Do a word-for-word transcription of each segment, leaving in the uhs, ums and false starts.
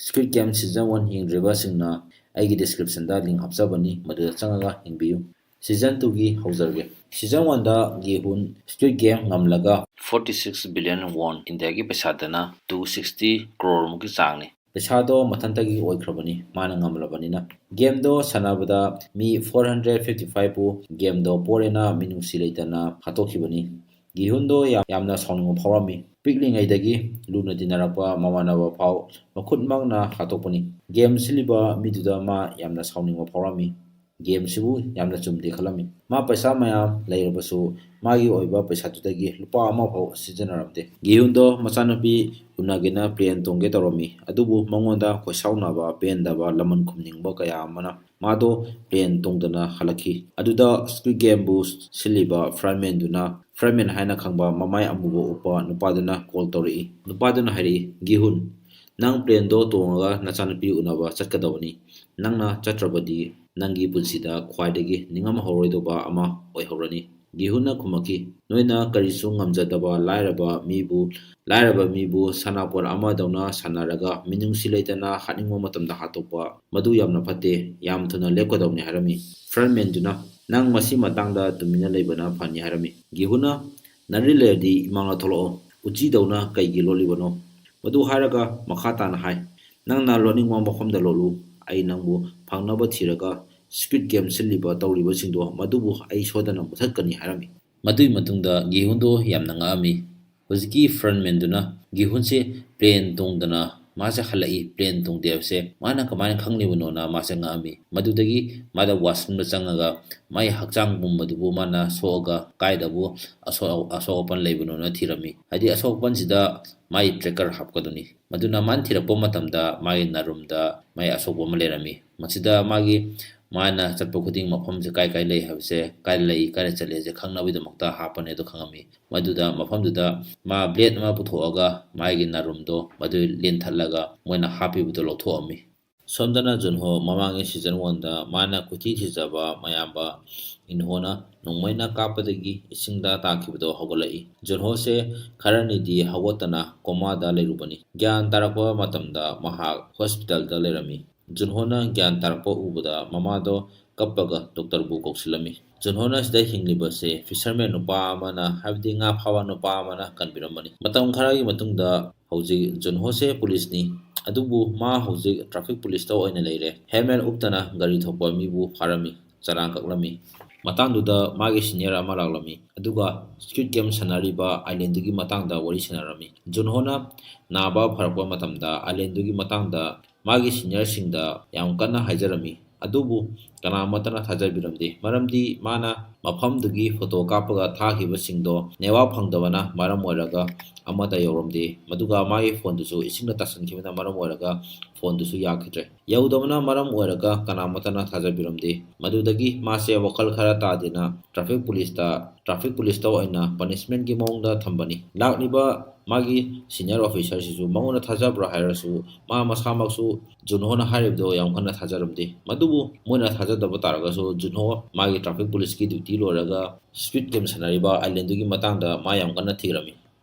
Squid Game Season one ꯌꯦꯡꯗ꯭ꯔꯤꯕꯁꯤꯡꯅ ꯑꯩꯒꯤ descriptionꯗ link ꯍꯥꯞꯆꯕꯅꯤ, ꯃꯗꯨꯗ ꯆꯪꯉꯒ ꯌꯦꯡꯕꯤꯌꯨ꯫ Season twoꯒꯤ ꯍꯧꯖꯔꯒꯦ꯫ Season oneꯗ ꯒꯤꯍꯨꯟ Squid Game ꯉꯝꯂꯒ forty six billion won, ꯏꯟꯗꯤꯌꯥꯒꯤ ꯄꯩꯁꯥꯗꯅ two sixty crore ꯃꯨꯛꯀꯤ ꯆꯥꯡꯅꯤ꯫ ꯄꯩꯁꯥꯗꯣ ꯃꯊꯟꯇꯒꯤ ꯑꯣꯏꯈ꯭ꯔꯕꯅꯤ, ꯃꯥꯅ ꯉꯝꯂꯕꯅꯤꯅ꯫ Gameꯗꯣ ꯁꯥꯟꯅꯕꯗ ꯃꯤ four hundred fifty five ꯄꯨ gameꯗꯣ ꯄꯣꯔꯦꯅ ꯃꯤꯅꯨꯡꯁꯤ ꯂꯩꯇꯅ ꯍꯥꯠꯇꯣꯛꯈꯤꯕꯅꯤ꯫ ꯒꯤꯍꯨꯟꯗꯣ ꯌꯥꯝ-, ꯌꯥꯝꯅ ꯁꯥꯎꯅꯤꯡꯕ ꯐꯥꯎꯔꯝꯃꯤ꯫ ꯄꯤꯛꯂꯤꯉꯩꯗꯒꯤ ꯂꯨꯅ ꯇꯤꯟꯅꯔꯛꯄ ꯃꯃꯥꯟꯅꯕ ꯐꯥꯎ ꯃꯈꯨꯠꯃꯛꯅ ꯍꯥꯠꯇꯣꯛꯄꯅꯤ꯫ Game ꯁꯤꯜꯂꯤꯕ ꯃꯤꯗꯨꯗ ꯃꯥ ꯌꯥꯝꯅ ꯁꯥꯎꯅꯤꯡꯕ ꯐꯥꯎꯔꯝꯃꯤ꯫ Gameꯁꯤꯕꯨ ꯌꯥꯝꯅ ꯆꯨꯝꯗꯦ ꯈꯜꯂꯝꯃꯤ꯫ ꯃꯥ ꯄꯩꯁꯥ ꯃꯌꯥꯝ ꯂꯩꯔꯕꯁꯨ ꯃꯥꯒꯤ ꯑꯣꯏꯕ ꯄꯩꯁꯥꯗꯨꯗꯒꯤ ꯂꯨꯄꯥ ꯑꯃ ꯐꯥꯎ ꯁꯤꯖꯤꯟꯅꯔꯝꯗꯦ꯫ ꯒꯤꯍꯨꯟꯗꯣ ꯃꯆꯥꯅꯨꯄꯤ ꯎꯅꯒꯦꯅ plane ꯇꯣꯡꯒꯦ ꯇꯧꯔꯝꯃꯤ, ꯑꯗꯨꯕꯨ ꯃꯉꯣꯟꯗ ꯈꯣꯏꯁꯥꯎꯅꯕ, ꯄꯦꯟꯗꯕ, ꯂꯃꯟ ꯈꯨꯝꯅꯤꯡꯕ ꯀꯌꯥ ꯑꯃꯅ ꯃꯥꯗꯣ plane ꯇꯣꯡꯗꯅ ꯍꯜꯂꯛꯈꯤ꯫ ꯑꯗꯨꯗ Squid Gameꯕꯨ ꯁꯤꯜꯂꯤꯕ frontmanꯗꯨꯅ, frontman ꯍꯥꯏꯅ ꯈꯪꯕ ꯃꯃꯥꯏ ꯑꯃꯨꯕ ꯎꯞꯄ ꯅꯨꯄꯥꯗꯨꯅ call ꯇꯧꯔꯛꯏ꯫ ꯅꯨꯄꯥꯗꯨꯅ ꯍꯥꯏꯔꯛꯏ, "ꯒꯤꯍꯨꯟ, ꯅꯪ planeꯗꯣ ꯇꯣꯡꯉꯒ ꯅꯆꯥꯅꯨꯄꯤ ꯎꯅꯕ ꯆꯠꯀꯗꯕꯅꯤ꯫ ꯅꯪꯅ ꯆꯠꯇ꯭ꯔꯕꯗꯤ ꯅꯪꯒꯤ ꯄꯨꯟꯁꯤꯗ ꯈ꯭ꯋꯥꯏꯗꯒꯤ ꯅꯤꯡꯉꯝꯍꯧꯔꯣꯏꯗꯧꯕ ꯑꯃ ꯑꯣꯏꯍꯧꯔꯅꯤ꯫" ꯒꯤꯍꯨꯟꯅ ꯈꯨꯝꯃꯛꯈꯤ, "ꯅꯣꯏꯅ ꯀꯔꯤꯁꯨ ꯉꯝꯖꯗꯕ ꯂꯥꯏꯔꯕ ꯃꯤꯕꯨ, ꯂꯥꯏꯔꯕ ꯃꯤꯕꯨ ꯁꯥꯟꯅꯄꯣꯠ ꯑꯃꯗꯧꯅ ꯁꯥꯟꯅꯔꯒ ꯃꯤꯅꯨꯡꯁꯤ ꯂꯩꯇꯅ ꯍꯥꯠꯅꯤꯡꯕ ꯃꯇꯝꯗ ꯍꯥꯠꯇꯣꯛꯄ, ꯃꯗꯨ ꯌꯥꯝꯅ ꯐꯠꯇꯦ, ꯌꯥꯝ ꯊꯨꯅ ꯂꯦꯞꯀꯗꯧꯅꯤ" ꯍꯥꯏꯔꯝꯃꯤ꯫ Frontmanꯗꯨꯅ, "ꯅꯪ ꯃꯁꯤ ꯃꯇꯥꯡꯗ ꯇꯨꯃꯤꯟꯅ ꯂꯩꯕꯅ ꯐꯅꯤ" ꯍꯥꯏꯔꯝꯃꯤ꯫ ꯒꯤꯍꯨꯟꯅ, "ꯅꯔꯤ ꯂꯩꯔꯗꯤ ꯏꯃꯥꯡꯗ ꯊꯣꯛꯂꯛꯑꯣ, ꯎꯆꯤꯗꯧꯅ ꯀꯩꯒꯤ ꯂꯣꯠꯂꯤꯕꯅꯣ?" ꯃꯗꯨ ꯍꯥꯏꯔꯒ ꯃꯈꯥ ꯇꯥꯅ ꯍꯥꯏ, "ꯅꯪꯅ ꯂꯣꯠꯅꯤꯡꯕ ꯃꯐꯝꯗ ꯂꯣꯠꯂꯨ, ꯑꯩ ꯅꯪꯕꯨ ꯐꯪꯅꯕ ꯊꯤꯔꯒ Squid Game ꯁꯤꯜꯂꯤꯕ ꯇꯧꯔꯤꯕꯁꯤꯡꯗꯣ ꯃꯗꯨꯕꯨ ꯑꯩ ꯁꯣꯏꯗꯅ ꯃꯨꯊꯠꯀꯅꯤ" ꯍꯥꯏꯔꯝꯃꯤ꯫ ꯃꯗꯨꯒꯤ ꯃꯇꯨꯡꯗ ꯒꯤꯍꯨꯟꯗꯣ ꯌꯥꯝꯅ ꯉꯛꯑꯝꯃꯤ꯫ ꯍꯧꯖꯤꯛꯀꯤ frontmanꯗꯨꯅ ꯒꯤꯍꯨꯟꯁꯦ plane ꯇꯣꯡꯗꯅ ꯃꯥꯁꯦ ꯍꯜꯂꯛꯏ, plane ꯇꯣꯡꯗꯦ ꯍꯥꯏꯕꯁꯦ ꯃꯥꯅ ꯀꯃꯥꯏꯅ ꯈꯪꯂꯤꯕꯅꯣꯅ ꯃꯥꯁꯦ ꯉꯛꯑꯝꯃꯤ꯫ ꯃꯗꯨꯗꯒꯤ ꯃꯥꯗ washroomꯗ ꯆꯪꯉꯒ ꯃꯥꯒꯤ ꯍꯛꯆꯥꯡ ꯄꯨꯝꯕꯗꯨꯕꯨ ꯃꯥꯅ ꯁꯣꯛꯑꯒ ꯀꯥꯏꯗꯕꯨ ꯑꯁꯣꯛ-, ꯑꯁꯣꯛ ꯑꯄꯟ ꯂꯩꯕꯅꯣꯅ ꯊꯤꯔꯝꯃꯤ꯫ ꯍꯥꯏꯗꯤ ꯑꯁꯣꯛ ꯑꯄꯟꯁꯤꯗ ꯃꯥꯒꯤ tracker ꯍꯥꯞꯀꯗꯣꯏꯅꯤ꯫ ꯃꯗꯨꯅ ꯃꯥꯅ ꯊꯤꯔꯛꯄ ꯃꯇꯝꯗ ꯃꯥꯒꯤ ꯅꯥꯔꯨꯝꯗ ꯃꯥꯒꯤ ꯑꯁꯣꯛꯄ ꯑꯃ ꯂꯩꯔꯝꯃꯤ꯫ ꯃꯁꯤꯗ ꯃꯥꯒꯤ, ꯃꯥꯅ ꯆꯠꯄ ꯈꯨꯗꯤꯡ ꯃꯐꯝꯁꯦ ꯀꯥꯏ ꯀꯥꯏ ꯂꯩ ꯍꯥꯏꯕꯁꯦ, ꯀꯥꯏ ꯂꯩ, ꯀꯥꯏꯗ ꯆꯠꯂꯦ ꯍꯥꯏꯁꯦ ꯈꯪꯅꯕꯒꯤꯗꯃꯛꯇ ꯍꯥꯞꯄꯅꯦ ꯑꯗꯨ ꯈꯪꯉꯝꯃꯤ꯫ ꯃꯗꯨꯗ ꯃꯐꯝꯗꯨꯗ ꯃꯥ blade ꯑꯃ ꯄꯨꯊꯣꯛꯑꯒ ꯃꯥꯒꯤ ꯅꯥꯔꯨꯝꯗꯣ ꯃꯗꯨ ꯂꯦꯟꯊꯠꯂꯒ ꯃꯣꯏꯅ ꯍꯥꯞꯄꯤꯕꯗꯣ ꯂꯧꯊꯣꯛꯑꯝꯃꯤ꯫ ꯁꯣꯝꯗꯅ ꯖꯨꯟꯍꯣ ꯃꯃꯥꯡꯒꯤ season oneꯗ ꯃꯥꯅ ꯀꯣꯏꯊꯤ ꯊꯤꯖꯕ ꯃꯌꯥꯝꯕ ꯏꯟꯍꯣꯅ ꯅꯣꯡꯃꯩꯅ ꯀꯥꯞꯄꯗꯒꯤ ꯏꯁꯤꯡꯗ ꯇꯥꯈꯤꯕꯗꯣ ꯍꯧꯒꯠꯂꯛꯏ꯫ ꯖꯨꯟꯍꯣꯁꯦ ꯈꯔꯅꯤꯗꯤ ꯍꯧꯒꯠꯇꯅ ꯀꯣꯃꯥꯗ ꯂꯩꯔꯨꯕꯅꯤ꯫ ꯒ꯭ꯌꯥꯟ ꯇꯥꯔꯛꯄ ꯃꯇꯝꯗ ꯃꯍꯥꯛ ꯍꯣꯁꯄꯤꯇꯥꯜꯗ ꯂꯩꯔꯝꯃꯤ꯫ ꯖꯨꯟꯍꯣꯅ ꯒ꯭ꯌꯥꯟ ꯇꯥꯔꯛꯄ ꯎꯕꯗ ꯃꯃꯥꯗꯣ ꯀꯞꯄꯒ ꯗꯣꯛꯇꯔꯕꯨ ꯀꯧꯁꯤꯜꯂꯝꯃꯤ꯫ ꯖꯨꯟꯍꯣꯅ ꯁꯤꯗ ꯍꯤꯡꯂꯤꯕꯁꯦ ꯐꯤꯁꯔꯃꯦꯟ ꯅꯨꯄꯥ ꯑꯃꯅ, ꯍꯥꯏꯕꯗꯤ ꯉꯥ ꯐꯥꯕ ꯅꯨꯄꯥ ꯑꯃꯅ ꯀꯟꯕꯤꯔꯝꯕꯅꯤ꯫ ꯃꯇꯝ ꯈꯔꯒꯤ ꯃꯇꯨꯡꯗ ꯍꯧꯖꯤꯛ ꯖꯨꯟꯍꯣꯁꯦ ꯄꯨꯂꯤꯁꯅꯤ, ꯑꯗꯨꯕꯨ ꯃꯥ ꯍꯧꯖꯤꯛ ꯇ꯭ꯔꯥꯐꯤꯛ ꯄꯨꯂꯤꯁꯇ ꯑꯣꯏꯅ ꯂꯩꯔꯦ꯫ ꯍꯦꯜꯃꯦꯠ ꯎꯞꯇꯅ ꯒꯥꯔꯤ ꯊꯧꯕ ꯃꯤꯕꯨ ꯐꯥꯔꯝꯃꯤ, ꯆꯂꯥꯟ ꯀꯛꯂꯝꯃꯤ꯫ ꯃꯇꯥꯡꯗꯨꯗ ꯃꯥꯒꯤ ꯁꯤꯅꯤꯌꯔ ꯑꯃ ꯂꯥꯛꯂꯝꯃꯤ, ꯑꯗꯨꯒ ꯁ꯭ꯀ꯭ꯋꯤꯠ ꯒꯦꯝ ꯁꯥꯟꯅꯔꯤꯕ ꯑꯥꯏꯂꯦꯟꯗꯨꯒꯤ ꯃꯇꯥꯡꯗ ꯋꯥꯔꯤ ꯁꯥꯟꯅꯔꯝꯃꯤ꯫ ꯖꯨꯟꯍꯣꯅ ꯅꯥꯕ ꯐꯔꯛꯄ ꯃꯇꯝꯗ ꯑꯥꯏꯂꯦꯟꯗꯨꯒꯤ ꯃꯇꯥꯡꯗ ꯃꯥꯒꯤ ꯁꯤꯅꯤꯌꯔꯁꯤꯡꯗ ꯌꯥꯝ ꯀꯟꯅ ꯍꯥꯏꯖꯔꯝꯃꯤ꯫ ꯑꯗꯨꯕꯨ ꯀꯅꯥꯃꯠꯇꯅ ꯊꯥꯖꯕꯤꯔꯝꯗꯦ, ꯃꯔꯝꯗꯤ ꯃꯥꯅ ꯃꯐꯝꯗꯨꯒꯤ ꯐꯣꯇꯣ ꯀꯥꯞꯄꯒ ꯊꯥꯈꯤꯕꯁꯤꯡꯗꯣ ꯅꯦꯠꯋꯥꯛ ꯐꯪꯗꯕꯅ ꯃꯔꯝ ꯑꯣꯏꯔꯒ ꯑꯃꯠꯇ ꯌꯧꯔꯝꯗꯦ꯫ ꯃꯗꯨꯒ ꯃꯥꯒꯤ ꯐꯣꯟꯗꯨꯁꯨ ꯏꯁꯤꯡꯅ ꯇꯥꯁꯤꯟꯈꯤꯕꯅ ꯃꯔꯝ ꯑꯣꯏꯔꯒ ꯐꯣꯟꯗꯨꯁꯨ ꯌꯥꯈꯤꯗ꯭ꯔꯦ꯫ ꯌꯧꯗꯕꯅ ꯃꯔꯝ ꯑꯣꯏꯔꯒ ꯀꯅꯥꯃꯠꯇꯅ ꯊꯥꯖꯕꯤꯔꯝꯗꯦ꯫ ꯃꯗꯨꯗꯒꯤ ꯃꯥꯁꯦ ꯋꯥꯈꯜ ꯈꯔ ꯇꯥꯗꯦꯅ ꯇ꯭ꯔꯥꯐꯤꯛ ꯄꯨꯂꯤꯁꯇ, ꯇ꯭ꯔꯥꯐꯤꯛ ꯄꯨꯂꯤꯁꯇ ꯑꯣꯏꯅ ꯄꯅꯤꯁꯃꯦꯟꯒꯤ ꯃꯑꯣꯡꯗ ꯊꯝꯕꯅꯤ꯫ ꯂꯥꯛꯂꯤꯕ ꯃꯥꯒꯤ ꯁꯤꯅꯤꯌꯔ ꯑꯣꯐꯤꯁꯥꯔꯁꯤꯁꯨ ꯃꯉꯣꯟꯗ ꯊꯥꯖꯕ꯭ꯔꯥ ꯍꯥꯏꯔꯁꯨ, ꯃꯥ ꯃꯁꯥꯃꯛꯁꯨ ꯖꯨꯟꯍꯣꯅ ꯍꯥꯏꯔꯤꯕꯗꯣ ꯌꯥꯝ ꯀꯟꯅ ꯊꯥꯖꯔꯝꯗꯦ꯫ ꯑꯗꯨꯕꯨ ꯃꯣꯏꯅ ꯊꯥꯖꯗꯕ ꯇꯥꯔꯒꯁꯨ, ꯖꯨꯟꯍꯣ ꯃꯥꯒꯤ ꯇ꯭ꯔꯥꯐꯤꯛ ꯄꯨꯂꯤꯁꯀꯤ ꯗ꯭ꯌꯨꯇꯤ ꯂꯣꯏꯔꯒ ꯁ꯭ꯄꯤꯗ ꯒꯦꯝ ꯁꯥꯟꯅꯔꯤꯕ ꯑꯥꯏꯂꯦꯟꯗꯨꯒꯤ ꯃꯇꯥꯡꯗ ꯃꯥ ꯌꯥꯝ ꯀꯟꯅ ꯊꯤꯔꯝꯃꯤ꯫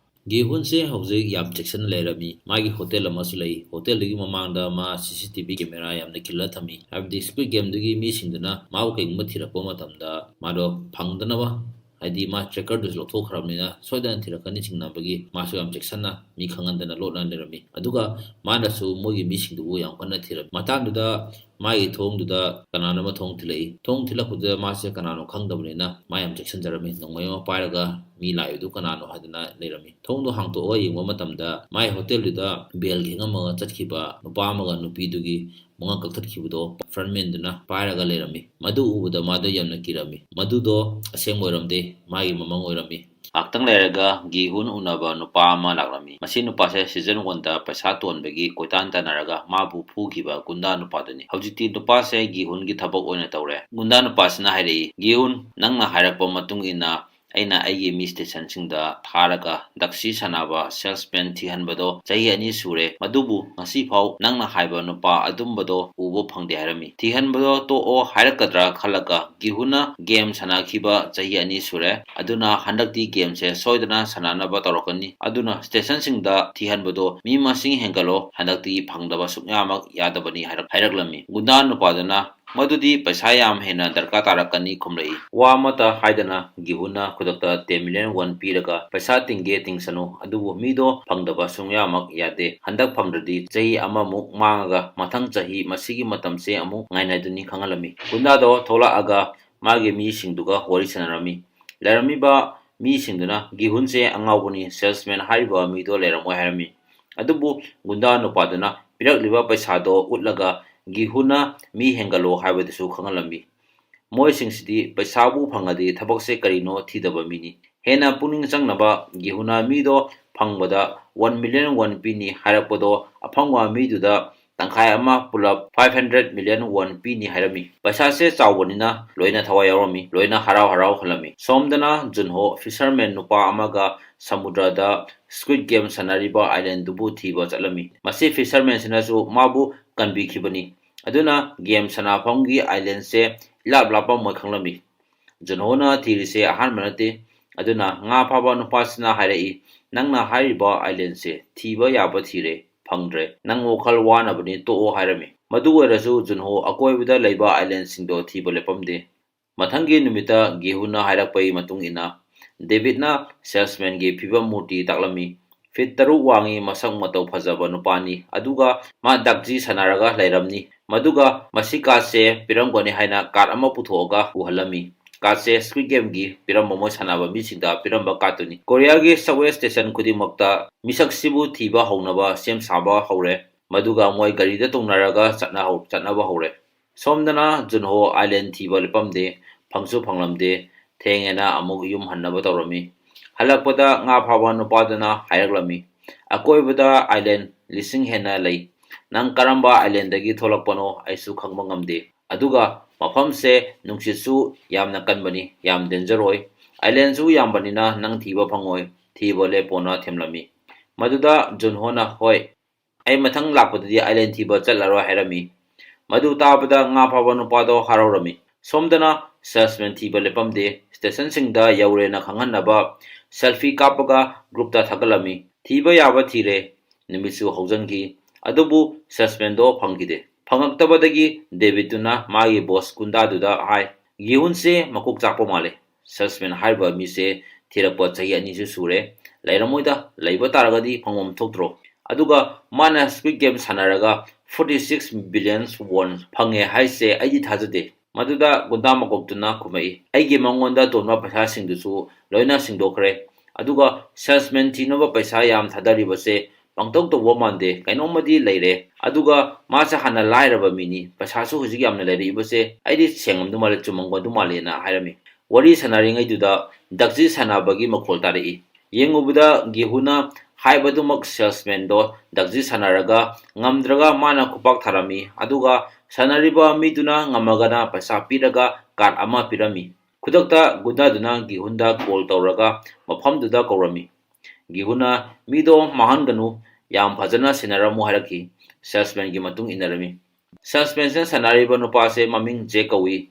ꯒꯤꯍꯨꯟꯁꯦ ꯍꯧꯖꯤꯛ ꯌꯥꯝ ꯆꯦꯛꯁꯤꯟꯅ ꯂꯩꯔꯝꯃꯤ꯫ ꯃꯥꯒꯤ ꯍꯣꯇꯦꯜ ꯑꯃꯁꯨ ꯂꯩ꯫ ꯍꯣꯇꯦꯜꯗꯨꯒꯤ ꯃꯃꯥꯡꯗ ꯃꯥ ꯁꯤ ꯁꯤ ꯇꯤ ꯚꯤ ꯀꯦꯃꯦꯔꯥ ꯌꯥꯝꯅ ꯈꯤꯜꯂ ꯊꯝꯃꯤ꯫ ꯍꯥꯏꯕꯗꯤ ꯁ꯭ꯀ꯭ꯋꯤꯗ ꯒꯦꯝꯗꯨꯒꯤ ꯃꯤꯁꯤꯡꯗꯨꯅ ꯃꯥꯕꯨ ꯀꯩꯒꯨꯝꯕ ꯊꯤꯔꯛꯄ ꯃꯇꯝꯗ ꯃꯥꯗꯣ ꯐꯪꯗꯅꯕ, ꯍꯥꯏꯗꯤ ꯃꯥ ꯇ꯭ꯔꯦꯀꯔꯗꯨꯁꯨ ꯂꯧꯊꯣꯛꯈ꯭ꯔꯕꯅꯤꯅ ꯁꯣꯏꯗꯅ ꯊꯤꯔꯛꯀꯅꯤ ꯆꯤꯡꯅꯕꯒꯤ ꯃꯥꯁꯨ ꯌꯥꯝ ꯆꯦꯛꯁꯤꯟꯅ ꯃꯤ ꯈꯪꯍꯟꯗꯅ ꯂꯣꯠꯅ ꯂꯩꯔꯝꯃꯤ꯫ ꯑꯗꯨꯒ ꯃꯥꯅꯁꯨ ꯃꯣꯏꯒꯤ ꯃꯤꯁꯤꯡꯗꯨꯕꯨ ꯌꯥꯝ ꯀꯟꯅ ꯊꯤꯔꯝꯃꯤ꯫ ꯃꯇꯥꯡꯗꯨꯗ ꯃꯥꯒꯤ ꯊꯣꯡꯗꯨꯗ ꯀꯅꯥꯅꯣ ꯑꯃ ꯊꯣꯡ ꯊꯤꯜꯂꯛꯏ꯫ ꯊꯣꯡ ꯊꯤꯜꯂꯛꯄꯗꯨꯗ ꯃꯥꯁꯦ ꯀꯅꯥꯅꯣ ꯈꯪꯗꯕꯅꯤꯅ ꯃꯥ ꯌꯥꯝ ꯆꯦꯛꯁꯤꯟꯖꯔꯝꯃꯤ꯫ ꯅꯣꯡꯃꯩ ꯑꯃ ꯄꯥꯏꯔꯒ ꯃꯤ ꯂꯥꯛꯏꯗꯨ ꯀꯅꯥꯅꯣ ꯍꯥꯏꯗꯅ ꯂꯩꯔꯝꯃꯤ꯫ ꯊꯣꯡꯗꯣ ꯍꯥꯡꯇꯣꯛꯑꯒ ꯌꯦꯡꯕ ꯃꯇꯝꯗ ꯃꯥꯏ ꯍꯣꯇꯦꯜꯗꯨꯗ ꯕꯦꯜ ꯈꯤꯡꯉꯝꯃꯒ ꯆꯠꯈꯤꯕ ꯅꯨꯄꯥ ꯑꯃꯒ ꯅꯨꯄꯤꯗꯨꯒꯤ ꯃꯉꯛ ꯀꯛꯊꯠꯈꯤꯕꯗꯣ ꯐ꯭ꯔꯟꯃꯦꯟꯗꯨꯅ ꯄꯥꯏꯔꯒ ꯂꯩꯔꯝꯃꯤ꯫ ꯃꯗꯨ ꯎꯕꯗ ꯃꯥꯗꯣ ꯌꯥꯝꯅ ꯀꯤꯔꯝꯃꯤ꯫ ꯃꯗꯨꯗꯣ ꯑꯁꯦꯡꯕ ꯑꯣꯏꯔꯝꯗꯦ, ꯃꯥꯒꯤ ꯃꯃꯪ ꯑꯣꯏꯔꯝꯃꯤ꯫ ꯉꯥꯏꯍꯥꯛꯇꯪ ꯂꯩꯔꯒ ꯒꯤꯍꯨꯟ ꯎꯅꯕ ꯅꯨꯄꯥ ꯑꯃ ꯂꯥꯛꯂꯝꯃꯤ꯫ ꯃꯁꯤ ꯅꯨꯄꯥꯁꯦ ꯁꯤꯖꯟ ꯋꯥꯟꯗ ꯄꯩꯁꯥ ꯇꯣꯟꯕꯒꯤ ꯀꯣꯏꯇꯥꯟ ꯇꯥꯟꯅꯔꯒ ꯃꯥꯕꯨ ꯐꯨꯈꯤꯕ ꯒꯨꯟꯗꯥ ꯅꯨꯄꯥꯗꯨꯅꯤ꯫ ꯍꯧꯖꯤꯛꯇꯤ ꯅꯨꯄꯥꯁꯦ ꯒꯤꯍꯨꯟꯒꯤ ꯊꯕꯛ ꯑꯣꯏꯅ ꯇꯧꯔꯦ꯫ ꯒꯨꯟꯗꯥ ꯅꯨꯄꯥꯁꯤꯅ ꯍꯥꯏꯔꯛꯏ, "ꯒꯤꯍꯨꯟ, ꯅꯪꯅ ꯍꯥꯏꯔꯛꯄ ꯃꯇꯨꯡ ꯏꯟꯅ ꯑꯩꯅ ꯑꯩꯒꯤ ꯃꯤ stationꯁꯤꯡꯗ ꯊꯥꯔꯒ ꯗꯛꯁꯤ ꯁꯥꯟꯅꯕ salesman ꯊꯤꯍꯟꯕꯗꯣ ꯆꯍꯤ ꯑꯅꯤ ꯁꯨꯔꯦ, ꯃꯗꯨꯕꯨ ꯉꯁꯤꯐꯥꯎ ꯅꯪꯅ ꯍꯥꯏꯕ ꯅꯨꯄꯥ ꯑꯗꯨꯝꯕꯗꯣ ꯎꯕ ꯐꯪꯗꯦ ꯍꯥꯏꯔꯝꯃꯤ꯫ ꯊꯤꯍꯟꯕꯗꯣ ꯇꯣꯛꯑꯣ ꯍꯥꯏꯔꯛꯀꯗ꯭ꯔꯥ ꯈꯜꯂꯒ ꯒꯤꯍꯨꯅ game ꯁꯥꯟꯅꯈꯤꯕ ꯆꯍꯤ ꯑꯅꯤ ꯁꯨꯔꯦ, ꯑꯗꯨꯅ ꯍꯟꯗꯛꯇꯤ gameꯁꯦ ꯁꯣꯏꯗꯅ ꯁꯥꯟꯅꯅꯕ ꯇꯧꯔꯛꯀꯅꯤ, ꯑꯗꯨꯅ stationꯁꯤꯡꯗ ꯊꯤꯍꯟꯕꯗꯣ ꯃꯤ ꯃꯁꯤꯡ ꯍꯦꯟꯒꯠꯂꯣ, ꯍꯟꯗꯛꯇꯤ ꯐꯪꯗꯕ ꯁꯨꯡꯌꯥꯃꯛ ꯌꯥꯗꯕꯅꯤ ꯍꯥꯏꯔꯛ-, ꯍꯥꯏꯔꯛꯂꯝꯃꯤ꯫ ꯒꯨꯟꯗꯥ ꯅꯨꯄꯥꯗꯨꯅ ꯃꯗꯨꯗꯤ ꯄꯩꯁꯥ ꯌꯥꯝ ꯍꯦꯟꯅ ꯗꯔꯀꯥꯔ ꯇꯥꯔꯛꯀꯅꯤ ꯈꯨꯝꯂꯛꯏ꯫ ꯋꯥ ꯑꯃꯠꯇ ꯍꯥꯏꯗꯅ ꯒꯤꯍꯨꯅ ꯈꯨꯗꯛꯇ ten million won ꯄꯤꯔꯒ ꯄꯩꯁꯥ ꯇꯤꯡꯒꯦ ꯇꯤꯡꯁꯅꯨ, ꯑꯗꯨꯕꯨ ꯃꯤꯗꯣ ꯐꯪꯗꯕ ꯁꯨꯡꯌꯥꯃꯛ ꯌꯥꯗꯦ꯫ ꯍꯟꯗꯛ ꯐꯪꯗ꯭ꯔꯗꯤ ꯆꯍꯤ ꯑꯃꯃꯨꯛ ꯃꯥꯡꯉꯒ ꯃꯊꯪ ꯆꯍꯤ ꯃꯁꯤꯒꯤ ꯃꯇꯝꯁꯦ ꯑꯃꯨꯛ ꯉꯥꯏꯅꯗꯨꯅꯤ ꯈꯪꯍꯜꯂꯝꯃꯤ꯫ ꯒꯨꯟꯗꯥꯗꯣ ꯊꯣꯛꯂꯛꯑꯒ ꯃꯥꯒꯤ ꯃꯤꯁꯤꯡꯗꯨꯒ ꯋꯥꯔꯤ ꯁꯥꯟꯅꯔꯝꯃꯤ꯫ ꯂꯩꯔꯝꯃꯤꯕ ꯃꯤꯁꯤꯡꯗꯨꯅ ꯒꯤꯍꯨꯟꯁꯦ ꯑꯉꯥꯎꯕꯅꯤ, salesman ꯍꯥꯏꯔꯤꯕ ꯃꯤꯗꯣ ꯂꯩꯔꯝꯃꯣꯏ ꯍꯥꯏꯔꯝꯃꯤ꯫ ꯑꯗꯨꯕꯨ ꯒꯨꯟꯗꯥ ꯅꯨꯄꯥꯗꯨꯅ ꯄꯤꯔꯛꯂꯤꯕ ꯄꯩꯁꯥꯗꯣ ꯎꯠꯂꯒ ꯒꯤꯍꯨꯅ ꯃꯤ ꯍꯦꯟꯒꯠꯂꯣ ꯍꯥꯏꯕꯗꯨꯁꯨ ꯈꯪꯍꯜꯂꯝꯃꯤ꯫ ꯃꯣꯏꯁꯤꯡꯁꯤꯗꯤ ꯄꯩꯁꯥꯕꯨ ꯐꯪꯉꯗꯤ ꯊꯕꯛꯁꯦ ꯀꯔꯤꯅꯣ ꯊꯤꯗꯕ ꯃꯤꯅꯤ꯫ ꯍꯦꯟꯅ ꯄꯨꯛꯅꯤꯡ ꯆꯪꯅꯕ ꯒꯤꯍꯨꯅ ꯃꯤꯗꯣ ꯐꯪꯕꯗ one million won ꯄꯤꯅꯤ ꯍꯥꯏꯔꯛꯄꯗꯣ ꯑꯐꯪꯕ ꯃꯤꯗꯨꯗ ꯇꯪꯈꯥꯏ ꯑꯃ ꯄꯨꯂꯞ five hundred million won ꯄꯤꯅꯤ ꯍꯥꯏꯔꯝꯃꯤ꯫ ꯄꯩꯁꯥꯁꯦ ꯆꯥꯎꯕꯅꯤꯅ ꯂꯣꯏꯅ ꯊꯋꯥꯏ ꯌꯥꯎꯔꯝꯃꯤ, ꯂꯣꯏꯅ ꯍꯔꯥꯎ ꯍꯔꯥꯎ ꯍꯜꯂꯝꯃꯤ꯫ ꯁꯣꯝꯗꯅ ꯖꯨꯟꯍꯣ fisherman ꯅꯨꯄꯥ ꯑꯃꯒ ꯁꯃꯨꯗ꯭ꯔꯗ squid game ꯁꯥꯟꯅꯔꯤꯕ islandꯗꯨꯕꯨ ꯊꯤꯕ ꯆꯠꯂꯝꯃꯤ꯫ ꯃꯁꯤ fishermanꯁꯤꯅꯁꯨ ꯃꯥꯕꯨ ꯀꯟꯕꯤꯈꯤꯕꯅꯤ꯫ ꯑꯗꯨꯅ game ꯁꯥꯟꯅꯐꯝꯒꯤ islandꯁꯦ ꯏꯂꯥꯞ ꯂꯥꯞꯄ ꯃꯣꯏ ꯈꯪꯂꯝꯃꯤ꯫ ꯖꯨꯟꯍꯣꯅ ꯊꯤꯔꯤꯁꯦ ꯑꯍꯥꯟꯕ ꯅꯠꯇꯦ꯫ ꯑꯗꯨꯅ ꯉꯥ ꯐꯥꯕ ꯅꯨꯄꯥꯁꯤꯅ ꯍꯥꯏꯔꯛꯏ, "ꯅꯪꯅ ꯍꯥꯏꯔꯤꯕ islandꯁꯦ ꯊꯤꯕ ꯌꯥꯕ ꯊꯤꯔꯦ, ꯐꯪꯗ꯭ꯔꯦ꯫ ꯅꯪ ꯋꯥꯈꯜ ꯋꯥꯅꯕꯅꯤ, ꯇꯣꯛꯑꯣ" ꯍꯥꯏꯔꯝꯃꯤ꯫ ꯃꯗꯨ ꯑꯣꯏꯔꯁꯨ ꯖꯨꯟꯍꯣ ꯑꯀꯣꯏꯕꯗ ꯂꯩꯕ islandꯁꯤꯡꯗꯣ ꯊꯤꯕ ꯂꯦꯞꯄꯝꯗꯦ꯫ ꯃꯊꯪꯒꯤ ꯅꯨꯃꯤꯠꯇ ꯒꯤꯍꯨꯅ ꯍꯥꯏꯔꯛꯄꯒꯤ ꯃꯇꯨꯡ ꯏꯟꯅ ꯗꯦꯕꯤꯠꯅ salesmanꯒꯤ ꯐꯤꯕꯝ ꯃꯨꯔꯇꯤ ꯇꯥꯛꯂꯝꯃꯤ꯫ Feet ꯇꯔꯨꯛ ꯋꯥꯡꯉꯤ, ꯃꯁꯛ ꯃꯇꯧ ꯐꯖꯕ ꯅꯨꯄꯥꯅꯤ, ꯑꯗꯨꯒ ꯃꯥ ꯗꯛꯖꯤ ꯁꯥꯟꯅꯔꯒ ꯂꯩꯔꯝꯅꯤ꯫ ꯃꯗꯨꯒ ꯃꯁꯤ cardꯁꯦ ꯄꯤꯔꯝꯒꯅꯤ ꯍꯥꯏꯅ card ꯑꯃ ꯄꯨꯊꯣꯛꯑꯒ ꯎꯍꯜꯂꯝꯃꯤ꯫ Cardꯁꯦ Squid Gameꯒꯤ ꯄꯤꯔꯝꯕ ꯃꯣꯏ ꯁꯥꯟꯅꯕ ꯃꯤꯁꯤꯡꯗ ꯄꯤꯔꯝꯕ cardꯇꯨꯅꯤ꯫ ꯀꯣꯔꯤꯌꯥꯒꯤ subway station ꯈꯨꯗꯤꯡꯃꯛꯇ ꯃꯤꯁꯛꯁꯤꯕꯨ ꯊꯤꯕ ꯍꯧꯅꯕ ꯁꯦꯝ ꯁꯥꯕ ꯍꯧꯔꯦ꯫ ꯃꯗꯨꯒ ꯃꯣꯏ ꯒꯥꯔꯤꯗ ꯇꯣꯡꯅꯔꯒ ꯆꯠꯅꯍꯧ-, ꯆꯠꯅꯕ ꯍꯧꯔꯦ꯫ ꯁꯣꯝꯗꯅ ꯖꯨꯟꯍꯣ island ꯊꯤꯕ ꯂꯦꯞꯄꯝꯗꯦ, ꯐꯪꯁꯨ ꯐꯪꯂꯝꯗꯦ꯫ ꯊꯦꯡꯉꯦꯅ ꯑꯃꯨꯛ ꯌꯨꯝ ꯍꯟꯅꯕ ꯇꯧꯔꯝꯃꯤ꯫ ꯍꯜꯂꯛꯄꯗ ꯉꯥ ꯐꯥꯕ ꯅꯨꯄꯥꯗꯨꯅ ꯍꯥꯏꯔꯛꯂꯝꯃꯤ, "ꯑꯀꯣꯏꯕꯗ island ꯂꯤꯁꯤꯡ ꯍꯦꯟꯅ ꯂꯩ꯫ ꯅꯪ ꯀꯔꯝꯕ islandꯗꯒꯤ ꯊꯣꯛꯂꯛꯄꯅꯣ ꯑꯩꯁꯨ ꯈꯪꯕ ꯉꯝꯗꯦ꯫ ꯑꯗꯨꯒ ꯃꯐꯝꯁꯦ ꯅꯨꯡꯁꯤꯠꯁꯨ ꯌꯥꯝꯅ ꯀꯟꯕꯅꯤ, ꯌꯥꯝ danger ꯑꯣꯏ꯫ "Islandꯁꯨ ꯌꯥꯝꯕꯅꯤꯅ ꯅꯪ ꯊꯤꯕ ꯐꯪꯉꯣꯏ, ꯊꯤꯕ ꯂꯦꯞꯄꯣꯅ" ꯊꯦꯝꯂꯝꯃꯤ꯫ ꯃꯗꯨꯗ ꯖꯨꯟꯍꯣꯅ "ꯍꯣꯏ, ꯑꯩ ꯃꯊꯪ ꯂꯥꯛꯄꯗꯗꯤ island ꯊꯤꯕ ꯆꯠꯂꯔꯣꯏ" ꯍꯥꯏꯔꯝꯃꯤ꯫ ꯃꯗꯨ ꯇꯥꯕꯗ ꯉꯥ ꯐꯥꯕ ꯅꯨꯄꯥꯗꯣ ꯍꯔꯥꯎꯔꯝꯃꯤ꯫ ꯁꯣꯝꯗꯅ salesman ꯊꯤꯕ ꯂꯦꯞꯄꯝꯗꯦ꯫ Stationꯁꯤꯡꯗ ꯌꯧꯔꯦꯅ ꯈꯪꯍꯟꯅꯕ selfie ꯀꯥꯞꯄꯒ groupꯇ ꯊꯥꯒꯠꯂꯝꯃꯤ꯫ "ꯊꯤꯕ ꯌꯥꯕ ꯊꯤꯔꯦ"꯫ ꯅꯨꯃꯤꯠꯁꯨ ꯍꯧꯖꯤꯟꯈꯤ꯫ ꯑꯗꯨꯕꯨ salesmanꯗꯣ ꯐꯪꯈꯤꯗꯦ꯫ ꯐꯪꯉꯛꯇꯕꯗꯒꯤ ꯗꯦꯕꯤꯠꯇꯨꯅ ꯃꯥꯒꯤ boss ꯒꯨꯟꯗꯥꯗꯨꯗ ꯍꯥꯏ, "ꯒꯤꯍꯨꯟꯁꯦ ꯃꯀꯣꯛ ꯆꯥꯛꯄ ꯃꯥꯜꯂꯦ꯫ Salesman ꯍꯥꯏꯔꯤꯕ ꯃꯤꯁꯦ ꯊꯤꯔꯛꯄ ꯆꯍꯤ ꯑꯅꯤꯁꯨ ꯁꯨꯔꯦ꯫ ꯂꯩꯔꯝꯃꯣꯏꯗ, ꯂꯩꯕ ꯇꯥꯔꯒꯗꯤ ꯐꯪꯐꯝ ꯊꯣꯛꯇ꯭ꯔꯣ? ꯑꯗꯨꯒ ꯃꯥꯅ Squid Game ꯁꯥꯟꯅꯔꯒ forty six billion won ꯐꯪꯉꯦ ꯍꯥꯏꯁꯦ ꯑꯩꯗꯤ ꯊꯥꯖꯗꯦ"꯫ ꯃꯗꯨꯗ ꯒꯨꯟꯗꯥ ꯃꯀꯣꯛꯇꯨꯅ ꯈꯨꯝꯃꯛꯏ, "ꯑꯩꯒꯤ ꯃꯉꯣꯟꯗ ꯇꯣꯟꯕ ꯄꯩꯁꯥꯁꯤꯡꯗꯨꯁꯨ ꯂꯣꯏꯅ ꯁꯤꯡꯗꯣꯛꯈ꯭ꯔꯦ꯫ ꯑꯗꯨꯒ salesman ꯊꯤꯅꯕ ꯄꯩꯁꯥ ꯌꯥꯝ ꯊꯥꯗꯔꯤꯕꯁꯦ ꯄꯪꯇꯧ ꯇꯧꯕ ꯃꯥꯟꯗꯦ, ꯀꯩꯅꯣꯝꯃꯗꯤ ꯂꯩꯔꯦ꯫ ꯑꯗꯨꯒ ꯃꯥꯁꯦ ꯍꯥꯟꯅ ꯂꯥꯏꯔꯕ ꯃꯤꯅꯤ, ꯄꯩꯁꯥꯁꯨ ꯍꯧꯖꯤꯛ ꯌꯥꯝꯅ ꯂꯩꯔꯛꯏꯕꯁꯦ ꯑꯩꯗꯤ ꯁꯦꯡꯉꯝꯗꯧ ꯃꯥꯜꯂꯦ, ꯆꯨꯝꯃꯝꯒꯗꯧ ꯃꯥꯜꯂꯦꯅ" ꯍꯥꯏꯔꯝꯃꯤ꯫ ꯋꯥꯔꯤ ꯁꯥꯟꯅꯔꯤꯉꯩꯗꯨꯗ ꯗꯛꯖꯤ ꯁꯥꯟꯅꯕꯒꯤ ꯃꯈꯣꯜ ꯇꯥꯔꯛꯏ꯫ ꯌꯦꯡꯉꯨꯕꯗ ꯒꯤꯍꯨꯅ ꯍꯥꯏꯕꯗꯨꯃꯛ salesmanꯗꯣ ꯗꯛꯖꯤ ꯁꯥꯟꯅꯔꯒ ꯉꯝꯗ꯭ꯔꯒ ꯃꯥꯅ ꯈꯨꯄꯥꯛ ꯊꯥꯔꯝꯃꯤ꯫ ꯑꯗꯨꯒ ꯁꯥꯟꯅꯔꯤꯕ ꯃꯤꯗꯨꯅ ꯉꯝꯃꯒꯅ ꯄꯩꯁꯥ ꯄꯤꯔꯒ card ꯑꯃ ꯄꯤꯔꯝꯃꯤ꯫ ꯈꯨꯗꯛꯇ ꯒꯨꯟꯗꯥꯗꯨꯅ ꯒꯤꯍꯨꯟꯗ call ꯇꯧꯔꯒ ꯃꯐꯝꯗꯨꯗ ꯀꯧꯔꯝꯃꯤ꯫ ꯒꯤꯍꯨꯅ "ꯃꯤꯗꯣ ꯃꯥꯡꯍꯟꯒꯅꯨ, ꯌꯥꯝ ꯐꯖꯅ ꯁꯦꯟꯅꯔꯝꯃꯨ" ꯍꯥꯏꯔꯛꯈꯤ꯫ Salesmanꯒꯤ ꯃꯇꯨꯡ ꯏꯟꯅꯔꯝꯃꯤ꯫ Salesmanꯁꯤꯅ ꯁꯥꯟꯅꯔꯤꯕ ꯅꯨꯄꯥꯁꯦ ꯃꯃꯤꯡ ꯖꯦꯛ ꯀꯧꯏ꯫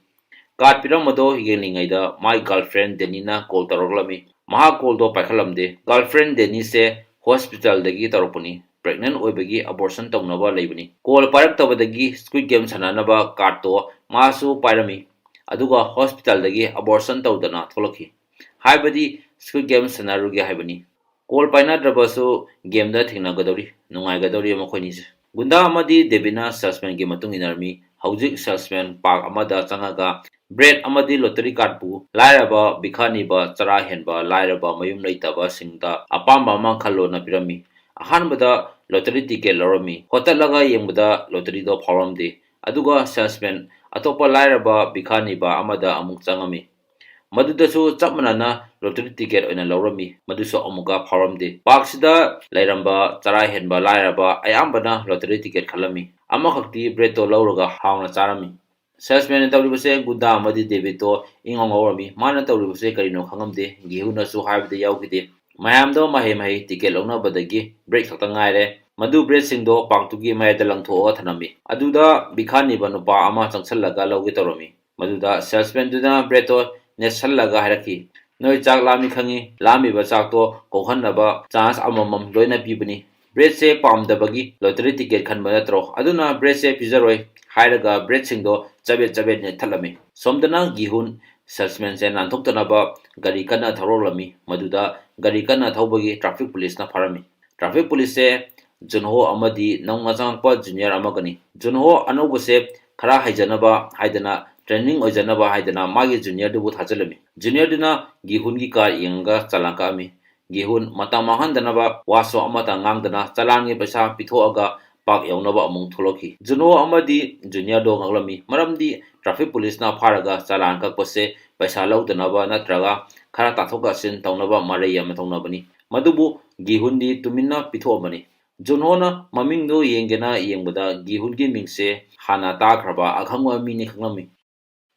Card ꯄꯤꯔꯝꯕꯗꯣ ꯌꯦꯡꯂꯤꯉꯩꯗ ꯃꯥꯏ girlfriend ꯗꯦꯅꯤꯅ call ꯇꯧꯔꯛꯂꯝꯃꯤ꯫ ꯃꯍꯥꯛ callꯗꯣ ꯄꯥꯏꯈꯠꯂꯝꯗꯦ꯫ Girlfriend ꯗꯦꯅꯤꯁꯦ hospitalꯗꯒꯤ ꯇꯧꯔꯛꯄꯅꯤ꯫ Pregnant ꯑꯣꯏꯕꯒꯤ abortion ꯇꯧꯅꯕ ꯂꯩꯕꯅꯤ꯫ Call ꯄꯥꯏꯔꯛꯇꯕꯗꯒꯤ Squid Game ꯁꯥꯟꯅꯅꯕ cardꯇꯣ ꯃꯥꯁꯨ ꯄꯥꯏꯔꯝꯃꯤ꯫ ꯑꯗꯨꯒ hospitalꯗꯒꯤ abortion ꯇꯧꯗꯅ ꯊꯣꯛꯂꯛꯈꯤ꯫ ꯍꯥꯏꯕꯗꯤ Squid Game ꯁꯥꯟꯅꯔꯨꯒꯦ ꯍꯥꯏꯕꯅꯤ꯫ Call ꯄꯥꯏꯅꯗ꯭ꯔꯕꯁꯨ gameꯗ ꯊꯦꯡꯅꯒꯗꯧꯔꯤ, ꯅꯨꯡꯉꯥꯏꯒꯗꯧꯔꯤ ꯃꯈꯣꯏꯅꯤꯁꯦ꯫ ꯒꯨꯟꯗꯥ ꯑꯃꯗꯤ ꯗꯦꯕꯤꯅ salesmanꯒꯤ ꯃꯇꯨꯡ ꯏꯟꯅꯔꯝꯃꯤ꯫ ꯍꯧꯖꯤꯛ salesman park ꯑꯃꯗ ꯆꯪꯉꯒ bread ꯑꯃꯗꯤ lottery cardꯄꯨ ꯂꯥꯏꯔꯕ ꯚꯤꯈꯥꯅꯤꯕ, ꯆꯔꯥ ꯍꯦꯟꯕ, ꯂꯥꯏꯔꯕ, ꯃꯌꯨꯝ ꯂꯩꯇꯕꯁꯤꯡꯗ ꯑꯄꯥꯝꯕ ꯑꯃ ꯈꯜꯂꯣꯅ ꯄꯤꯔꯝꯃꯤ꯫ ꯑꯍꯥꯟꯕꯗ lottery ticket ꯂꯧꯔꯝꯃꯤ꯫ ꯍꯣꯠꯇꯠꯂꯒ ꯌꯦꯡꯕꯗ lotteryꯗꯣ ꯐꯥꯎꯔꯝꯗꯦ꯫ ꯑꯗꯨꯒ salesman ꯑꯇꯣꯞꯄ ꯂꯥꯏꯔꯕ ꯚꯤꯈꯥꯅꯤꯕ ꯑꯃꯗ ꯑꯃꯨꯛ ꯆꯪꯉꯝꯃꯤ꯫ ꯃꯗꯨꯗꯁꯨ ꯆꯞ ꯃꯥꯟꯅꯅ lottery ticket ꯑꯣꯏꯅ ꯂꯧꯔꯝꯃꯤ꯫ ꯃꯗꯨꯁꯨ ꯑꯃꯨꯛꯀ ꯐꯥꯎꯔꯝꯗꯦ꯫ Parkꯁꯤꯗ ꯂꯩꯔꯝꯕ ꯆꯔꯥ ꯍꯦꯟꯕ ꯂꯥꯏꯔꯕ ꯑꯌꯥꯝꯕꯅ lottery ticket ꯈꯜꯂꯝꯃꯤ꯫ ꯑꯃꯈꯛꯇꯤ breadꯇꯣ ꯂꯧꯔꯒ ꯍꯥꯎꯅ ꯆꯥꯔꯝꯃꯤ꯫ Salesman ꯇꯧꯔꯤꯕꯁꯦ ꯒꯨꯟꯗꯥ ꯑꯃꯗꯤ ꯗꯦꯕꯤꯠꯇꯣ ꯏꯪꯉꯥꯎ ꯉꯥꯎꯔꯝꯃꯤ꯫ ꯃꯥꯅ ꯇꯧꯔꯤꯕꯁꯦ ꯀꯔꯤꯅꯣ ꯈꯪꯉꯝꯗꯦ꯫ ꯒꯤꯍꯨꯟꯅꯁꯨ ꯍꯥꯏꯕꯗꯤ ꯌꯥꯎꯈꯤꯗꯦ꯫ ꯃꯌꯥꯝꯗꯣ ꯃꯍꯩ ꯃꯍꯩ ꯇꯤꯀꯦꯠ ꯂꯧꯅꯕꯗꯒꯤ ꯕ꯭ꯔꯦꯛ ꯈꯛꯇ ꯉꯥꯏꯔꯦ꯫ ꯃꯗꯨ ꯕ꯭ꯔꯦꯗꯁꯤꯡꯗꯣ ꯄꯥꯛꯇꯨꯒꯤ ꯃꯌꯥꯏꯗ ꯂꯪꯊꯣꯛꯑꯒ ꯊꯝꯂꯝꯃꯤ꯫ ꯑꯗꯨꯗ ꯚꯤꯈꯥ ꯅꯤꯕ ꯅꯨꯄꯥ ꯑꯃ ꯆꯪꯁꯜꯂꯒ ꯂꯧꯒꯦ ꯇꯧꯔꯝꯃꯤ꯫ ꯃꯗꯨꯗ ꯁꯦꯜꯁꯃꯦꯟꯗꯨꯅ ꯕ꯭ꯔꯦꯗꯇꯣ ꯅꯦꯠꯁꯜꯂꯒ ꯍꯥꯏꯔꯛꯈꯤ, "ꯅꯣꯏ ꯆꯥꯛ ꯂꯥꯝꯃꯤ ꯈꯪꯉꯤ, ꯂꯥꯝꯃꯤꯕ ꯆꯥꯛꯇꯣ ꯀꯣꯛꯍꯟꯅꯕ ꯆꯥꯟꯁ ꯑꯃꯃꯝ ꯂꯣꯏꯅ ꯄꯤꯕꯅꯤ꯫ ꯕ꯭ꯔꯦꯗꯁꯦ ꯄꯥꯝꯗꯕꯒꯤ ꯂꯣꯇꯔꯤ ꯇꯤꯀꯦꯠ ꯈꯟꯕ ꯅꯠꯇ꯭ꯔꯣ? ꯑꯗꯨꯅ ꯕ꯭ꯔꯦꯗꯁꯦ ꯄꯤꯖꯔꯣꯏ" ꯍꯥꯏꯔꯒ ꯕ꯭ꯔꯦꯗꯁꯤꯡꯗꯣ ꯆꯕꯦꯠ ꯆꯕꯦꯠ ꯅꯦꯠꯊꯠꯂꯝꯃꯤ꯫ ꯁꯣꯝꯗꯅ ꯒꯤꯍꯨꯟ ꯁꯦꯜꯁꯃꯦꯟꯁꯦ ꯅꯥꯟꯊꯣꯛꯇꯅꯕ ꯒꯥꯔꯤ ꯀꯟꯅ ꯊꯧꯔꯛꯂꯝꯃꯤ꯫ ꯃꯗꯨꯗ ꯒꯥꯔꯤ ꯀꯟꯅ ꯊꯧꯕꯒꯤ ꯇ꯭ꯔꯥꯐꯤꯛ ꯄꯨꯂꯤꯁꯅ ꯐꯥꯔꯝꯃꯤ꯫ ꯇ꯭ꯔꯥꯐꯤꯛ ꯄꯨꯂꯤꯁꯁꯦ ꯖꯨꯟꯍꯣ ꯑꯃꯗꯤ ꯅꯧꯅ ꯆꯪꯂꯛꯄ ꯖꯨꯅꯤꯌꯔ ꯑꯃꯒꯅꯤ꯫ ꯖꯨꯟꯍꯣ ꯑꯅꯧꯕꯁꯦ ꯈꯔ ꯍꯩꯖꯅꯕ ꯍꯥꯏꯗꯅ, ꯇ꯭ꯔꯦꯅꯤꯡ ꯑꯣꯏꯖꯅꯕ ꯍꯥꯏꯗꯅ ꯃꯥꯒꯤ ꯖꯨꯅꯤꯌꯔꯗꯨꯕꯨ ꯊꯥꯖꯤꯜꯂꯝꯃꯤ꯫ ꯖꯨꯅꯤꯌꯔꯗꯨꯅ ꯒꯤꯍꯨꯟꯒꯤ ꯀꯥꯔ ꯌꯦꯡꯉꯒ ꯆꯂꯥꯟ ꯀꯛꯑꯝꯃꯤ꯫ ꯒꯤꯍꯨꯟ ꯃꯇꯝ ꯃꯥꯡꯍꯟꯗꯅꯕ ꯋꯥꯁꯨ ꯑꯃꯠꯇ ꯉꯥꯡꯗꯅ ꯆꯂꯥꯟꯒꯤ ꯄꯩꯁꯥ ꯄꯤꯊꯣꯛꯑꯒ ꯄꯥꯛ ꯌꯧꯅꯕ ꯑꯃꯨꯛ ꯊꯣꯛꯂꯛꯈꯤ꯫ ꯖꯨꯟꯍꯣ ꯑꯃꯗꯤ ꯖꯨꯅꯤꯌꯔꯗꯣ ꯉꯛꯂꯝꯃꯤ, ꯃꯔꯝꯗꯤ ꯇ꯭ꯔꯥꯐꯤꯛ ꯄꯨꯂꯤꯁꯅ ꯐꯥꯔꯒ ꯆꯂꯥꯟ ꯀꯛꯄꯁꯦ ꯄꯩꯁꯥ ꯂꯧꯗꯅꯕ ꯅꯠꯇ꯭ꯔꯒ ꯈꯔ ꯇꯥꯊꯣꯛ ꯇꯥꯁꯤꯟ ꯇꯧꯅꯕ ꯃꯔꯩ ꯑꯃ ꯇꯧꯅꯕꯅꯤ꯫ ꯃꯗꯨꯕꯨ ꯒꯤꯍꯨꯟꯗꯤ ꯇꯨꯃꯤꯟꯅ ꯄꯤꯊꯣꯛꯑꯝꯕꯅꯤ꯫ ꯖꯨꯟꯍꯣꯅ ꯃꯃꯤꯡꯗꯨ ꯌꯦꯡꯒꯦꯅ ꯌꯦꯡꯕꯗ ꯒꯤꯍꯨꯟꯒꯤ ꯃꯤꯡꯁꯦ ꯍꯥꯟꯅ ꯇꯥꯈ꯭ꯔꯕ ꯑꯈꯪꯕ ꯃꯤꯅꯤ ꯈꯪꯂꯝꯃꯤ꯫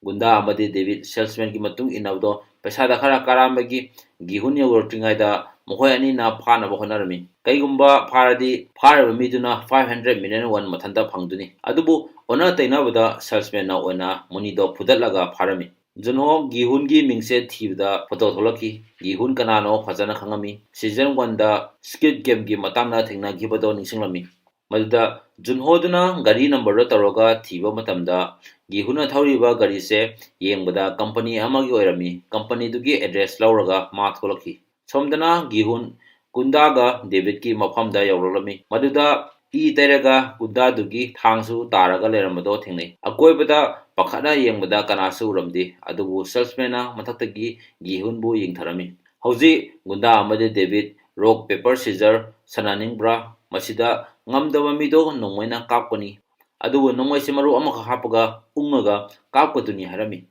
ꯒꯨꯟꯗꯥ ꯑꯃꯗꯤ ꯗꯦꯕꯤꯠ ꯁꯦꯜꯁꯃꯦꯟꯒꯤ ꯃꯇꯨꯡ ꯏꯟꯅꯕꯗꯣ ꯄꯩꯁꯥꯗ ꯈꯔ ꯀꯥꯔꯝꯕꯒꯤ ꯒꯤꯍꯨꯟ ꯌꯧꯔꯛꯇ꯭ꯔꯤꯉꯩꯗ ꯃꯈꯣꯏ ꯑꯅꯤꯅ ꯐꯥꯅꯕ ꯍꯣꯠꯅꯔꯝꯃꯤ꯫ ꯀꯩꯒꯨꯝꯕ ꯐꯥꯔꯗꯤ ꯐꯥꯔꯤꯕ ꯃꯤꯗꯨꯅ five hundred million won ꯃꯊꯟꯇ ꯐꯪꯗꯨꯅꯤ꯫ ꯑꯗꯨꯕꯨ ꯑꯣꯟꯅ ꯇꯩꯅꯕꯗ ꯁꯦꯜꯁꯃꯦꯟꯅ ꯑꯣꯏꯅ ꯃꯨꯅꯤꯗꯣ ꯐꯨꯗꯠꯂꯒ ꯐꯥꯔꯝꯃꯤ꯫ ꯖꯨꯟꯍꯣ ꯒꯤꯍꯨꯟꯒꯤ ꯃꯤꯡꯁꯦ ꯊꯤꯕꯗ ꯐꯣꯇꯣ ꯊꯣꯛꯂꯛꯈꯤ꯫ ꯒꯤꯍꯨꯟ ꯀꯅꯥꯅꯣ ꯐꯖꯅ ꯈꯪꯉꯝꯃꯤ꯫ ꯁꯤꯖꯟ ꯋꯥꯟꯗ ꯁ꯭ꯀ꯭ꯋꯤꯗ ꯒꯦꯝꯒꯤ ꯃꯇꯥꯡꯗ ꯊꯦꯡꯅꯈꯤꯕꯗꯣ ꯅꯤꯡꯁꯤꯡꯂꯝꯃꯤ꯫ ꯃꯗꯨꯗ ꯖꯨꯟꯍꯣꯗꯨꯅ ꯒꯥꯔꯤ ꯅꯝꯕꯔꯗꯣ ꯇꯧꯔꯒ ꯊꯤꯕ ꯃꯇꯝꯗ ꯒꯤꯍꯨꯟꯅ ꯊꯧꯔꯤꯕ ꯒꯥꯔꯤꯁꯦ ꯌꯦꯡꯕꯗ ꯀꯝꯄꯅꯤ ꯑꯃꯒꯤ ꯑꯣꯏꯔꯝꯃꯤ꯫ ꯀꯝꯄꯅꯤꯗꯨꯒꯤ ꯑꯦꯗ꯭ꯔꯦꯁ ꯂꯧꯔꯒ ꯃꯥ ꯊꯣꯛꯂꯛꯈꯤ꯫ ꯁꯣꯝꯗꯅ ꯒꯤꯍꯨꯟ ꯒꯨꯟꯗꯥꯒ ꯗꯦꯕꯤꯠꯀꯤ ꯃꯐꯝꯗ ꯌꯧꯔꯛꯂꯝꯃꯤ꯫ ꯃꯗꯨꯗ ꯏ ꯇꯩꯔꯒ ꯒꯨꯟꯗꯥꯗꯨꯒꯤ ꯊꯥꯡꯁꯨ ꯇꯥꯔꯒ ꯂꯩꯔꯝꯕꯗꯣ ꯊꯦꯡꯅꯩ꯫ ꯑꯀꯣꯏꯕꯗ ꯄꯥꯈꯠꯅ ꯌꯦꯡꯕꯗ ꯀꯅꯥꯁꯨ ꯎꯔꯝꯗꯦ, ꯑꯗꯨꯕꯨ ꯁꯦꯜꯁꯃꯦꯟꯅ ꯃꯊꯛꯇꯒꯤ ꯒꯤꯍꯨꯟꯕꯨ ꯌꯦꯡꯊꯔꯝꯃꯤ꯫ "ꯍꯧꯖꯤꯛ ꯒꯨꯟꯗꯥ ꯑꯃꯗꯤ ꯗꯦꯕꯤꯠ rock paper scissor ꯁꯥꯟꯅꯅꯤꯡꯕ꯭ꯔꯥ? ꯃꯁꯤꯗ ꯉꯝꯗꯕ ꯃꯤꯗꯣ ꯅꯣꯡꯃꯩꯅ ꯀꯥꯞꯀꯅꯤ, ꯑꯗꯨꯕꯨ ꯅꯣꯡꯃꯩꯁꯦ ꯃꯔꯨ ꯑꯃꯈꯛ ꯍꯥꯞꯄꯒ ꯎꯪꯉꯒ ꯀꯥꯞꯀꯗꯣꯏꯅꯤ" ꯍꯥꯏꯔꯝꯃꯤ꯫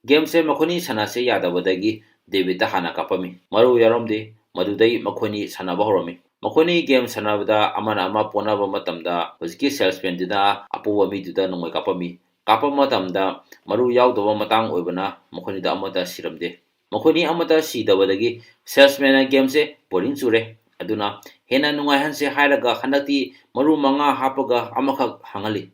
ꯒꯦꯝꯁꯦ ꯃꯈꯣꯏꯅꯤ ꯁꯥꯟꯅꯁꯦ ꯌꯥꯗꯕꯗꯒꯤ ꯗꯦꯕꯤꯠꯇ ꯍꯥꯟꯅ ꯀꯥꯞꯄꯝꯃꯤ꯫ ꯃꯔꯨ ꯌꯥꯎꯔꯝꯗꯦ꯫ ꯃꯗꯨꯗꯩ ꯃꯈꯣꯏꯅꯤ ꯁꯥꯟꯅꯕ ꯍꯧꯔꯝꯃꯤ꯫ ꯃꯈꯣꯏꯅꯤ ꯒꯦꯝ ꯁꯥꯟꯅꯕꯗ ꯑꯃꯅ ꯑꯃ ꯄꯣꯅꯕ ꯃꯇꯝꯗ ꯍꯧꯖꯤꯛꯀꯤ ꯁꯦꯜꯁꯃꯦꯟꯗꯨꯅ ꯑꯄꯣꯕ ꯃꯤꯗꯨꯗ ꯅꯣꯡꯃꯩ ꯀꯥꯞꯄꯝꯃꯤ꯫ ꯀꯥꯞꯄ ꯃꯇꯝꯗ ꯃꯔꯨ ꯌꯥꯎꯗꯕ ꯃꯇꯥꯡ ꯑꯣꯏꯕꯅ ꯃꯈꯣꯏꯅꯤꯗ ꯑꯃꯠꯇ ꯁꯤꯔꯝꯗꯦ꯫ ꯃꯈꯣꯏꯅꯤ ꯑꯃꯠꯇ ꯁꯤꯗꯕꯗꯒꯤ salesmanꯅ gameꯁꯦ boring ꯆꯨꯔꯦ, ꯑꯗꯨꯅ ꯍꯦꯟꯅ ꯅꯨꯡꯉꯥꯏꯍꯟꯁꯦ ꯍꯥꯏꯔꯒ ꯍꯟꯗꯛꯇꯤ ꯃꯔꯨ ꯃꯉꯥ ꯍꯥꯞꯄꯒ ꯑꯃꯈꯛ ꯍꯥꯡꯍꯜꯂꯤ꯫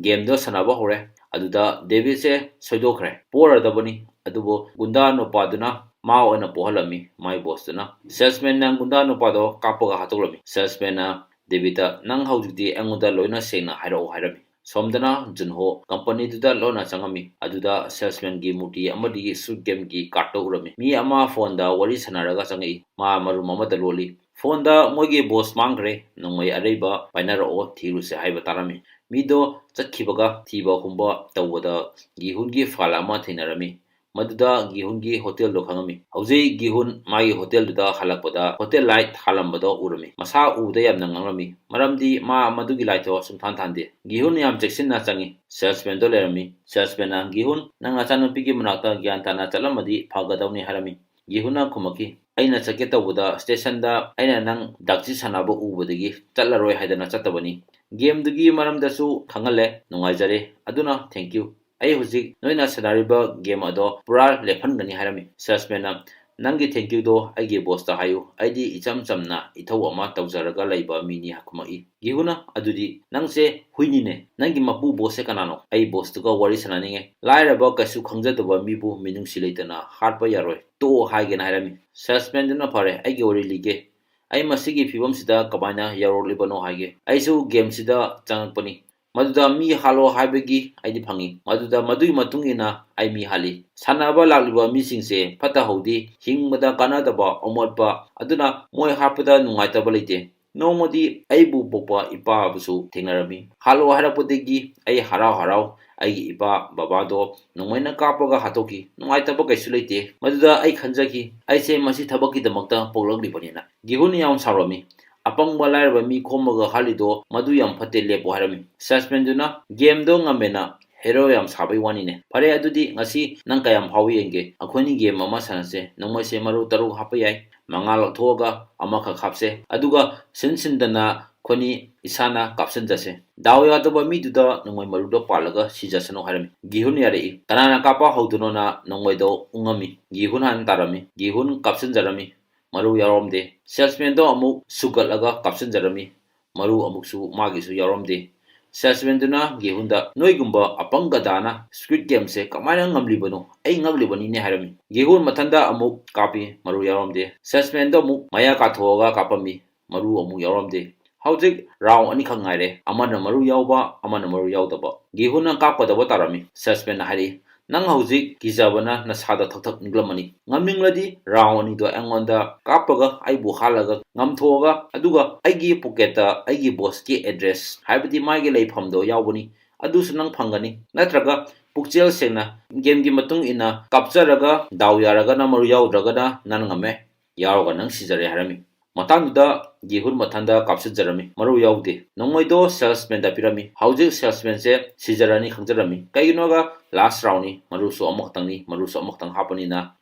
Gameꯗꯣ ꯁꯥꯟꯅꯕ ꯍꯧꯔꯦ꯫ ꯑꯗꯨꯗ Davidꯁꯦ ꯁꯣꯏꯗꯣꯛꯈ꯭ꯔꯦ, ꯄꯣꯔꯗꯕꯅꯤ꯫ ꯑꯗꯨꯕꯨ ꯒꯨꯟꯗꯥ ꯅꯨꯄꯥꯗꯨꯅ ꯃꯥ ꯑꯣꯏꯅ ꯄꯣꯍꯜꯂꯝꯃꯤ꯫ ꯃꯥꯏ bossꯇꯨꯅ salesmanꯅ ꯒꯨꯟꯗꯥ ꯅꯨꯄꯥꯗꯣ ꯀꯥꯞꯄꯒ ꯍꯥꯠꯇꯣꯛꯂꯝꯃꯤ꯫ Salesmanꯅ Davidꯇ, "ꯅꯪ ꯍꯧꯖꯤꯛꯇꯤ ꯑꯩꯉꯣꯟꯗ ꯂꯣꯏꯅ ꯁꯦꯡꯅ ꯍꯥꯏꯔꯛꯑꯣ" ꯍꯥꯏꯔꯝꯃꯤ꯫ ꯁꯣꯝꯗꯅ ꯖꯨꯟꯍꯣ companyꯗꯨꯗ ꯂꯣꯟꯅ ꯆꯪꯉꯝꯃꯤ꯫ ꯑꯗꯨꯗ salesmanꯒꯤ ꯃꯨꯔꯇꯤ ꯑꯃꯗꯤ Squid Gameꯒꯤ cardꯇꯣ ꯎꯔꯝꯃꯤ꯫ ꯃꯤ ꯑꯃ phoneꯗ ꯋꯥꯔꯤ ꯁꯥꯟꯅꯔꯒ ꯆꯪꯉꯛꯏ꯫ ꯃꯥ ꯃꯔꯨꯝ ꯑꯃꯗ ꯂꯣꯜꯂꯤ꯫ Phoneꯗ ꯃꯣꯏꯒꯤ boss ꯃꯥꯡꯈ꯭ꯔꯦ, ꯅꯣꯡꯃꯩ ꯑꯔꯩꯕ ꯄꯥꯏꯅꯔꯛꯑꯣ, ꯊꯤꯔꯨꯁꯦ ꯍꯥꯏꯕ ꯇꯥꯔꯝꯃꯤ꯫ ꯃꯤꯗꯣ ꯆꯠꯈꯤꯕꯒ ꯊꯤꯕ ꯍꯨꯝꯕ ꯇꯧꯕꯗ ꯒꯤꯍꯨꯟꯒꯤ file ꯑꯃ ꯊꯦꯡꯅꯔꯝꯃꯤ꯫ ꯃꯗꯨꯗ ꯒꯤꯍꯨꯟꯒꯤ ꯍꯣꯇꯦꯜꯗꯣ ꯈꯪꯉꯝꯃꯤ꯫ ꯍꯧꯖꯤꯛ ꯒꯤꯍꯨꯟ ꯃꯥꯒꯤ ꯍꯣꯇꯦꯜꯗꯨꯗ ꯍꯜꯂꯛꯄꯗ ꯍꯣꯇꯦꯜ light ꯊꯥꯜꯂꯝꯕꯗꯣ ꯎꯔꯝꯃꯤ꯫ ꯃꯁꯥ ꯎꯕꯗ ꯌꯥꯝꯅ ꯉꯛꯂꯝꯃꯤ, ꯃꯔꯝꯗꯤ ꯃꯥ ꯃꯗꯨꯒꯤ lightꯇꯣ ꯁꯨꯡꯊꯥꯟ ꯊꯥꯟꯗꯦ꯫ ꯒꯤꯍꯨꯟ ꯌꯥꯝ ꯆꯦꯛꯁꯤꯟꯅ ꯆꯪꯉꯤ꯫ Salesmanꯗꯣ ꯂꯩꯔꯝꯃꯤ꯫ Salesmanꯅ, "ꯒꯤꯍꯨꯟ, ꯅꯪ ꯅꯆꯥꯅꯨꯄꯤꯒꯤ ꯃꯅꯥꯛꯇ ꯒ꯭ꯌꯥꯟ ꯇꯥꯅ ꯆꯠꯂꯝꯃꯗꯤ ꯐꯒꯗꯧꯅꯤ" ꯍꯥꯏꯔꯝꯃꯤ꯫ ꯒꯤꯍꯨꯟꯅ ꯈꯨꯝꯃꯛꯈꯤ, "ꯑꯩꯅ ꯆꯠꯀꯦ ꯇꯧꯕꯗ stationꯗ ꯑꯩꯅ ꯅꯪ ꯗꯥꯛꯆꯤ ꯁꯥꯟꯅꯕ ꯎꯕꯗꯒꯤ ꯆꯠꯂꯔꯣꯏ ꯍꯥꯏꯗꯅ ꯆꯠꯇꯕꯅꯤ꯫ Gameꯗꯨꯒꯤ ꯃꯔꯝꯗꯁꯨ ꯈꯪꯍꯜꯂꯦ, ꯅꯨꯡꯉꯥꯏꯖꯔꯦ꯫ ꯑꯗꯨꯅ thank you꯫ ꯑꯩ ꯍꯧꯖꯤꯛ ꯅꯣꯏꯅ ꯁꯥꯟꯅꯔꯤꯕ game ꯑꯗꯣ ꯄꯨꯔꯥ ꯂꯦꯞꯍꯟꯒꯅꯤ" ꯍꯥꯏꯔꯝꯃꯤ꯫ Salesmanꯅ, "ꯅꯪꯒꯤ thank youꯗꯣ ꯑꯩꯒꯤ bossꯇ ꯍꯥꯏꯌꯨ, ꯑꯩꯗꯤ ꯏꯆꯝ ꯆꯝꯅ ꯏꯊꯧ ꯑꯃ ꯇꯧꯖꯔꯒ ꯂꯩꯕ ꯃꯤꯅꯤ" ꯈꯨꯝꯃꯛꯏ꯫ ꯒꯤꯍꯨꯟꯅ, "ꯑꯗꯨꯗꯤ ꯅꯪꯁꯦ ꯍꯨꯏꯅꯤꯅꯦ, ꯅꯪꯒꯤ ꯃꯄꯨ bossꯁꯦ ꯀꯅꯥꯅꯣ? ꯑꯩ bossꯇꯨꯒ ꯋꯥꯔꯤ ꯁꯥꯟꯅꯅꯤꯡꯉꯦ꯫ ꯂꯥꯏꯔꯕ ꯀꯩꯁꯨ ꯈꯪꯖꯗꯕ ꯃꯤꯕꯨ ꯃꯤꯅꯨꯡꯁꯤ ꯂꯩꯇꯅ ꯍꯥꯠꯄ ꯌꯥꯔꯣꯏ, ꯇꯣꯛꯑꯣ" ꯍꯥꯏꯒꯦꯅ ꯍꯥꯏꯔꯝꯃꯤ꯫ Salesmanꯗꯨꯅ, "ꯐꯔꯦ, ꯑꯩꯒꯤ ꯋꯥꯔꯤ ꯂꯤꯒꯦ꯫ ꯑꯩ ꯃꯁꯤꯒꯤ ꯐꯤꯕꯝꯁꯤꯗ ꯀꯃꯥꯏꯅ ꯌꯧꯔꯛꯂꯤꯕꯅꯣ ꯍꯥꯏꯒꯦ꯫ ꯑꯩꯁꯨ gameꯁꯤꯗ ꯆꯪꯉꯛꯄꯅꯤ꯫ ꯃꯗꯨꯗ ꯃꯤ ꯍꯥꯠꯂꯣ ꯍꯥꯏꯕꯒꯤ ꯑꯩꯗꯤ ꯐꯪꯉꯤ꯫ ꯃꯗꯨꯗ ꯃꯗꯨꯒꯤ ꯃꯇꯨꯡ ꯏꯟꯅ ꯑꯩ ꯃꯤ ꯍꯥꯠꯂꯤ꯫ ꯁꯥꯟꯅꯕ ꯂꯥꯛꯂꯤꯕ ꯃꯤꯁꯤꯡꯁꯦ ꯐꯠꯇ ꯍꯥꯎꯗꯤ, ꯍꯤꯡꯕꯗ ꯀꯥꯟꯅꯗꯕ, ꯑꯃꯣꯠꯄ, ꯑꯗꯨꯅ ꯃꯣꯏ ꯍꯥꯠꯄꯗ ꯅꯨꯡꯉꯥꯏꯇꯕ ꯂꯩꯇꯦ꯫ ꯅꯣꯡꯃꯗꯤ ꯑꯩꯕꯨ ꯄꯣꯛꯄ ꯏꯄꯥꯕꯨꯁꯨ ꯊꯦꯡꯅꯔꯝꯃꯤ꯫ ꯍꯥꯠꯂꯣ ꯍꯥꯏꯔꯛꯄꯗꯒꯤ ꯑꯩ ꯍꯔꯥꯎ ꯍꯔꯥꯎ ꯑꯩꯒꯤ ꯏꯄꯥ ꯕꯕꯥꯗꯣ ꯅꯣꯡꯃꯩꯅ ꯀꯥꯞꯄꯒ ꯍꯥꯠꯇꯣꯛꯈꯤ꯫ ꯅꯨꯡꯉꯥꯏꯇꯕ ꯀꯩꯁꯨ ꯂꯩꯇꯦ꯫ ꯃꯗꯨꯗ ꯑꯩ ꯈꯟꯖꯈꯤ, ꯑꯩꯁꯦ ꯃꯁꯤ ꯊꯕꯛꯀꯤꯗꯃꯛꯇ ꯄꯣꯛꯂꯛꯂꯤꯕꯅꯤꯅ"꯫ ꯒꯤꯍꯨꯟ ꯌꯥꯝ ꯁꯥꯎꯔꯝꯃꯤ꯫ "ꯑꯄꯪꯕ ꯂꯥꯏꯔꯕ ꯃꯤ ꯈꯣꯝꯃꯒ ꯍꯥꯠꯂꯤꯗꯣ ꯃꯗꯨ ꯌꯥꯝ ꯐꯠꯇꯦ, ꯂꯦꯞꯄꯣ" ꯍꯥꯏꯔꯝꯃꯤ꯫ Salesmanꯗꯨꯅ, "Gameꯗꯣ ꯉꯝꯃꯦꯅ hero ꯌꯥꯝ ꯁꯥꯕꯩ ꯋꯥꯅꯤꯅꯦ꯫ ꯐꯔꯦ, ꯑꯗꯨꯗꯤ ꯉꯁꯤ ꯅꯪ ꯀꯌꯥꯝ ꯐꯥꯎꯕ ꯌꯦꯡꯒꯦ? ꯑꯩꯈꯣꯏꯅꯤ game ꯑꯃ ꯁꯥꯟꯅꯁꯦ꯫ ꯅꯣꯡꯃꯩꯁꯦ ꯃꯔꯨ ꯇꯔꯨꯛ ꯍꯥꯞꯄ ꯌꯥꯏ꯫ ꯃꯉꯥ ꯂꯧꯊꯣꯛꯑꯒ ꯑꯃꯈꯛ ꯍꯥꯞꯁꯦ꯫ ꯑꯗꯨꯒ ꯁꯤꯟ ꯁꯤꯟꯗꯅ ꯑꯩꯈꯣꯏꯅꯤ ꯏꯁꯥꯅ ꯀꯥꯞꯁꯤꯟꯖꯁꯦ꯫ ꯗꯥꯎ ꯌꯥꯗꯕ ꯃꯤꯗꯨꯗ ꯅꯣꯡꯃꯩ ꯃꯔꯨꯗꯣ ꯄꯥꯜꯂꯒ ꯁꯤꯖꯁꯅꯨ ꯍꯥꯏꯔꯝꯃꯤ꯫ ꯒꯤꯍꯨꯟ ꯌꯥꯔꯛꯏ꯫ ꯀꯅꯥꯅ ꯀꯥꯞꯄ ꯍꯧꯗꯣꯏꯅꯣꯅ ꯅꯣꯡꯃꯩꯗꯣ ꯎꯪꯉꯝꯃꯤ꯫ ꯒꯤꯍꯨꯟ ꯍꯥꯟꯅ ꯇꯥꯔꯝꯃꯤ꯫ ꯒꯤꯍꯨꯟ ꯀꯥꯞꯁꯤꯟꯖꯔꯝꯃꯤ꯫ ꯃꯔꯨ ꯌꯥꯎꯔꯝꯗꯦ꯫ ꯁꯦꯜꯁꯃꯦꯟꯗꯣ ꯑꯃꯨꯛ ꯁꯨꯒꯠꯂꯒ ꯀꯥꯞꯁꯤꯟꯖꯔꯝꯃꯤ꯫ ꯃꯔꯨ ꯑꯃꯨꯛꯁꯨ ꯃꯥꯒꯤꯁꯨ ꯌꯥꯎꯔꯝꯗꯦ꯫ ꯁꯦꯜꯁꯃꯦꯟꯗꯨꯅ ꯒꯤꯍꯨꯟꯗ, "ꯅꯣꯏꯒꯨꯝꯕ ꯑꯄꯪ ꯒꯗꯥꯅ ꯁ꯭ꯀ꯭ꯋꯤꯠ ꯒꯦꯝꯁꯦ ꯀꯃꯥꯏꯅ ꯉꯝꯂꯤꯕꯅꯣ? ꯑꯩ ꯉꯛꯂꯤꯕꯅꯤꯅꯦ" ꯍꯥꯏꯔꯝꯃꯤ꯫ ꯒꯤꯍꯨꯟ ꯃꯊꯟꯇ ꯑꯃꯨꯛ ꯀꯥꯞꯄꯤ, ꯃꯔꯨ ꯌꯥꯎꯔꯝꯗꯦ꯫ ꯁꯦꯜꯁꯃꯦꯟꯗꯣ ꯑꯃꯨꯛ ꯃꯌꯥ ꯀꯥꯊꯣꯛꯑꯒ ꯀꯥꯞꯄꯝꯃꯤ, ꯃꯔꯨ ꯑꯃꯨꯛ ꯌꯥꯎꯔꯝꯗꯦ꯫ ꯍꯧꯖꯤꯛ ꯔꯥꯎꯟ ꯑꯅꯤꯈꯛ ꯉꯥꯏꯔꯦ, ꯑꯃꯅ ꯃꯔꯨ ꯌꯥꯎꯕ, ꯑꯃꯅ ꯃꯔꯨ ꯌꯥꯎꯗꯕ꯫ ꯒꯤꯍꯨꯟꯅ ꯀꯥꯞꯀꯗꯕ ꯇꯥꯔꯝꯃꯤ꯫ ꯁꯦꯜꯁꯃꯦꯟꯅ ꯍꯥꯏꯔꯛꯏ, "ꯅꯪ ꯍꯧꯖꯤꯛ ꯀꯤꯖꯕꯅ ꯅꯁꯥꯗ ꯊꯛ ꯊꯛ ꯅꯤꯛꯂꯝꯃꯅꯤ꯫ ꯉꯝꯅꯤꯡꯂꯗꯤ ꯔꯥꯎꯟ ꯑꯅꯤꯗꯣ ꯑꯩꯉꯣꯟꯗ ꯀꯥꯞꯄꯒ ꯑꯩꯕꯨ ꯍꯥꯠꯂꯒ ꯉꯝꯊꯣꯛꯑꯒ, ꯑꯗꯨꯒ ꯑꯩꯒꯤ ꯄꯣꯀꯦꯠꯇ ꯑꯩꯒꯤ ꯕꯣꯁꯀꯤ ꯑꯦꯗ꯭ꯔꯦꯁ, ꯍꯥꯏꯕꯗꯤ ꯃꯥꯒꯤ ꯂꯩꯐꯝꯗꯣ ꯌꯥꯎꯕꯅꯤ, ꯑꯗꯨꯁꯨ ꯅꯪ ꯐꯪꯒꯅꯤ꯫ ꯅꯠꯇ꯭ꯔꯒ ꯄꯨꯛꯆꯦꯜ ꯁꯦꯡꯅ ꯒꯦꯝꯒꯤ ꯃꯇꯨꯡ ꯏꯟꯅ ꯀꯥꯞꯆꯔꯒ ꯗꯥꯎ ꯌꯥꯔꯒꯅ ꯃꯔꯨ ꯌꯥꯎꯗ꯭ꯔꯒꯅ ꯅꯪ ꯉꯝꯃꯦ, ꯌꯥꯎꯔꯒ ꯅꯪ ꯁꯤꯖꯔꯦ" ꯍꯥꯏꯔꯝꯃꯤ꯫ ꯃꯇꯥꯡꯗꯨꯗ ꯒꯤꯍꯨꯟ ꯃꯊꯟꯇ ꯀꯥꯞꯁꯤꯟꯖꯔꯝꯃꯤ, ꯃꯔꯨ ꯌꯥꯎꯗꯦ꯫ ꯅꯣꯡꯃꯩꯗꯣ ꯁꯦꯜꯁꯃꯦꯟꯗ ꯄꯤꯔꯝꯃꯤ꯫ ꯍꯧꯖꯤꯛ ꯁꯦꯜꯁꯃꯦꯟꯁꯦ ꯁꯤꯖꯔꯅꯤ ꯈꯪꯖꯔꯝꯃꯤ꯫ ꯀꯩꯒꯤꯅꯣꯒ ꯂꯥꯁ ꯔꯥꯎꯟꯅꯤ, ꯃꯔꯨꯁꯨ ꯑꯃꯈꯛꯇꯪꯅꯤ, ꯃꯔꯨꯁꯨ ꯑꯃꯈꯛꯇꯪ ꯍꯥꯞꯄꯅꯤꯅ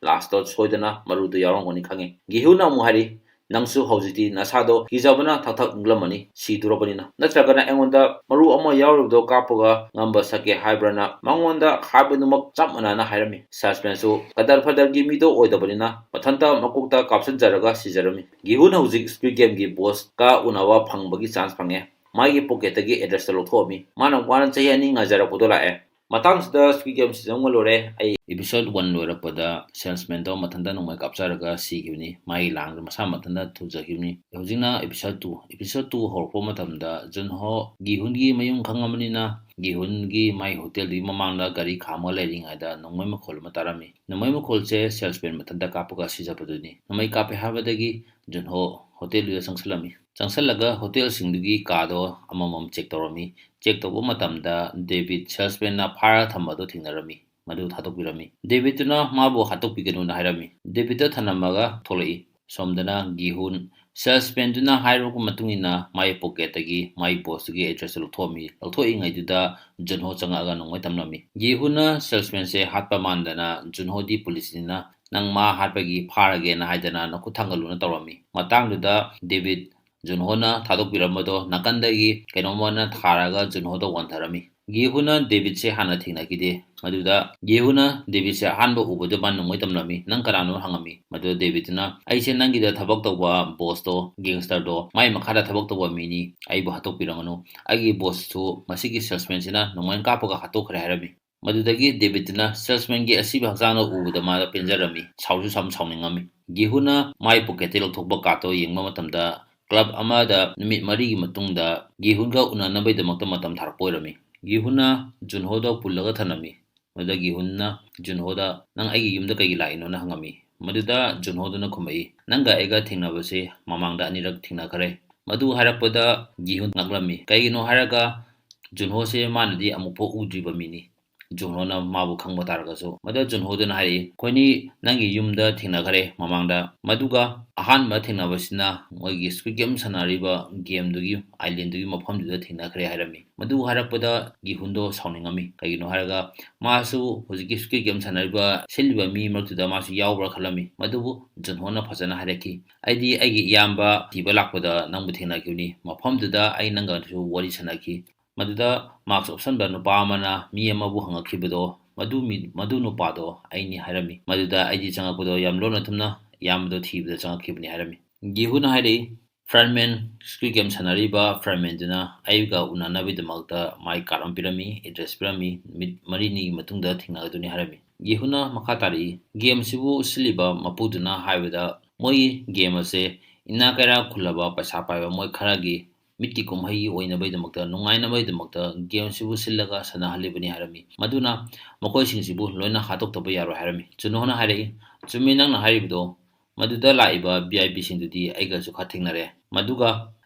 ꯂꯥꯁꯇ ꯁꯣꯏꯗꯅ ꯃꯔꯨꯗꯨ ꯌꯥꯎꯔꯝꯒꯅꯤ ꯈꯪꯉꯤ꯫ ꯒꯤꯍꯨꯟꯅ ꯑꯃꯨꯛ ꯍꯥꯏꯔꯤ, "ꯅꯪꯁꯨ ꯍꯧꯖꯤꯛꯇꯤ ꯅꯁꯥꯗꯣ ꯀꯤꯖꯕꯅ ꯊꯛ ꯊꯛ ꯅꯤꯛꯂꯝꯃꯅꯤ, ꯁꯤꯗꯣꯔꯕꯅꯤꯅ꯫ ꯅꯠꯇ꯭ꯔꯒꯅ ꯑꯩꯉꯣꯟꯗ ꯃꯔꯨ ꯑꯃ ꯌꯥꯎꯔꯤꯕꯗꯣ ꯀꯥꯞꯄꯒ ꯉꯝꯕ ꯁꯛꯀꯦ ꯍꯥꯏꯕ꯭ꯔꯅ?" ꯃꯉꯣꯟꯗ ꯍꯥꯏꯕꯗꯨꯃꯛ ꯆꯞ ꯃꯥꯟꯅꯅ ꯍꯥꯏꯔꯝꯃꯤ꯫ ꯁꯦꯜꯁꯃꯦꯟꯁꯨ ꯀꯗꯔ ꯐꯗꯔꯒꯤ ꯃꯤꯗꯣ ꯑꯣꯏꯗꯕꯅꯤꯅ ꯃꯊꯟꯇ ꯃꯀꯣꯛꯇ ꯀꯥꯞꯁꯤꯟꯖꯔꯒ ꯁꯤꯖꯔꯝꯃꯤ꯫ ꯒꯤꯍꯨꯟ ꯍꯧꯖꯤꯛ ꯁ꯭ꯀ꯭ꯋꯤꯠ ꯒꯦꯝꯒꯤ ꯕꯣꯁꯀ ꯎꯅꯕ ꯐꯪꯕꯒꯤ ꯆꯥꯟꯁ ꯐꯪꯉꯦ꯫ ꯃꯥꯒꯤ ꯄꯣꯀꯦꯠꯇꯒꯤ ꯑꯦꯗ꯭ꯔꯦꯁꯇ ꯂꯧꯊꯣꯛꯑꯝꯃꯤ꯫ ꯃꯥꯅ ꯋꯥꯅ ꯆꯍꯤ ꯑꯅꯤ ꯉꯥꯏꯖꯔꯛꯄꯗꯣ ꯂꯥꯛꯑꯦ꯫ ꯃꯇꯥꯡꯁꯤꯗ ꯁ꯭ꯀ꯭ꯋꯤꯠ ꯒꯦꯝ ꯁꯤꯖꯟ ꯋꯥꯟ ꯂꯣꯏꯔꯦ꯫ ꯑꯩ episode one ꯂꯣꯏꯔꯛꯄꯗ ꯁꯦꯜꯁꯃꯦꯟꯗꯣ ꯃꯊꯟꯇ ꯅꯣꯡꯃꯩ ꯀꯥꯞꯆꯔꯒ ꯁꯤꯈꯤꯕꯅꯤ꯫ ꯃꯥꯒꯤ ꯂꯥꯡꯗ ꯃꯁꯥ ꯃꯊꯟꯇ ꯊꯨꯖꯈꯤꯕꯅꯤ꯫ ꯍꯧꯖꯤꯛꯅ episode two꯫ Episode two ꯍꯧꯔꯛꯄ ꯃꯇꯝꯗ ꯖꯨꯟꯍꯣ ꯒꯤꯍꯨꯟꯒꯤ ꯃꯌꯨꯝ ꯈꯪꯉꯕꯅꯤꯅ ꯒꯤꯍꯨꯟꯒꯤ ꯃꯥꯒꯤ ꯍꯣꯇꯦꯜꯗꯨꯒꯤ ꯃꯃꯥꯡꯗ ꯒꯥꯔꯤ ꯈꯥꯝꯃꯒ ꯂꯩꯔꯤꯉꯩꯗ ꯅꯣꯡꯃꯩ ꯃꯈꯣꯜ ꯑꯃ ꯇꯥꯔꯝꯃꯤ꯫ ꯅꯣꯡꯃꯩ ꯃꯈꯣꯜꯁꯦ ꯁꯦꯜꯁꯃꯦꯟ ꯃꯊꯟꯇ ꯀꯥꯞꯄꯒ ꯁꯤꯖꯕꯗꯨꯅꯤ꯫ ꯅꯣꯡꯃꯩ ꯀꯥꯞꯄꯦ ꯍꯥꯏꯕꯗꯒꯤ ꯖꯨꯟꯍꯣ ꯍꯣꯇꯦꯜꯗꯨꯗ ꯆꯪꯁꯤꯜꯂꯝꯃꯤ꯫ ꯆꯪꯁꯤꯜꯂꯒ ꯍꯣꯇꯦꯜꯁꯤꯡꯗꯨꯒꯤ ꯀꯥꯗꯣ ꯑꯃꯃꯝ ꯆꯦꯛ ꯇꯧꯔꯝꯃꯤ꯫ ꯆꯦꯛ ꯇꯧꯕ ꯃꯇꯝꯗ ꯗꯦꯕꯤꯠ ꯁꯦꯜꯁꯃꯦꯟꯅ ꯐꯥꯔꯒ ꯊꯝꯕꯗꯨ ꯊꯦꯡꯅꯔꯝꯃꯤ꯫ ꯃꯗꯨ ꯊꯥꯗꯣꯛꯄꯤꯔꯝꯃꯤ꯫ ꯗꯦꯕꯤꯠꯇꯨꯅ ꯃꯥꯕꯨ ꯍꯥꯠꯇꯣꯛꯄꯤꯒꯅꯨꯅ ꯍꯥꯏꯔꯝꯃꯤ꯫ ꯗꯦꯕꯤꯠꯇ ꯊꯅꯝꯃꯒ ꯊꯣꯛꯂꯛꯏ꯫ ꯁꯣꯝꯗꯅ ꯒꯤꯍꯨꯟ ꯁꯦꯜꯁꯃꯦꯟꯗꯨꯅ ꯍꯥꯏꯔꯕ ꯃꯇꯨꯡ ꯏꯟꯅ ꯃꯥꯒꯤ ꯄꯣꯀꯦꯠꯇꯒꯤ ꯃꯥꯒꯤ ꯕꯣꯁꯇꯨꯒꯤ ꯑꯦꯗ꯭ꯔꯦꯁꯇꯨ ꯂꯧꯊꯣꯛꯑꯝꯃꯤ꯫ ꯂꯧꯊꯣꯛꯏꯉꯩꯗꯨꯗ ꯖꯨꯟꯍꯣ ꯆꯪꯉꯛꯑꯒ ꯅꯣꯡꯃꯩ ꯇꯝꯂꯝꯃꯤ꯫ ꯒꯤꯍꯨꯟꯅ ꯁꯦꯜꯁꯃꯦꯟꯁꯦ ꯍꯥꯠꯄ ꯃꯥꯟꯗꯅ ꯖꯨꯟꯍꯣꯗꯤ ꯄꯨꯂꯤꯁꯅꯤꯅ "ꯅꯪ ꯃꯥ ꯍꯥꯠꯄꯒꯤ ꯐꯥꯔꯒꯦꯅ" ꯍꯥꯏꯗꯅ ꯅꯈꯨꯠ ꯊꯥꯡꯒꯠꯂꯨꯅ ꯇꯧꯔꯝꯃꯤ꯫ ꯃꯇꯥꯡꯗꯨꯗ ꯗꯦꯕꯤꯠ ꯖꯨꯟꯍꯣꯅ ꯊꯥꯗꯣꯛꯄꯤꯔꯝꯕꯗꯣ ꯅꯥꯀꯟꯗꯒꯤ ꯀꯩꯅꯣꯝꯃꯅ ꯊꯥꯔꯒ ꯖꯨꯟꯍꯣꯗ ꯋꯥꯟꯊꯔꯝꯃꯤ꯫ ꯒꯤꯍꯨꯅ ꯗꯦꯕꯤꯠꯁꯦ ꯍꯥꯟꯅ ꯊꯦꯡꯅꯈꯤꯗꯦ꯫ ꯃꯗꯨꯗ ꯒꯤꯍꯨꯅ ꯗꯦꯕꯤꯠꯁꯦ ꯑꯍꯥꯟꯕ ꯎꯕꯗ ꯃꯥ ꯅꯣꯡꯃꯩ ꯇꯝꯂꯝꯃꯤ꯫ "ꯅꯪ ꯀꯅꯥꯅꯣ?" ꯍꯪꯉꯝꯃꯤ꯫ ꯃꯗꯨꯗ ꯗꯦꯕꯤꯠꯇꯨꯅ, "ꯑꯩꯁꯦ ꯅꯪꯒꯤꯗ ꯊꯕꯛ ꯇꯧꯕ ꯕꯣꯁꯇꯣ, ꯒꯦꯡꯁꯇꯔꯗꯣ, ꯃꯥꯏ ꯃꯈꯥꯗ ꯊꯕꯛ ꯇꯧꯕ ꯃꯤꯅꯤ꯫ ꯑꯩꯕꯨ ꯍꯥꯠꯇꯣꯛꯄꯤꯔꯝꯒꯅꯨ꯫ ꯑꯩꯒꯤ ꯕꯣꯁꯁꯨ ꯃꯁꯤꯒꯤ ꯁꯦꯜꯁꯃꯦꯟꯁꯤꯅ ꯅꯣꯡꯃꯩ ꯀꯥꯞꯄꯒ ꯍꯥꯠꯇꯣꯛꯈ꯭ꯔꯦ" ꯍꯥꯏꯔꯝꯃꯤ꯫ ꯃꯗꯨꯗꯒꯤ ꯗꯦꯕꯤꯠꯇꯨꯅ ꯁꯦꯜꯁꯃꯦꯟꯒꯤ ꯑꯁꯤꯕ ꯍꯛꯆꯥꯡꯗꯣ ꯎꯕꯗ ꯃꯥꯗ ꯄꯦꯟꯖꯔꯝꯃꯤ꯫ ꯁꯥꯎꯁꯨ ꯌꯥꯝ ꯁꯥꯎꯅꯤꯡꯉꯝꯃꯤ꯫ ꯒꯤꯍꯨꯅ ꯃꯥꯏ ꯄꯣꯀꯦꯠꯇꯒꯤ ꯂꯧꯊꯣꯛꯄ ꯀꯥꯔꯠꯇꯣ ꯌꯦꯡꯕ ꯃꯇꯝꯗ ꯀ꯭ꯂꯕ ꯑꯃꯗ ꯅꯨꯃꯤꯠ ꯃꯔꯤꯒꯤ ꯃꯇꯨꯡꯗ ꯒꯤꯍꯨꯟꯒ ꯎꯅꯅꯕꯒꯤꯗꯃꯛꯇ ꯃꯇꯝ ꯊꯥꯔꯛꯄ ꯑꯣꯏꯔꯝꯃꯤ꯫ ꯒꯤꯍꯨꯟꯅ ꯖꯨꯟꯍꯣꯗ ꯄꯨꯜꯂꯒ ꯊꯝꯂꯝꯃꯤ꯫ ꯃꯗꯨꯗ ꯒꯤꯍꯨꯟꯅ ꯖꯨꯟꯍꯣꯗ, "ꯅꯪ ꯑꯩꯒꯤ ꯌꯨꯝꯗ ꯀꯩꯒꯤ ꯂꯥꯛꯏꯅꯣꯅ?" ꯍꯪꯉꯝꯃꯤ꯫ ꯃꯗꯨꯗ ꯖꯨꯟꯍꯣꯗꯨꯅ ꯈꯨꯝꯃꯛꯏ, "ꯅꯪꯒ ꯑꯩꯒ ꯊꯦꯡꯅꯕꯁꯦ ꯃꯃꯥꯡꯗ ꯑꯅꯤꯔꯛ ꯊꯦꯡꯅꯈ꯭ꯔꯦ"꯫ ꯃꯗꯨ ꯍꯥꯏꯔꯛꯄꯗ ꯒꯤꯍꯨꯟ ꯉꯛꯂꯝꯃꯤ꯫ ꯀꯩꯒꯤꯅꯣ ꯍꯥꯏꯔꯒ ꯖꯨꯟꯍꯣꯁꯦ ꯃꯥꯅꯗꯤ ꯑꯃꯨꯛꯐꯥꯎ ꯎꯗ꯭ꯔꯤꯕ ꯃꯤꯅꯤ꯫ ꯖꯨꯟꯍꯣꯅ ꯃꯥꯕꯨ ꯈꯪꯕ ꯇꯥꯔꯒꯁꯨ꯫ ꯃꯗꯨ ꯖꯨꯟꯍꯣꯗꯨꯅ ꯍꯥꯏꯔꯛꯏ, "ꯑꯩꯈꯣꯏꯅꯤ ꯅꯪꯒꯤ ꯌꯨꯝꯗ ꯊꯦꯡꯅꯈ꯭ꯔꯦ ꯃꯃꯥꯡꯗ꯫ ꯃꯗꯨꯒ ꯑꯍꯥꯟꯕ ꯊꯦꯡꯅꯕꯁꯤꯅ ꯃꯣꯏꯒꯤ Squid Game ꯁꯥꯟꯅꯔꯤꯕ ꯒꯦꯝꯗꯨꯒꯤ ꯑꯥꯏꯂꯦꯟꯗꯨꯒꯤ ꯃꯐꯝꯗꯨꯗ ꯊꯦꯡꯅꯈ꯭ꯔꯦ" ꯍꯥꯏꯔꯝꯃꯤ꯫ ꯃꯗꯨ ꯍꯥꯏꯔꯛꯄꯗ ꯒꯤꯍꯨꯟꯗꯣ ꯁꯥꯎꯅꯤꯡꯉꯝꯃꯤ꯫ ꯀꯩꯒꯤꯅꯣ ꯍꯥꯏꯔꯒ ꯃꯥꯁꯨ ꯍꯧꯖꯤꯛꯀꯤ Squid Game ꯁꯥꯟꯅꯔꯤꯕ, ꯁꯤꯜꯂꯤꯕ ꯃꯤ ꯃꯔꯛꯇꯨꯗ ꯃꯥꯁꯨ ꯌꯥꯎꯕ꯭ꯔꯥ ꯈꯜꯂꯝꯃꯤ꯫ ꯃꯗꯨꯕꯨ ꯖꯨꯟꯍꯣꯅ ꯐꯖꯅ ꯍꯥꯏꯔꯛꯈꯤ, "ꯑꯩꯗꯤ ꯑꯩꯒꯤ ꯏꯌꯥꯝꯕ ꯊꯤꯕ ꯂꯥꯛꯄꯗ ꯅꯪꯕꯨ ꯊꯦꯡꯅꯈꯤꯕꯅꯤ꯫ ꯃꯐꯝꯗꯨꯗ ꯑꯩ ꯅꯪꯒꯁꯨ ꯋꯥꯔꯤ ꯁꯥꯟꯅꯈꯤ꯫ ꯃꯗꯨꯗ ꯃꯥꯛꯁ ꯎꯞꯁꯟꯕ ꯅꯨꯄꯥ ꯑꯃꯅ ꯃꯤ ꯑꯃꯕꯨ ꯍꯪꯉꯛꯈꯤꯕꯗꯣ, ꯃꯗꯨ ꯃꯤ-, ꯃꯗꯨ ꯅꯨꯄꯥꯗꯣ ꯑꯩꯅꯤ" ꯍꯥꯏꯔꯝꯃꯤ꯫ ꯃꯗꯨꯗ ꯑꯩꯗꯤ ꯆꯪꯉꯛꯄꯗꯣ ꯌꯥꯝ ꯂꯣꯟꯅ ꯊꯨꯝꯅ ꯏꯌꯥꯝꯕꯗꯣ ꯊꯤꯕꯗ ꯆꯪꯉꯛꯈꯤꯕꯅꯤ ꯍꯥꯏꯔꯝꯃꯤ꯫ ꯒꯤꯍꯨꯅ ꯍꯥꯏꯔꯛꯏ, "Fragment, Squid Game ꯁꯥꯟꯅꯔꯤꯕ Fragmentꯗꯨꯅ ꯑꯩꯒ ꯎꯅꯅꯕꯒꯤꯗꯃꯛꯇ ꯃꯥꯏ ꯀꯥꯔꯠ ꯑꯃ ꯄꯤꯔꯝꯃꯤ, ꯑꯦꯗ꯭ꯔꯦꯁ ꯄꯤꯔꯝꯃꯤ, ꯅꯨꯃꯤꯠ ꯃꯔꯤꯅꯤꯒꯤ ꯃꯇꯨꯡꯗ ꯊꯦꯡꯅꯒꯗꯣꯏꯅꯤ" ꯍꯥꯏꯔꯝꯃꯤ꯫ ꯒꯤꯍꯨꯅ ꯃꯈꯥ ꯇꯥꯔꯛꯏ, "ꯒꯦꯝꯁꯤꯕꯨ ꯁꯤꯜꯂꯤꯕ ꯃꯄꯨꯗꯨꯅ ꯍꯥꯏꯕꯗ ꯃꯣꯏꯒꯤ ꯒꯦꯝ ꯑꯁꯦ ꯏꯅꯥꯛ ꯀꯩꯔꯥꯛ ꯈꯨꯜꯂꯕ ꯄꯩꯁꯥ ꯄꯥꯏꯕ ꯃꯣꯏ ꯈꯔꯒꯤ ꯃꯤꯠꯀꯤ ꯀꯨꯝꯍꯩꯒꯤ ꯑꯣꯏꯅꯕꯒꯤꯗꯃꯛꯇ, ꯅꯨꯡꯉꯥꯏꯅꯕꯒꯤꯗꯃꯛꯇ ꯒꯦꯝꯁꯤꯕꯨ ꯁꯤꯜꯂꯒ ꯁꯥꯟꯅꯍꯜꯂꯤꯕꯅꯤ" ꯍꯥꯏꯔꯝꯃꯤ꯫ ꯃꯗꯨꯅ ꯃꯈꯣꯏꯁꯤꯡꯁꯤꯕꯨ ꯂꯣꯏꯅ ꯍꯥꯠꯇꯣꯛꯇꯕ ꯌꯥꯔꯣꯏ ꯍꯥꯏꯔꯝꯃꯤ꯫ ꯖꯨꯟꯍꯣꯅ ꯍꯥꯏꯔꯛꯏ, "ꯆꯨꯝꯃꯤ ꯅꯪꯅ ꯍꯥꯏꯔꯤꯕꯗꯣ, ꯃꯗꯨꯗ ꯂꯥꯛꯏꯕ V I Pꯁꯤꯡꯗꯨꯗꯤ ꯑꯩꯒꯁꯨ ꯈꯔ ꯊꯦꯡꯅꯔꯦ꯫ ꯃꯗꯨꯒ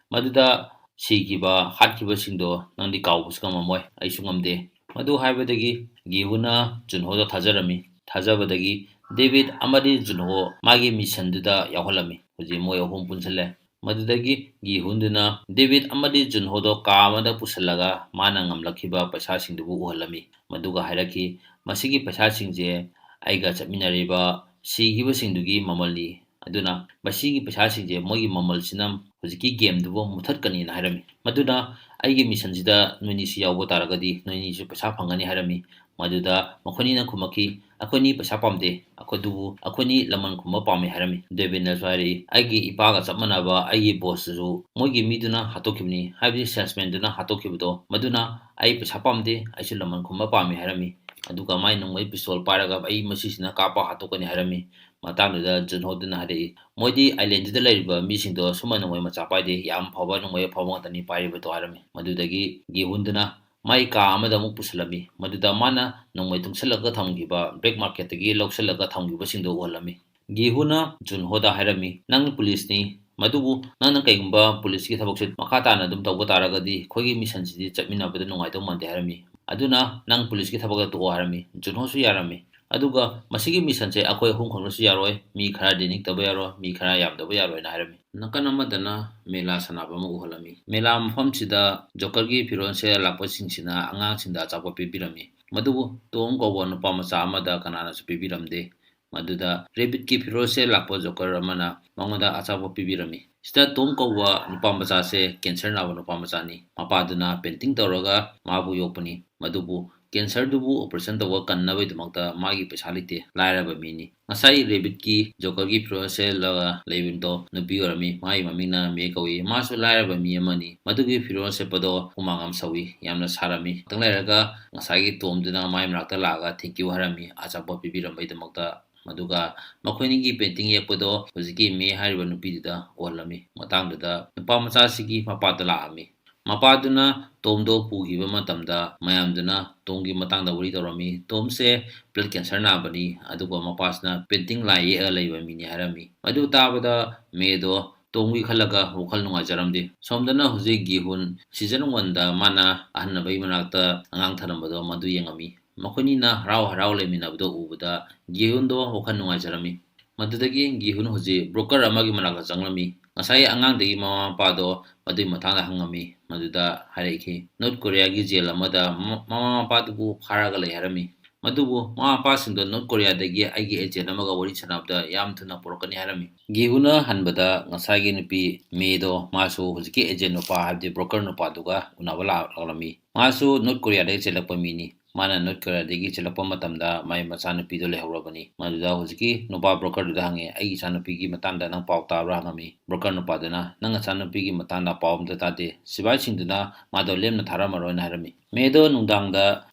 ꯃꯗꯨꯗ ꯁꯤꯈꯤꯕ, ꯍꯥꯠꯈꯤꯕꯁꯤꯡꯗꯣ ꯅꯪꯗꯤ ꯀꯥꯎꯕꯁꯨ ꯉꯝꯃꯝꯃꯣꯏ, ꯑꯩꯁꯨ ꯉꯝꯗꯦ"꯫ ꯃꯗꯨ ꯍꯥꯏꯕꯗꯒꯤ ꯒꯤꯍꯨꯅ ꯖꯨꯟꯍꯣꯗ ꯊꯥꯖꯔꯝꯃꯤ꯫ ꯊꯥꯖꯕꯗꯒꯤ ꯗꯦꯕꯤꯠ ꯑꯃꯗꯤ ꯖꯨꯟꯍꯣ ꯃꯥꯒꯤ ꯃꯤꯁꯟꯗꯨꯗ ꯌꯥꯎꯍꯜꯂꯝꯃꯤ꯫ ꯍꯧꯖꯤꯛ ꯃꯣꯏ ꯑꯍꯨꯝ ꯄꯨꯟꯁꯤꯜꯂꯦ꯫ ꯃꯗꯨꯗꯒꯤ ꯒꯤꯍꯨꯟꯗꯨꯅ ꯗꯦꯕꯤꯠ ꯑꯃꯗꯤ ꯖꯨꯟꯍꯣꯗꯣ ꯀꯥ ꯑꯃꯗ ꯄꯨꯁꯤꯜꯂꯒ ꯃꯥꯅ ꯉꯝꯂꯛꯈꯤꯕ ꯄꯩꯁꯥꯁꯤꯡꯗꯨꯕꯨ ꯎꯍꯜꯂꯝꯃꯤ꯫ ꯃꯗꯨꯒ ꯍꯥꯏꯔꯛꯈꯤ, "ꯃꯁꯤꯒꯤ ꯄꯩꯁꯥꯁꯤꯡꯁꯦ ꯑꯩꯒ ꯆꯠꯃꯤꯟꯅꯔꯤꯕ ꯁꯤꯈꯤꯕꯁꯤꯡꯗꯨꯒꯤ ꯃꯃꯜꯅꯤ꯫ ꯑꯗꯨꯅ ꯃꯁꯤꯒꯤ ꯄꯩꯁꯥꯁꯤꯡꯁꯦ ꯃꯣꯏꯒꯤ ꯃꯃꯜꯁꯤꯅ ꯍꯧꯖꯤꯛꯀꯤ gameꯗꯨꯕꯨ ꯃꯨꯊꯠꯀꯅꯤꯅ ꯍꯥꯏꯔꯝꯃꯤ꯫ ꯃꯗꯨꯅ ꯑꯩꯒꯤ missionꯁꯤꯗ ꯅꯣꯏꯅꯤꯁꯨ ꯌꯥꯎꯕ ꯇꯥꯔꯒꯗꯤ ꯅꯣꯏꯅꯤꯁꯨ ꯄꯩꯁꯥ ꯐꯪꯒꯅꯤ ꯍꯥꯏꯔꯝꯃꯤ꯫ ꯃꯗꯨꯗ ꯃꯈꯣꯏꯅꯤꯅ ꯈꯨꯝꯃꯛꯈꯤ, "ꯑꯩꯈꯣꯏꯅꯤ ꯄꯩꯁꯥ ꯄꯥꯝꯗꯦ, ꯑꯩꯈꯣꯏꯗꯨꯕꯨ ꯑꯩꯈꯣꯏꯅꯤ ꯂꯃꯟ ꯈꯨꯝꯕ ꯄꯥꯝꯃꯤ" ꯍꯥꯏꯔꯝꯃꯤ꯫ ꯗꯦꯕꯤꯟꯅꯁꯨ ꯍꯥꯏꯔꯛꯏ, "ꯑꯩꯒꯤ ꯏꯄꯥꯒ ꯆꯞ ꯃꯥꯟꯅꯕ ꯑꯩꯒꯤ bossꯇꯨꯁꯨ ꯃꯣꯏꯒꯤ ꯃꯤꯗꯨꯅ ꯍꯥꯠꯇꯣꯛꯈꯤꯕꯅꯤ, ꯍꯥꯏꯕꯗꯤ salesmanꯗꯨꯅ ꯍꯥꯠꯇꯣꯛꯈꯤꯕꯗꯣ, ꯃꯗꯨꯅ ꯑꯩ ꯄꯩꯁꯥ ꯄꯥꯝꯗꯦ, ꯑꯩꯁꯨ ꯂꯃꯟ ꯈꯨꯝꯕ ꯄꯥꯝꯃꯤ" ꯍꯥꯏꯔꯝꯃꯤ꯫ ꯑꯗꯨꯒ ꯃꯥꯏ ꯅꯣꯡꯃꯩ pistol ꯄꯥꯏꯔꯒ "ꯑꯩ ꯃꯁꯤꯁꯤꯅ ꯀꯥꯞꯄ ꯍꯥꯠꯇꯣꯛꯀꯅꯤ" ꯍꯥꯏꯔꯝꯃꯤ꯫ ꯃꯇꯥꯡꯗꯨꯗ ꯖꯨꯟꯍꯣꯗꯨꯅ ꯍꯥꯏꯔꯛꯏ, "ꯃꯣꯏꯗꯤ islandꯗꯨꯗ ꯂꯩꯔꯤꯕ ꯃꯤꯁꯤꯡꯗꯣ ꯁꯨꯝꯕ ꯅꯣꯡꯃꯩ ꯃꯆꯥ ꯄꯥꯏꯗꯦ, ꯌꯥꯝ ꯐꯕ ꯅꯣꯡꯃꯩ ꯑꯐꯕ ꯉꯥꯛꯇꯅꯤ ꯄꯥꯏꯔꯤꯕꯗꯣ" ꯍꯥꯏꯔꯝꯃꯤ꯫ ꯃꯗꯨꯗꯒꯤ ꯒꯤꯍꯨꯟꯗꯨꯅ ꯃꯥꯏ ꯀꯥ ꯑꯃꯗ ꯑꯃꯨꯛ ꯄꯨꯁꯤꯜꯂꯝꯃꯤ꯫ ꯃꯗꯨꯗ ꯃꯥꯅ ꯅꯣꯡꯃꯩ ꯇꯨꯡꯁꯤꯜꯂꯒ ꯊꯝꯈꯤꯕ black marketꯇꯒꯤ ꯂꯧꯁꯤꯜꯂꯒ ꯊꯝꯈꯤꯕꯁꯤꯡꯗꯣ ꯎꯍꯜꯂꯝꯃꯤ꯫ ꯒꯤꯍꯨꯅ ꯖꯨꯟꯍꯣꯗ ꯍꯥꯏꯔꯝꯃꯤ, "ꯅꯪ policeꯅꯤ, ꯃꯗꯨꯕꯨ ꯅꯪꯅ ꯀꯩꯒꯨꯝꯕ policeꯀꯤ ꯊꯕꯛꯁꯦ ꯃꯈꯥ ꯇꯥꯅ ꯑꯗꯨꯝ ꯇꯧꯕ ꯇꯥꯔꯒꯗꯤ ꯑꯩꯈꯣꯏꯒꯤ missionꯁꯤꯗꯤ ꯆꯠꯃꯤꯟꯅꯕꯗ ꯅꯨꯡꯉꯥꯏꯗꯧ ꯃꯥꯟꯗꯦ" ꯍꯥꯏꯔꯝꯃꯤ꯫ "ꯑꯗꯨꯅ ꯅꯪ policeꯀꯤ ꯊꯕꯛꯇ ꯇꯣꯛꯑꯣ" ꯍꯥꯏꯔꯝꯃꯤ꯫ ꯖꯨꯟꯍꯣꯁꯨ ꯌꯥꯔꯝꯃꯤ꯫ "ꯑꯗꯨꯒ ꯃꯁꯤꯒꯤ missionꯁꯦ ꯑꯩꯈꯣꯏ ꯑꯍꯨꯝ ꯈꯛꯅꯁꯨ ꯌꯥꯔꯣꯏ, ꯃꯤ ꯈꯔ ꯅꯦꯛꯇꯕ ꯌꯥꯔꯣꯏ, ꯃꯤ ꯈꯔ ꯌꯥꯝꯗꯕ ꯌꯥꯔꯣꯏꯅ" ꯍꯥꯏꯔꯝꯃꯤ꯫ ꯅꯥꯀꯟ ꯑꯃꯗꯅ ꯃꯦꯂꯥ ꯁꯥꯟꯅꯕ ꯑꯃ ꯎꯍꯜꯂꯝꯃꯤ꯫ ꯃꯦꯂꯥ ꯃꯐꯝꯁꯤꯗ Jokerꯒꯤ ꯐꯤꯔꯣꯜꯁꯦ ꯂꯥꯛꯄꯁꯤꯡꯁꯤꯅ ꯑꯉꯥꯡꯁꯤꯡꯗ ꯑꯆꯥꯄꯣꯠ ꯄꯤꯕꯤꯔꯝꯃꯤ꯫ ꯃꯗꯨꯕꯨ ꯇꯣꯝ ꯀꯧꯕ ꯅꯨꯄꯥ ꯃꯆꯥ ꯑꯃꯗ ꯀꯅꯥꯅꯁꯨ ꯄꯤꯕꯤꯔꯝꯗꯦ꯫ ꯃꯗꯨꯗ rabbitꯀꯤ ꯐꯤꯔꯣꯜꯁꯦ ꯂꯥꯛꯄ Joker ꯑꯃꯅ ꯃꯉꯣꯟꯗ ꯑꯆꯥꯄꯣꯠ ꯄꯤꯕꯤꯔꯝꯃꯤ꯫ ꯁꯤꯗ ꯇꯣꯝ ꯀꯧꯕ ꯅꯨꯄꯥ ꯃꯆꯥꯁꯦ cancer ꯅꯥꯕ ꯅꯨꯄꯥ ꯃꯆꯥꯅꯤ꯫ ꯃꯄꯥꯗꯨꯅ painting ꯇꯧꯔꯒ ꯃꯥꯕꯨ ꯌꯣꯛꯄꯅꯤ꯫ ꯃꯗꯨꯕꯨ cancerꯗꯨꯕꯨ operation ꯇꯧꯕ ꯀꯟꯅꯕꯒꯤꯗꯃꯛꯇ ꯃꯥꯒꯤ ꯄꯩꯁꯥ ꯂꯩꯇꯦ, ꯂꯥꯏꯔꯕ ꯃꯤꯅꯤ꯫ ꯉꯁꯥꯏ rabbitꯀꯤ Jokerꯒꯤ ꯐꯤꯔꯣꯜ ꯁꯦꯠꯂꯒ ꯂꯩꯕꯗꯣ ꯅꯨꯄꯤ ꯑꯣꯏꯔꯝꯃꯤ꯫ ꯃꯥꯒꯤ ꯃꯃꯤꯡꯅ ꯃꯦ ꯀꯧꯏ꯫ ꯃꯥꯁꯨ ꯂꯥꯏꯔꯕ ꯃꯤ ꯑꯃꯅꯤ꯫ ꯃꯗꯨꯒꯤ ꯐꯤꯔꯣꯜ ꯁꯦꯠꯄꯗꯣ ꯍꯨꯃꯥꯡ ꯌꯥꯝ ꯁꯧꯏ, ꯌꯥꯝꯅ ꯁꯥꯔꯝꯃꯤ꯫ ꯉꯥꯛꯇꯪ ꯂꯩꯔꯒ ꯉꯁꯥꯏꯒꯤ ꯇꯣꯝꯗꯨꯅ ꯃꯥꯏ ꯃꯅꯥꯛꯇ ꯂꯥꯛꯑꯒ thank you ꯍꯥꯏꯔꯝꯃꯤ, ꯑꯆꯥꯄꯣꯠ ꯄꯤꯕꯤꯔꯝꯕꯒꯤꯗꯃꯛꯇ꯫ ꯃꯗꯨꯒ ꯃꯈꯣꯏꯅꯤꯒꯤ painting ꯌꯦꯛꯄꯗꯣ ꯍꯧꯖꯤꯛꯀꯤ ꯃꯦ ꯍꯥꯏꯔꯤꯕ ꯅꯨꯄꯤꯗꯨꯗ ꯎꯍꯜꯂꯝꯃꯤ꯫ ꯃꯇꯥꯡꯗꯨꯗ ꯅꯨꯄꯥ ꯃꯆꯥꯁꯤꯒꯤ ꯃꯄꯥꯗꯣ ꯂꯥꯛꯑꯝꯃꯤ꯫ ꯃꯄꯥꯗꯨꯅ ꯇꯣꯝꯗꯣ ꯄꯨꯈꯤꯕ ꯃꯇꯝꯗ ꯃꯌꯥꯝꯗꯨꯅ ꯇꯣꯝꯒꯤ ꯃꯇꯥꯡꯗ ꯋꯥꯔꯤ ꯇꯧꯔꯝꯃꯤ꯫ ꯇꯣꯝꯁꯦ blood cancer ꯅꯥꯕꯅꯤ, ꯑꯗꯨꯒ ꯃꯄꯥꯁꯤꯅ painting ꯂꯥꯏ ꯌꯦꯛꯑ ꯂꯩꯕ ꯃꯤꯅꯤ ꯍꯥꯏꯔꯝꯃꯤ꯫ ꯃꯗꯨ ꯇꯥꯕꯗ ꯃꯦꯗꯣ ꯇꯣꯝꯒꯤ ꯈꯜꯂꯒ ꯋꯥꯈꯜ ꯅꯨꯡꯉꯥꯏꯖꯔꯝꯗꯦ꯫ ꯁꯣꯝꯗꯅ ꯍꯧꯖꯤꯛ ꯒꯤꯍꯨꯟ season oneꯗ ꯃꯥꯅ ꯑꯍꯟ ꯑꯃꯒꯤ ꯃꯅꯥꯛꯇ ꯑꯉꯥꯡ ꯊꯅꯝꯕꯗꯣ ꯃꯗꯨ ꯌꯦꯡꯉꯝꯃꯤ꯫ ꯃꯈꯣꯏꯅꯤꯅ ꯍꯔꯥꯎ ꯍꯔꯥꯎ ꯂꯩꯃꯤꯟꯅꯕꯗꯣ ꯎꯕꯗ ꯒꯤꯍꯨꯟꯗꯣ ꯋꯥꯈꯜ ꯅꯨꯡꯉꯥꯏꯖꯔꯝꯃꯤ꯫ ꯃꯗꯨꯗꯒꯤ ꯒꯤꯍꯨꯟ ꯍꯧꯖꯤꯛ broker ꯑꯃꯒꯤ ꯃꯅꯥꯛꯇ ꯆꯪꯂꯝꯃꯤ꯫ ꯉꯁꯥꯏ ꯑꯉꯥꯡꯗꯒꯤ ꯃꯃꯥ ꯃꯄꯥꯗꯣ ꯃꯗꯨꯒꯤ ꯃꯇꯥꯡꯗ ꯍꯪꯉꯝꯃꯤ꯫ ꯃꯗꯨꯗ ꯍꯥꯏꯔꯛꯈꯤ, ꯅꯣꯔꯠ ꯀꯣꯔꯤꯌꯥꯒꯤ ꯖꯦꯜ ꯑꯃꯗ ꯃ-, ꯃꯃꯥ ꯃꯄꯥꯗꯨꯕꯨ ꯐꯥꯔꯒ ꯂꯩ ꯍꯥꯏꯔꯝꯃꯤ꯫ ꯃꯗꯨꯕꯨ ꯃꯃꯥ ꯃꯄꯥꯁꯤꯡꯗꯣ ꯅꯣꯔꯠ ꯀꯣꯔꯤꯌꯥꯗꯒꯤ ꯑꯩꯒꯤ ꯑꯦꯖꯦꯟ ꯑꯃꯒ ꯋꯥꯔꯤ ꯁꯥꯟꯅꯕꯗ ꯌꯥꯝ ꯊꯨꯅ ꯄꯨꯔꯛꯀꯅꯤ ꯍꯥꯏꯔꯝꯃꯤ꯫ ꯒꯤꯍꯨꯅ ꯍꯟꯕꯗ ꯉꯁꯥꯏꯒꯤ ꯅꯨꯄꯤ ꯃꯦꯗꯣ ꯃꯥꯁꯨ ꯍꯧꯖꯤꯛꯀꯤ ꯑꯦꯖꯦꯟ ꯅꯨꯄꯥ, ꯍꯥꯏꯕꯗꯤ ꯕ꯭ꯔꯣꯀꯔ ꯅꯨꯄꯥꯗꯨꯒ ꯎꯅꯕ ꯂꯥꯛꯂꯝꯃꯤ꯫ ꯃꯥꯁꯨ ꯅꯣꯔꯠ ꯀꯣꯔꯤꯌꯥꯗꯒꯤ ꯆꯦꯜꯂꯛꯄ ꯃꯤꯅꯤ꯫ ꯃꯥꯅ ꯅꯣꯔꯠ ꯀꯣꯔꯤꯌꯥꯗꯒꯤ ꯆꯦꯜꯂꯛꯄ ꯃꯇꯝꯗ ꯃꯥꯒꯤ ꯃꯆꯥꯅꯨꯄꯤꯗꯣ ꯂꯩꯍꯧꯔꯕꯅꯤ꯫ ꯃꯗꯨꯗ ꯍꯧꯖꯤꯛꯀꯤ ꯅꯨꯄꯥ ꯕ꯭ꯔꯣꯀꯔꯗꯨꯗ ꯍꯪꯉꯦ, "ꯑꯩꯒꯤ ꯏꯆꯥꯅꯨꯄꯤꯒꯤ ꯃꯇꯥꯡꯗ ꯅꯪ ꯄꯥꯎ ꯇꯥꯕ꯭ꯔꯥ?" ꯍꯪꯉꯝꯃꯤ꯫ ꯕ꯭ꯔꯣꯀꯔ ꯅꯨꯄꯥꯗꯨꯅ, "ꯅꯪ ꯅꯆꯥꯅꯨꯄꯤꯒꯤ ꯃꯇꯥꯡꯗ ꯄꯥꯎ ꯑꯝꯇ ꯇꯥꯗꯦ꯫ ꯁꯤꯕꯥꯏꯁꯤꯡꯗꯨꯅ ꯃꯥꯗꯣ ꯂꯦꯝꯅ ꯊꯥꯔꯝꯃꯔꯣꯏꯅ" ꯍꯥꯏꯔꯝꯃꯤ꯫ ꯃꯦꯗꯣ ꯅꯨꯡꯗꯥꯡꯗ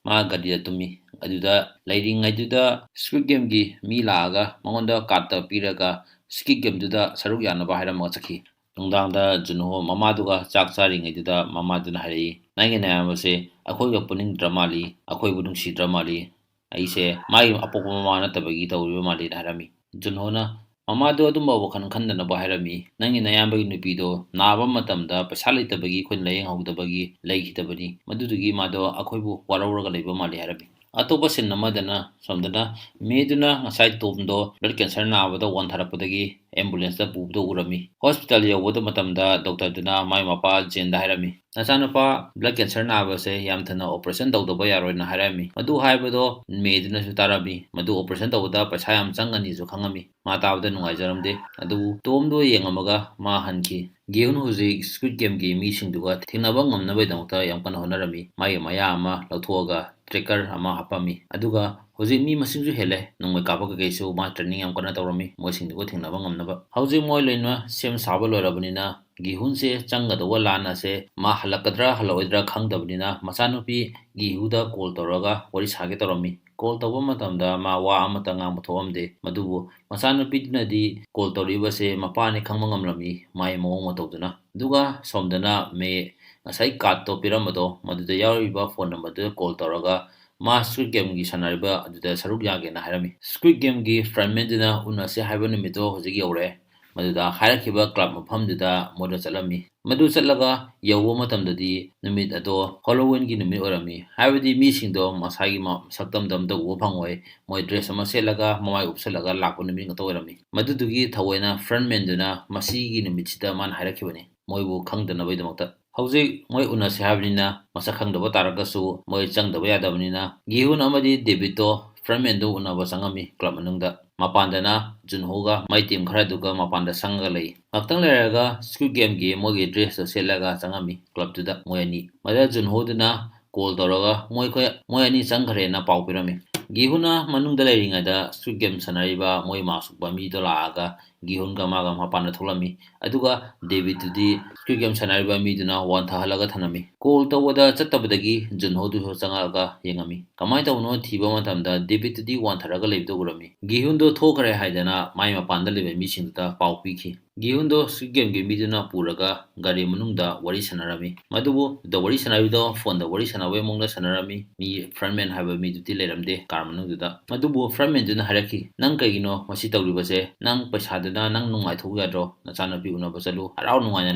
ꯃꯥ ꯒꯥꯔꯤꯗ ꯇꯨꯝꯃꯤ꯫ ꯑꯗꯨꯗ ꯂꯩꯔꯤꯉꯩꯗꯨꯗ ꯁ꯭ꯀ꯭ꯋꯤꯠ ꯒꯦꯝꯒꯤ ꯃꯤ ꯂꯥꯛꯑꯒ ꯃꯉꯣꯟꯗ ꯀꯥꯔꯠꯇ ꯄꯤꯔꯒ ꯁ꯭ꯀ꯭ꯋꯤꯠ ꯒꯦꯝꯗꯨꯗ ꯁꯔꯨꯛ ꯌꯥꯅꯕ ꯍꯥꯏꯔꯝꯃꯒ ꯆꯠꯈꯤ꯫ ꯅꯨꯡꯗꯥꯡꯗ ꯖꯨꯟꯍꯣ ꯃꯃꯥꯗꯨꯒ ꯆꯥꯛ ꯆꯥꯔꯤꯉꯩꯗꯨꯗ ꯃꯃꯥꯗꯨꯅ ꯍꯥꯏꯔꯛꯏ, "ꯅꯪꯒꯤ ꯅꯌꯥꯝꯕꯁꯦ ꯑꯩꯈꯣꯏꯒ ꯄꯨꯅꯤꯡꯗ꯭ꯔ ꯃꯥꯜꯂꯤ, ꯑꯩꯈꯣꯏꯕꯨ ꯅꯨꯡꯁꯤꯗ꯭ꯔ ꯃꯥꯜꯂꯤ, ꯑꯩꯁꯦ ꯃꯥꯒꯤ ꯑꯄꯣꯛꯄ ꯃꯃꯥ ꯅꯠꯇꯕꯒꯤ ꯇꯧꯔꯤꯕ ꯃꯥꯜꯂꯤꯅ" ꯍꯥꯏꯔꯝꯃꯤ꯫ ꯖꯨꯟꯍꯣꯅ ꯃꯃꯥꯗꯣ ꯑꯗꯨꯝꯕ ꯋꯥꯈꯜ ꯈꯟꯗꯅꯕ ꯍꯥꯏꯔꯝꯃꯤ꯫ "ꯅꯪꯒꯤ ꯅꯌꯥꯝꯕꯒꯤ ꯅꯨꯄꯤꯗꯣ ꯅꯥꯕ ꯃꯇꯝꯗ ꯄꯩꯁꯥ ꯂꯩꯇꯕꯒꯤ ꯑꯩꯈꯣꯏꯅ ꯂꯥꯌꯦꯡꯍꯧꯗꯕꯒꯤ ꯂꯩꯈꯤꯗꯕꯅꯤ꯫ ꯃꯗꯨꯗꯨꯒꯤ ꯃꯥꯗꯣ ꯑꯩꯈꯣꯏꯕꯨ ꯋꯥꯔꯧꯔꯒ ꯂꯩꯕ ꯃꯥꯜꯂꯤ" ꯍꯥꯏꯔꯝꯃꯤ꯫ ꯑꯇꯣꯞꯄ ꯁꯤꯟ ꯑꯃꯗꯅ ꯁꯣꯝꯗꯅ ꯃꯦꯗꯨꯅ ꯉꯁꯥꯏ ꯇꯣꯝꯗꯣ ꯕ꯭ꯂꯗ ꯀꯦꯟꯁꯔ ꯅꯥꯕꯗ ꯋꯥꯟꯊꯔꯛꯄꯗꯒꯤ ꯑꯦꯝꯕꯨꯂꯦꯟꯁꯇ ꯄꯨꯕꯗ ꯎꯔꯝꯃꯤ꯫ ꯍꯣꯁꯄꯤꯇꯥꯜ ꯌꯧꯕꯗ ꯃꯇꯝꯗ ꯗꯣꯛꯇꯔꯗꯨꯅ ꯃꯥꯏ ꯃꯄꯥ ꯖꯦꯟꯗ ꯍꯥꯏꯔꯝꯃꯤ, "ꯅꯆꯥꯅꯨꯄꯥ ꯕ꯭ꯂꯗ ꯀꯦꯟꯁꯔ ꯅꯥꯕꯁꯦ ꯌꯥꯝ ꯊꯨꯅ ꯑꯣꯄꯔꯦꯁꯟ ꯇꯧꯗꯕ ꯌꯥꯔꯣꯏꯅ" ꯍꯥꯏꯔꯝꯃꯤ꯫ ꯃꯗꯨ ꯍꯥꯏꯕꯗꯣ ꯃꯦꯗꯨꯅꯁꯨ ꯇꯥꯔꯝꯃꯤ꯫ ꯃꯗꯨ ꯑꯣꯄꯔꯦꯁꯟ ꯇꯧꯕꯗ ꯄꯩꯁꯥ ꯌꯥꯝ ꯆꯪꯒꯅꯤꯁꯨ ꯈꯪꯉꯝꯃꯤ꯫ ꯃꯥ ꯇꯥꯕꯗ ꯅꯨꯡꯉꯥꯏꯖꯔꯝꯗꯦ꯫ ꯑꯗꯨꯕꯨ ꯇꯣꯝꯗꯣ ꯌꯦꯡꯉꯝꯃꯒ ꯃꯥ ꯍꯟꯈꯤ꯫ ꯒꯤꯍꯨꯟ ꯍꯧꯖꯤꯛ ꯁ꯭ꯀ꯭ꯋꯤꯠ ꯒꯦꯝꯒꯤ ꯃꯤꯁꯤꯡꯗꯨꯒ ꯊꯦꯡꯅꯕ ꯉꯝꯅꯕꯒꯤꯗꯃꯛꯇ ꯌꯥꯝ ꯀꯟꯅ ꯍꯣꯠꯅꯔꯝꯃꯤ꯫ ꯃꯥꯒꯤ ꯃꯌꯥ ꯑꯃ ꯂꯧꯊꯣꯛꯑꯒ ꯇ꯭ꯔꯦꯀꯔ ꯑꯃ ꯍꯥꯞꯄꯝꯃꯤ꯫ ꯑꯗꯨꯒ ꯍꯧꯖꯤꯛ ꯃꯤ ꯃꯁꯤꯡꯁꯨ ꯍꯦꯜꯂꯦ꯫ ꯅꯣꯡꯃꯩ ꯀꯥꯞꯄ ꯀꯩꯀꯩꯁꯨ ꯃꯥ ꯇ꯭ꯔꯦꯅꯤꯡ ꯌꯥꯝ ꯀꯟꯅ ꯇꯧꯔꯝꯃꯤ, ꯃꯣꯏꯁꯤꯡꯗꯨꯒ ꯊꯦꯡꯅꯕ ꯉꯝꯅꯕ꯫ ꯍꯧꯖꯤꯛ ꯃꯣꯏ ꯂꯣꯏꯅ ꯁꯦꯝ ꯁꯥꯕ ꯂꯣꯏꯔꯕꯅꯤꯅ ꯒꯤꯍꯨꯟꯁꯦ ꯆꯪꯒꯗꯧꯕ ꯂꯥꯟ ꯑꯁꯦ ꯃꯥ ꯍꯜꯂꯛꯀꯗ꯭ꯔꯥ ꯍꯜꯂꯛꯑꯣꯏꯗ꯭ꯔꯥ ꯈꯪꯗꯕꯅꯤꯅ ꯃꯆꯥꯅꯨꯄꯤ ꯒꯤꯍꯨꯗ ꯀꯣꯜ ꯇꯧꯔꯒ ꯋꯥꯔꯤ ꯁꯥꯒꯦ ꯇꯧꯔꯝꯃꯤ꯫ ꯀꯣꯜ ꯇꯧꯕ ꯃꯇꯝꯗ ꯃꯥ ꯋꯥ ꯑꯃꯠꯇ ꯉꯥꯡꯕ ꯊꯣꯛꯑꯝꯗꯦ꯫ ꯃꯗꯨꯕꯨ ꯃꯆꯥꯅꯨꯄꯤꯗꯨꯅꯗꯤ ꯀꯣꯜ ꯇꯧꯔꯛꯏꯕꯁꯦ ꯃꯄꯥꯅꯤ ꯈꯪꯕ ꯉꯝꯂꯝꯃꯤ, ꯃꯥꯒꯤ ꯃꯑꯣꯡ ꯃꯇꯧꯗꯨꯅ꯫ ꯑꯗꯨꯒ ꯁꯣꯝꯗꯅ ꯃꯦ ꯉꯁꯥꯏ ꯀꯥꯔꯠꯇꯣ ꯄꯤꯔꯝꯕꯗꯣ, ꯃꯗꯨꯗ ꯌꯥꯎꯔꯤꯕ ꯐꯣꯟ ꯅꯝꯕꯔꯗꯨꯗ ꯀꯣꯜ ꯇꯧꯔꯒ ꯃꯥ ꯁ꯭ꯀ꯭ꯋꯤꯠ ꯒꯦꯝꯒꯤ ꯁꯥꯟꯅꯔꯤꯕ ꯑꯗꯨꯗ ꯁꯔꯨꯛ ꯌꯥꯒꯦꯅ ꯍꯥꯏꯔꯝꯃꯤ꯫ ꯁ꯭ꯀ꯭ꯋꯤꯠ ꯒꯦꯝꯒꯤ ꯐ꯭ꯔꯟꯃꯦꯟꯗꯨꯅ ꯎꯅꯁꯦ ꯍꯥꯏꯕ ꯅꯨꯃꯤꯠꯇꯣ ꯍꯧꯖꯤꯛ ꯌꯧꯔꯛꯑꯦ꯫ ꯃꯗꯨꯗ ꯍꯥꯏꯔꯛꯈꯤꯕ ꯀ꯭ꯂꯕ ꯃꯐꯝꯗꯨꯗ ꯃꯣꯏꯗꯣ ꯆꯠꯂꯝꯃꯤ꯫ ꯃꯗꯨ ꯆꯠꯂꯒ ꯌꯧꯕ ꯃꯇꯝꯗꯗꯤ ꯅꯨꯃꯤꯠ ꯑꯗꯣ ꯍꯣꯂꯣꯋꯤꯟꯒꯤ ꯅꯨꯃꯤꯠ ꯑꯣꯏꯔꯝꯃꯤ꯫ ꯍꯥꯏꯕꯗꯤ ꯃꯤꯁꯤꯡꯗꯣ ꯃꯁꯥꯒꯤ ꯃ-, ꯁꯛꯇꯝꯗꯣ ꯑꯝꯇ ꯎꯕ ꯐꯪꯉꯣꯏ꯫ ꯃꯣꯏ ꯗ꯭ꯔꯦꯁ ꯑꯃ ꯁꯦꯠꯂꯒ ꯃꯃꯥꯏ ꯎꯞꯁꯜꯂꯒ ꯂꯥꯛꯄ ꯅꯨꯃꯤꯠ ꯉꯥꯛꯇ ꯑꯣꯏꯔꯝꯃꯤ꯫ ꯃꯗꯨꯗꯨꯒꯤ ꯊꯑꯣꯏꯅ ꯐ꯭ꯔꯟꯃꯦꯟꯗꯨꯅ ꯃꯁꯤꯒꯤ ꯅꯨꯃꯤꯠꯁꯤꯗ ꯃꯥꯅ ꯍꯥꯏꯔꯛꯈꯤꯕꯅꯤ, ꯃꯣꯏꯕꯨ ꯈꯪꯗꯅꯕꯒꯤꯗꯃꯛꯇ꯫ ꯍꯧꯖꯤꯛ ꯃꯣꯏ ꯎꯅꯁꯦ ꯍꯥꯏꯕꯅꯤꯅ, ꯃꯁꯛ ꯈꯪꯗꯕ ꯇꯥꯔꯒꯁꯨ ꯃꯣꯏ ꯆꯪꯗꯕ ꯌꯥꯗꯕꯅꯤꯅ, ꯒꯤꯍꯨꯟ ꯑꯃꯗꯤ ꯗꯦꯕꯤꯠꯇꯣ ꯐ꯭ꯔꯟꯃꯦꯟꯗꯨ ꯎꯅꯕ ꯆꯪꯉꯝꯃꯤ ꯀ꯭ꯂꯕ ꯃꯅꯨꯡꯗ꯫ ꯃꯄꯥꯟꯗꯅ ꯖꯨꯟꯍꯣꯒ ꯃꯥꯏ ꯇꯤꯝ ꯈꯔꯗꯨꯒ ꯃꯄꯥꯟꯗ ꯆꯪꯉꯒ ꯂꯩ꯫ ꯉꯥꯛꯇꯪ ꯂꯩꯔꯒ Squid Gameꯒꯤ ꯃꯣꯏꯒꯤ ꯗ꯭ꯔꯦꯁꯇꯣ ꯁꯦꯠꯂꯒ ꯆꯪꯉꯝꯃꯤ ꯀ꯭ꯂꯕꯇꯨꯗ ꯃꯣꯏ ꯑꯅꯤ꯫ ꯃꯗ ꯖꯨꯟꯍꯣꯗꯨꯅ ꯀꯣꯜ ꯇꯧꯔꯒ ꯃꯣꯏ ꯑꯩꯈꯣꯏ, ꯃꯣꯏ ꯑꯅꯤ ꯆꯪꯈ꯭ꯔꯦꯅ ꯄꯥꯎ ꯄꯤꯔꯝꯃꯤ꯫ ꯒꯤꯍꯨꯟꯅ ꯃꯅꯨꯡꯗ ꯂꯩꯔꯤꯉꯩꯗ Squid Game ꯁꯥꯟꯅꯔꯤꯕ ꯃꯣꯏ ꯃꯥꯛꯁ ꯎꯞꯄ ꯃꯤꯗꯣ ꯂꯥꯛꯑꯒ ꯒꯤꯍꯨꯟꯒ ꯃꯥꯒ ꯃꯄꯥꯟꯗ ꯊꯣꯛꯂꯝꯃꯤ꯫ ꯑꯗꯨꯒ ꯗꯦꯕꯤꯠꯇꯨꯗꯤ Squid Game ꯁꯥꯟꯅꯔꯤꯕ ꯃꯤꯗꯨꯅ ꯋꯥꯟꯊꯍꯜꯂꯒ ꯊꯝꯂꯝꯃꯤ꯫ ꯀꯣꯜ ꯇꯧꯕꯗ ꯆꯠꯇꯕꯗꯒꯤ ꯖꯨꯟꯍꯣꯗꯨꯁꯨ ꯆꯪꯉꯛꯑꯒ ꯌꯦꯡꯉꯝꯃꯤ꯫ ꯀꯃꯥꯏꯅ ꯇꯧꯕꯅꯣ ꯊꯤꯕ ꯃꯇꯝꯗ ꯗꯦꯕꯤꯠꯇꯨꯗꯤ ꯋꯥꯟꯊꯔꯒ ꯂꯩꯕꯗꯨ ꯎꯔꯝꯃꯤ꯫ ꯒꯤꯍꯨꯟꯗꯣ ꯊꯣꯛꯈ꯭ꯔꯦ ꯍꯥꯏꯗꯅ ꯃꯥꯏ ꯃꯄꯥꯟꯗ ꯂꯩꯕ ꯃꯤꯁꯤꯡꯗꯨꯗ ꯄꯥꯎ ꯄꯤꯈꯤ꯫ ꯒꯤꯍꯨꯟꯗꯣ Squid Gameꯒꯤ ꯃꯤꯗꯨꯅ ꯄꯨꯔꯒ ꯒꯥꯔꯤ ꯃꯅꯨꯡꯗ ꯋꯥꯔꯤ ꯁꯥꯟꯅꯔꯝꯃꯤ꯫ ꯃꯗꯨꯕꯨ ꯗ ꯋꯥꯔꯤ ꯁꯥꯟꯅꯔꯤꯗꯣ ꯐꯣꯟꯗ ꯋꯥꯔꯤ ꯁꯥꯟꯅꯕꯒꯤ ꯃꯑꯣꯡꯗ ꯁꯥꯟꯅꯔꯝꯃꯤ꯫ ꯃꯤ ꯐ꯭ꯔꯟꯃꯦꯟ ꯍꯥꯏꯕ ꯃꯤꯗꯨꯗꯤ ꯂꯩꯔꯝꯗꯦ ꯀꯥꯔ ꯃꯅꯨꯡꯗꯨꯗ꯫ ꯃꯗꯨꯕꯨ ꯐ꯭ꯔꯟꯃꯦꯟꯗꯨꯅ ꯍꯥꯏꯔꯛꯈꯤ, "ꯅꯪ ꯀꯩꯒꯤꯅꯣ ꯃꯁꯤ ꯇꯧꯔꯤꯕꯁꯦ? ꯅꯪ ꯄꯩꯁꯥꯗꯨꯅ ꯅꯪ ꯅꯨꯡꯉꯥꯏꯊꯣꯛꯎ ꯌꯥꯗ꯭ꯔꯣ? ꯅꯆꯥꯅꯨꯄꯤ ꯎꯅꯕ ꯆꯠꯂꯨ, ꯍꯔꯥꯎ ꯅꯨꯡꯉꯥꯏꯅ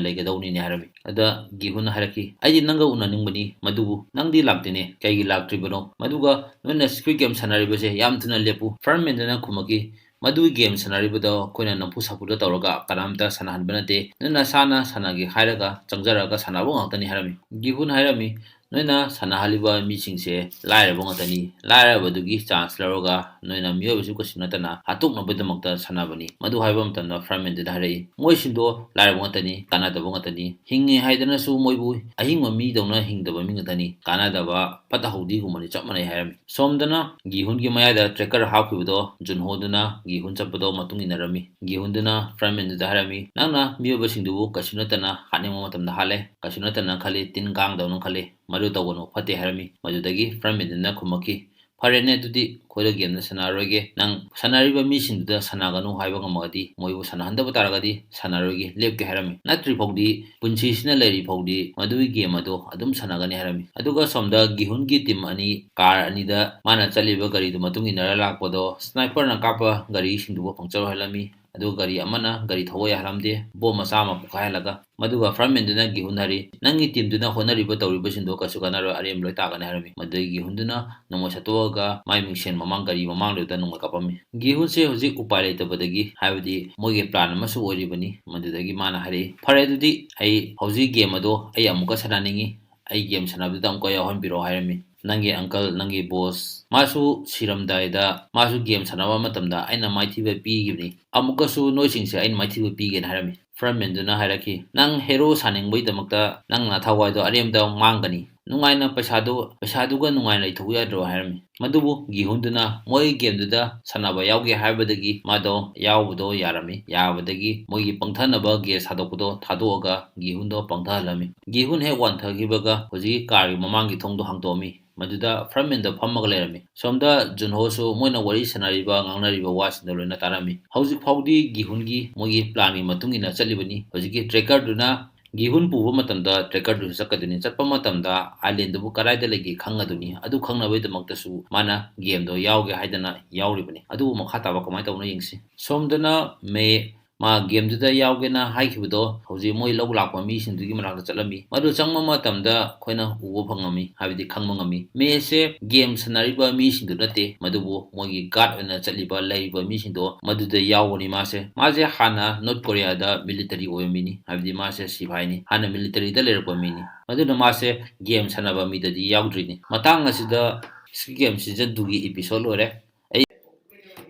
ꯂꯩꯒꯗꯧꯅꯤꯅꯦ" ꯍꯥꯏꯔꯝꯃꯤ꯫ ꯑꯗ ꯒꯤꯍꯨꯟꯅ ꯍꯥꯏꯔꯛꯈꯤ, "ꯑꯩꯗꯤ ꯅꯪꯒ ꯎꯅꯅꯤꯡꯕꯅꯤ, ꯃꯗꯨꯕꯨ ꯅꯪꯗꯤ ꯂꯥꯛꯇꯦꯅꯦ, ꯀꯩꯒꯤ ꯂꯥꯛꯇ꯭ꯔꯤꯕꯅꯣ? ꯃꯗꯨꯒ ꯅꯣꯏꯅ Squid Game ꯁꯥꯟꯅꯔꯤꯕꯁꯦ ꯌꯥꯝ ꯊꯨꯅ ꯂꯦꯞꯄꯨ"꯫ ꯐ꯭ꯔꯟꯃꯦꯟꯗꯨꯅ ꯈꯨꯝꯃꯛꯈꯤ, "ꯃꯗꯨꯒꯤ ꯒꯦꯝ ꯁꯥꯟꯅꯔꯤꯕꯗꯣ ꯑꯩꯈꯣꯏꯅ ꯅꯝꯐꯨ ꯁꯥꯐꯨꯗ ꯇꯧꯔꯒ ꯀꯅꯥꯝꯇ ꯁꯥꯟꯅꯍꯟꯕ ꯅꯠꯇꯦ꯫ ꯅꯣꯏ ꯅꯁꯥꯅ ꯁꯥꯟꯅꯒꯦ ꯍꯥꯏꯔꯒ ꯆꯪꯖꯔꯒ ꯁꯥꯟꯅꯕ ꯉꯥꯛꯇꯅꯤ" ꯍꯥꯏꯔꯝꯃꯤ꯫ ꯒꯤꯍꯨꯟ ꯍꯥꯏꯔꯝꯃꯤ, "ꯅꯣꯏꯅ ꯁꯥꯟꯅꯍꯜꯂꯤꯕ ꯃꯤꯁꯤꯡꯁꯦ ꯂꯥꯏꯔꯕ ꯉꯥꯛꯇꯅꯤ꯫ ꯂꯥꯏꯔꯕꯗꯨꯒꯤ ꯆꯥꯟꯁ ꯂꯧꯔꯒ ꯅꯣꯏꯅ ꯃꯤꯑꯣꯏꯕꯁꯨ ꯀꯩꯁꯨ ꯅꯠꯇꯅ ꯍꯥꯠꯇꯣꯛꯅꯕꯒꯤꯗꯃꯛꯇ ꯁꯥꯟꯅꯕꯅꯤ"꯫ ꯃꯗꯨ ꯍꯥꯏꯕ ꯃꯇꯝꯗ ꯐ꯭ꯔꯟꯃꯦꯟꯗꯨꯅ ꯍꯥꯏꯔꯛꯏ, "ꯃꯣꯏꯁꯤꯡꯗꯣ ꯂꯥꯏꯔꯕ ꯉꯥꯛꯇꯅꯤ, ꯀꯥꯟꯅꯗꯕ ꯉꯥꯛꯇꯅꯤ꯫ ꯍꯤꯡꯉꯤ ꯍꯥꯏꯗꯅꯁꯨ ꯃꯣꯏꯕꯨ ꯑꯍꯤꯡꯕ ꯃꯤꯗꯧꯅ ꯍꯤꯡꯗꯕ ꯃꯤ ꯉꯥꯛꯇꯅꯤ꯫ ꯀꯥꯟꯅꯗꯕ, ꯐꯠꯇ ꯍꯥꯎꯗꯤꯒꯨꯝꯕꯅꯤ, ꯆꯞ ꯃꯥꯟꯅꯩ" ꯍꯥꯏꯔꯝꯃꯤ꯫ ꯁꯣꯝꯗꯅ ꯒꯤꯍꯨꯟꯒꯤ ꯃꯌꯥꯏꯗ ꯇ꯭ꯔꯦꯀꯔ ꯍꯥꯞꯈꯤꯕꯗꯣ ꯖꯨꯟꯍꯣꯗꯨꯅ ꯒꯤꯍꯨꯟ ꯆꯠꯄꯗꯣ ꯃꯇꯨꯡ ꯏꯟꯅꯔꯝꯃꯤ꯫ ꯒꯤꯍꯨꯟꯗꯨꯅ ꯐ꯭ꯔꯟꯃꯦꯟꯗꯨꯗ ꯍꯥꯏꯔꯝꯃꯤ, "ꯅꯪꯅ ꯃꯤꯑꯣꯏꯕꯁꯤꯡꯗꯨꯕꯨ ꯀꯩꯁꯨ ꯅꯠꯇꯅ ꯍꯥꯠꯅꯤꯡꯕ ꯃꯇꯝꯗ ꯍꯥꯠꯂꯦ, ꯀꯩꯁꯨ ꯅꯠꯇꯅ ꯈꯜꯂꯤ, ꯇꯤꯟ ꯀꯥꯡꯗꯧꯅ ꯈꯜꯂꯤ, ꯃꯗꯨ ꯇꯧꯒꯅꯨ, ꯐꯠꯇꯦ" ꯍꯥꯏꯔꯝꯃꯤ꯫ ꯃꯗꯨꯗꯒꯤ ꯐ꯭ꯔꯟꯃꯦꯟꯗꯨꯅ ꯈꯨꯝꯃꯛꯈꯤ, "ꯐꯔꯦꯅꯦ, ꯑꯗꯨꯗꯤ ꯑꯩꯈꯣꯏꯗ ꯒꯦꯝꯗ ꯁꯥꯟꯅꯔꯔꯣꯏꯒꯦ꯫ ꯅꯪ ꯁꯥꯟꯅꯔꯤꯕ ꯃꯤꯁꯤꯡꯗꯨꯗ ꯁꯥꯟꯅꯒꯅꯨ ꯍꯥꯏꯕ ꯉꯝꯃꯒꯗꯤ, ꯃꯣꯏꯕꯨ ꯁꯥꯟꯅꯍꯟꯗꯕ ꯇꯥꯔꯒꯗꯤ ꯁꯥꯟꯅꯔꯣꯏꯒꯦ, ꯂꯦꯞꯀꯦ" ꯍꯥꯏꯔꯝꯃꯤ꯫ ꯅꯠꯇ꯭ꯔꯤ ꯐꯥꯎꯗꯤ, ꯄꯨꯟꯁꯤꯁꯤꯅ ꯂꯩꯔꯤ ꯐꯥꯎꯗꯤ ꯃꯗꯨꯒꯤ ꯒꯦꯝ ꯑꯗꯣ ꯑꯗꯨꯝ ꯁꯥꯟꯅꯒꯅꯤ ꯍꯥꯏꯔꯝꯃꯤ꯫ ꯑꯗꯨꯒ ꯁꯣꯝꯗ ꯒꯤꯍꯨꯟꯒꯤ ꯇꯤꯝ ꯑꯅꯤ, ꯀꯥꯔ ꯑꯅꯤꯗ ꯃꯥꯅ ꯆꯠꯂꯤꯕ ꯒꯥꯔꯤꯗꯨ ꯃꯇꯨꯡ ꯏꯟꯅꯔ ꯂꯥꯛꯄꯗꯣ ꯁ꯭ꯅꯥꯏꯄꯔꯅ ꯀꯥꯞꯄ ꯒꯥꯔꯤꯁꯤꯡꯗꯨꯕꯨ ꯄꯪꯆꯧ ꯍꯜꯂꯝꯃꯤ꯫ ꯑꯗꯨꯒ ꯒꯥꯔꯤ ꯑꯃꯅ ꯒꯥꯔꯤ ꯊꯧꯕ ꯌꯥꯍꯜꯂꯝꯗꯦ, ꯕꯣꯝ ꯃꯆꯥ ꯑꯃ ꯄꯣꯈꯥꯏꯍꯜꯂꯒ꯫ ꯃꯗꯨꯒ ꯐ꯭ꯔꯟꯃꯦꯟꯗꯨꯅ ꯒꯤꯍꯨꯟ ꯍꯥꯏꯔꯤ, "ꯅꯪꯒꯤ ꯇꯤꯝꯗꯨꯅ ꯍꯣꯠꯅꯔꯤꯕ ꯇꯧꯔꯤꯕꯁꯤꯡꯗꯣ ꯀꯩꯁꯨ ꯀꯥꯟꯅꯔꯣꯏ, ꯑꯔꯦꯝꯕ ꯂꯣꯏ ꯇꯥꯒꯅꯤ" ꯍꯥꯏꯔꯝꯃꯤ꯫ ꯃꯗꯨꯗꯒꯤ ꯒꯤꯍꯨꯟꯗꯨꯅ ꯅꯣꯡꯃꯩ ꯁꯠꯇꯣꯛꯑꯒ ꯃꯥꯏ ꯃꯤꯡꯁꯦꯟ ꯃꯃꯥꯡ, ꯒꯥꯔꯤ ꯃꯃꯥꯡꯗꯨꯗ ꯅꯣꯡꯃꯩ ꯀꯥꯞꯄꯝꯃꯤ꯫ ꯒꯤꯍꯨꯟꯁꯦ ꯍꯧꯖꯤꯛ ꯎꯄꯥꯏ ꯂꯩꯇꯕꯗꯒꯤ, ꯍꯥꯏꯕꯗꯤ ꯃꯣꯏꯒꯤ ꯄ꯭ꯂꯥꯟ ꯑꯃꯁꯨ ꯑꯣꯏꯔꯤꯕꯅꯤ, ꯃꯗꯨꯗꯒꯤ ꯃꯥꯅ ꯍꯥꯏꯔꯛꯏ, "ꯐꯔꯦ, ꯑꯗꯨꯗꯤ ꯑꯩ ꯍꯧꯖꯤꯛ ꯒꯦꯝ ꯑꯗꯣ ꯑꯩ ꯑꯃꯨꯛꯀ ꯁꯥꯟꯅꯅꯤꯡꯉꯤ, ꯑꯩ ꯒꯦꯝ ꯁꯥꯟꯅꯕꯗꯨꯗ ꯑꯃꯨꯛꯀ ꯌꯥꯎꯍꯟꯕꯤꯔꯛꯑꯣ" ꯍꯥꯏꯔꯝꯃꯤ꯫ "ꯅꯪꯒꯤ ꯑꯪꯀꯜ, ꯅꯪꯒꯤ ꯕꯣꯁ, ꯃꯥꯁꯨ ꯁꯤꯔꯝꯗꯥꯏꯗ, ꯃꯥꯁꯨ ꯒꯦꯝ ꯁꯥꯟꯅꯕ ꯃꯇꯝꯗ ꯑꯩꯅ ꯃꯥꯏꯊꯤꯕ ꯄꯤꯈꯤꯕꯅꯤ, ꯑꯃꯨꯛꯀꯁꯨ ꯅꯣꯏꯁꯤꯡꯁꯦ ꯑꯩꯅ ꯃꯥꯏꯊꯤꯕ ꯄꯤꯒꯦꯅ" ꯍꯥꯏꯔꯝꯃꯤ꯫ ꯐ꯭ꯔꯟꯃꯦꯟꯗꯨꯅ ꯍꯥꯏꯔꯛꯈꯤ, "ꯅꯪ ꯍꯦꯔꯣ ꯁꯥꯅꯤꯡꯕꯒꯤꯗꯃꯛꯇ ꯅꯪ ꯅꯊꯋꯥꯏꯗꯣ ꯑꯔꯦꯝꯕꯗ ꯃꯥꯡꯒꯅꯤ, ꯅꯨꯡꯉꯥꯏꯅ ꯄꯩꯁꯥꯗꯨ, ꯄꯩꯁꯥꯗꯨꯒ ꯅꯨꯡꯉꯥꯏꯅ ꯂꯩꯊꯣꯛꯎ ꯌꯥꯗ꯭ꯔꯣ?" ꯍꯥꯏꯔꯝꯃꯤ꯫ ꯃꯗꯨꯕꯨ ꯒꯤꯍꯨꯟꯗꯨꯅ ꯃꯣꯏ ꯒꯦꯝꯗꯨꯗ ꯁꯥꯟꯅꯕ ꯌꯥꯎꯒꯦ ꯍꯥꯏꯕꯗꯒꯤ ꯃꯥꯗꯣ ꯌꯥꯎꯕꯗꯣ ꯌꯥꯔꯝꯃꯤ꯫ ꯌꯥꯕꯗꯒꯤ ꯃꯣꯏꯒꯤ ꯄꯪꯊꯅꯕ ꯒꯦꯁ ꯊꯥꯗꯣꯛꯄꯗꯣ ꯊꯥꯗꯣꯛꯑꯒ ꯒꯤꯍꯨꯟꯗꯣ ꯄꯪꯊꯍꯜꯂꯝꯃꯤ꯫ ꯒꯤꯍꯨꯟ ꯍꯦꯛ ꯋꯥꯟꯊꯈꯤꯕꯒ ꯍꯧꯖꯤꯛꯀꯤ ꯀꯥꯔꯒꯤ ꯃꯃꯥꯡꯒꯤ ꯊꯣꯡꯗꯣ ꯍꯥꯡꯗꯣꯛꯑꯝꯃꯤ꯫ ꯃꯗꯨꯗ ꯐ꯭ꯔꯟꯃꯦꯟꯗꯣ ꯐꯝꯃꯒ ꯂꯩꯔꯝꯃꯤ꯫ ꯁꯣꯝꯗ ꯖꯨꯟꯍꯣꯁꯨ ꯃꯣꯏꯅ ꯋꯥꯔꯤ ꯁꯥꯟꯅꯔꯤꯕ, ꯉꯥꯡꯅꯔꯤꯕ ꯋꯥꯁꯤꯡꯗꯣ ꯂꯣꯏꯅ ꯇꯥꯔꯝꯃꯤ꯫ ꯍꯧꯖꯤꯛ ꯐꯥꯎꯗꯤ ꯒꯤꯍꯨꯟꯒꯤ ꯃꯣꯏꯒꯤ ꯄ꯭ꯂꯥꯟꯒꯤ ꯃꯇꯨꯡ ꯏꯟꯅ ꯆꯠꯂꯤꯕꯅꯤ꯫ ꯍꯧꯖꯤꯛꯀꯤ ꯇ꯭ꯔꯦꯀꯔꯗꯨꯅ ꯒꯤꯍꯨꯟ ꯄꯨꯕ ꯃꯇꯝꯗ ꯇ꯭ꯔꯦꯀꯔꯗꯨꯁꯨ ꯆꯠꯀꯗꯣꯏꯅꯤ꯫ ꯆꯠꯄ ꯃꯇꯝꯗ ꯑꯥꯏꯂꯦꯟꯗꯨꯕꯨ ꯀꯗꯥꯏꯗ ꯂꯩꯒꯦ ꯈꯪꯒꯗꯣꯏꯅꯤ꯫ ꯑꯗꯨ ꯈꯪꯅꯕꯒꯤꯗꯃꯛꯇꯁꯨ ꯃꯥꯅ ꯒꯦꯝꯗꯣ ꯌꯥꯎꯒꯦ ꯍꯥꯏꯗꯅ ꯌꯥꯎꯔꯤꯕꯅꯤ꯫ ꯑꯗꯨꯕꯨ ꯃꯈꯥ ꯇꯥꯕ ꯀꯃꯥꯏꯅ ꯇꯧꯕꯅꯣ ꯌꯦꯡꯁꯤ꯫ ꯁꯣꯝꯗꯅ ꯃꯦ ꯃꯥ ꯒꯦꯝꯗꯨꯗ ꯌꯥꯎꯒꯦꯅ ꯍꯥꯏꯈꯤꯕꯗꯣ ꯍꯧꯖꯤꯛ ꯃꯣꯏ ꯂꯧ ꯂꯥꯛꯄ ꯃꯤꯁꯤꯡꯗꯨꯒꯤ ꯃꯅꯥꯛꯇ ꯆꯠꯂꯝꯃꯤ꯫ ꯃꯗꯨ ꯆꯪꯕ ꯃꯇꯝꯗ ꯑꯩꯈꯣꯏꯅ ꯎꯕ ꯐꯪꯉꯝꯃꯤ, ꯍꯥꯏꯕꯗꯤ ꯈꯪꯕ ꯉꯝꯃꯤ꯫ ꯃꯦꯁꯦ ꯒꯦꯝ ꯁꯥꯟꯅꯔꯤꯕ ꯃꯤꯁꯤꯡꯗꯨ ꯅꯠꯇꯦ, ꯃꯗꯨꯕꯨ ꯃꯣꯏꯒꯤ ꯒꯥꯔꯗ ꯑꯣꯏꯅ ꯆꯠꯂꯤꯕ, ꯂꯩꯔꯤꯕ ꯃꯤꯁꯤꯡꯗꯣ ꯃꯗꯨꯗ ꯌꯥꯎꯕꯅꯤ꯫ ꯃꯥꯁꯦ, ꯃꯥꯁꯦ ꯍꯥꯟꯅ ꯅꯣꯔꯠ ꯀꯣꯔꯤꯌꯥꯗ ꯃꯤꯂꯤꯇꯔꯤ ꯑꯣꯏꯕ ꯃꯤꯅꯤ, ꯍꯥꯏꯕꯗꯤ ꯃꯥꯁꯦ ꯁꯤꯐꯥꯏꯅꯤ, ꯍꯥꯟꯅ ꯃꯤꯂꯤꯇꯔꯤꯗ ꯂꯩꯔꯛꯄ ꯃꯤꯅꯤ꯫ ꯑꯗꯨꯅ ꯃꯥꯁꯦ ꯒꯦꯝ ꯁꯥꯟꯅꯕ ꯃꯤꯗꯗꯤ ꯌꯥꯎꯗ꯭ꯔꯤꯅꯤ꯫ ꯃꯇꯥꯡ ꯑꯁꯤꯗ ꯁꯤ ꯒꯦꯝ ꯁꯤꯖꯟ ꯇꯨꯒꯤ ꯏꯄꯤꯁꯣꯗ ꯂꯣꯏꯔꯦ꯫ ꯑꯩ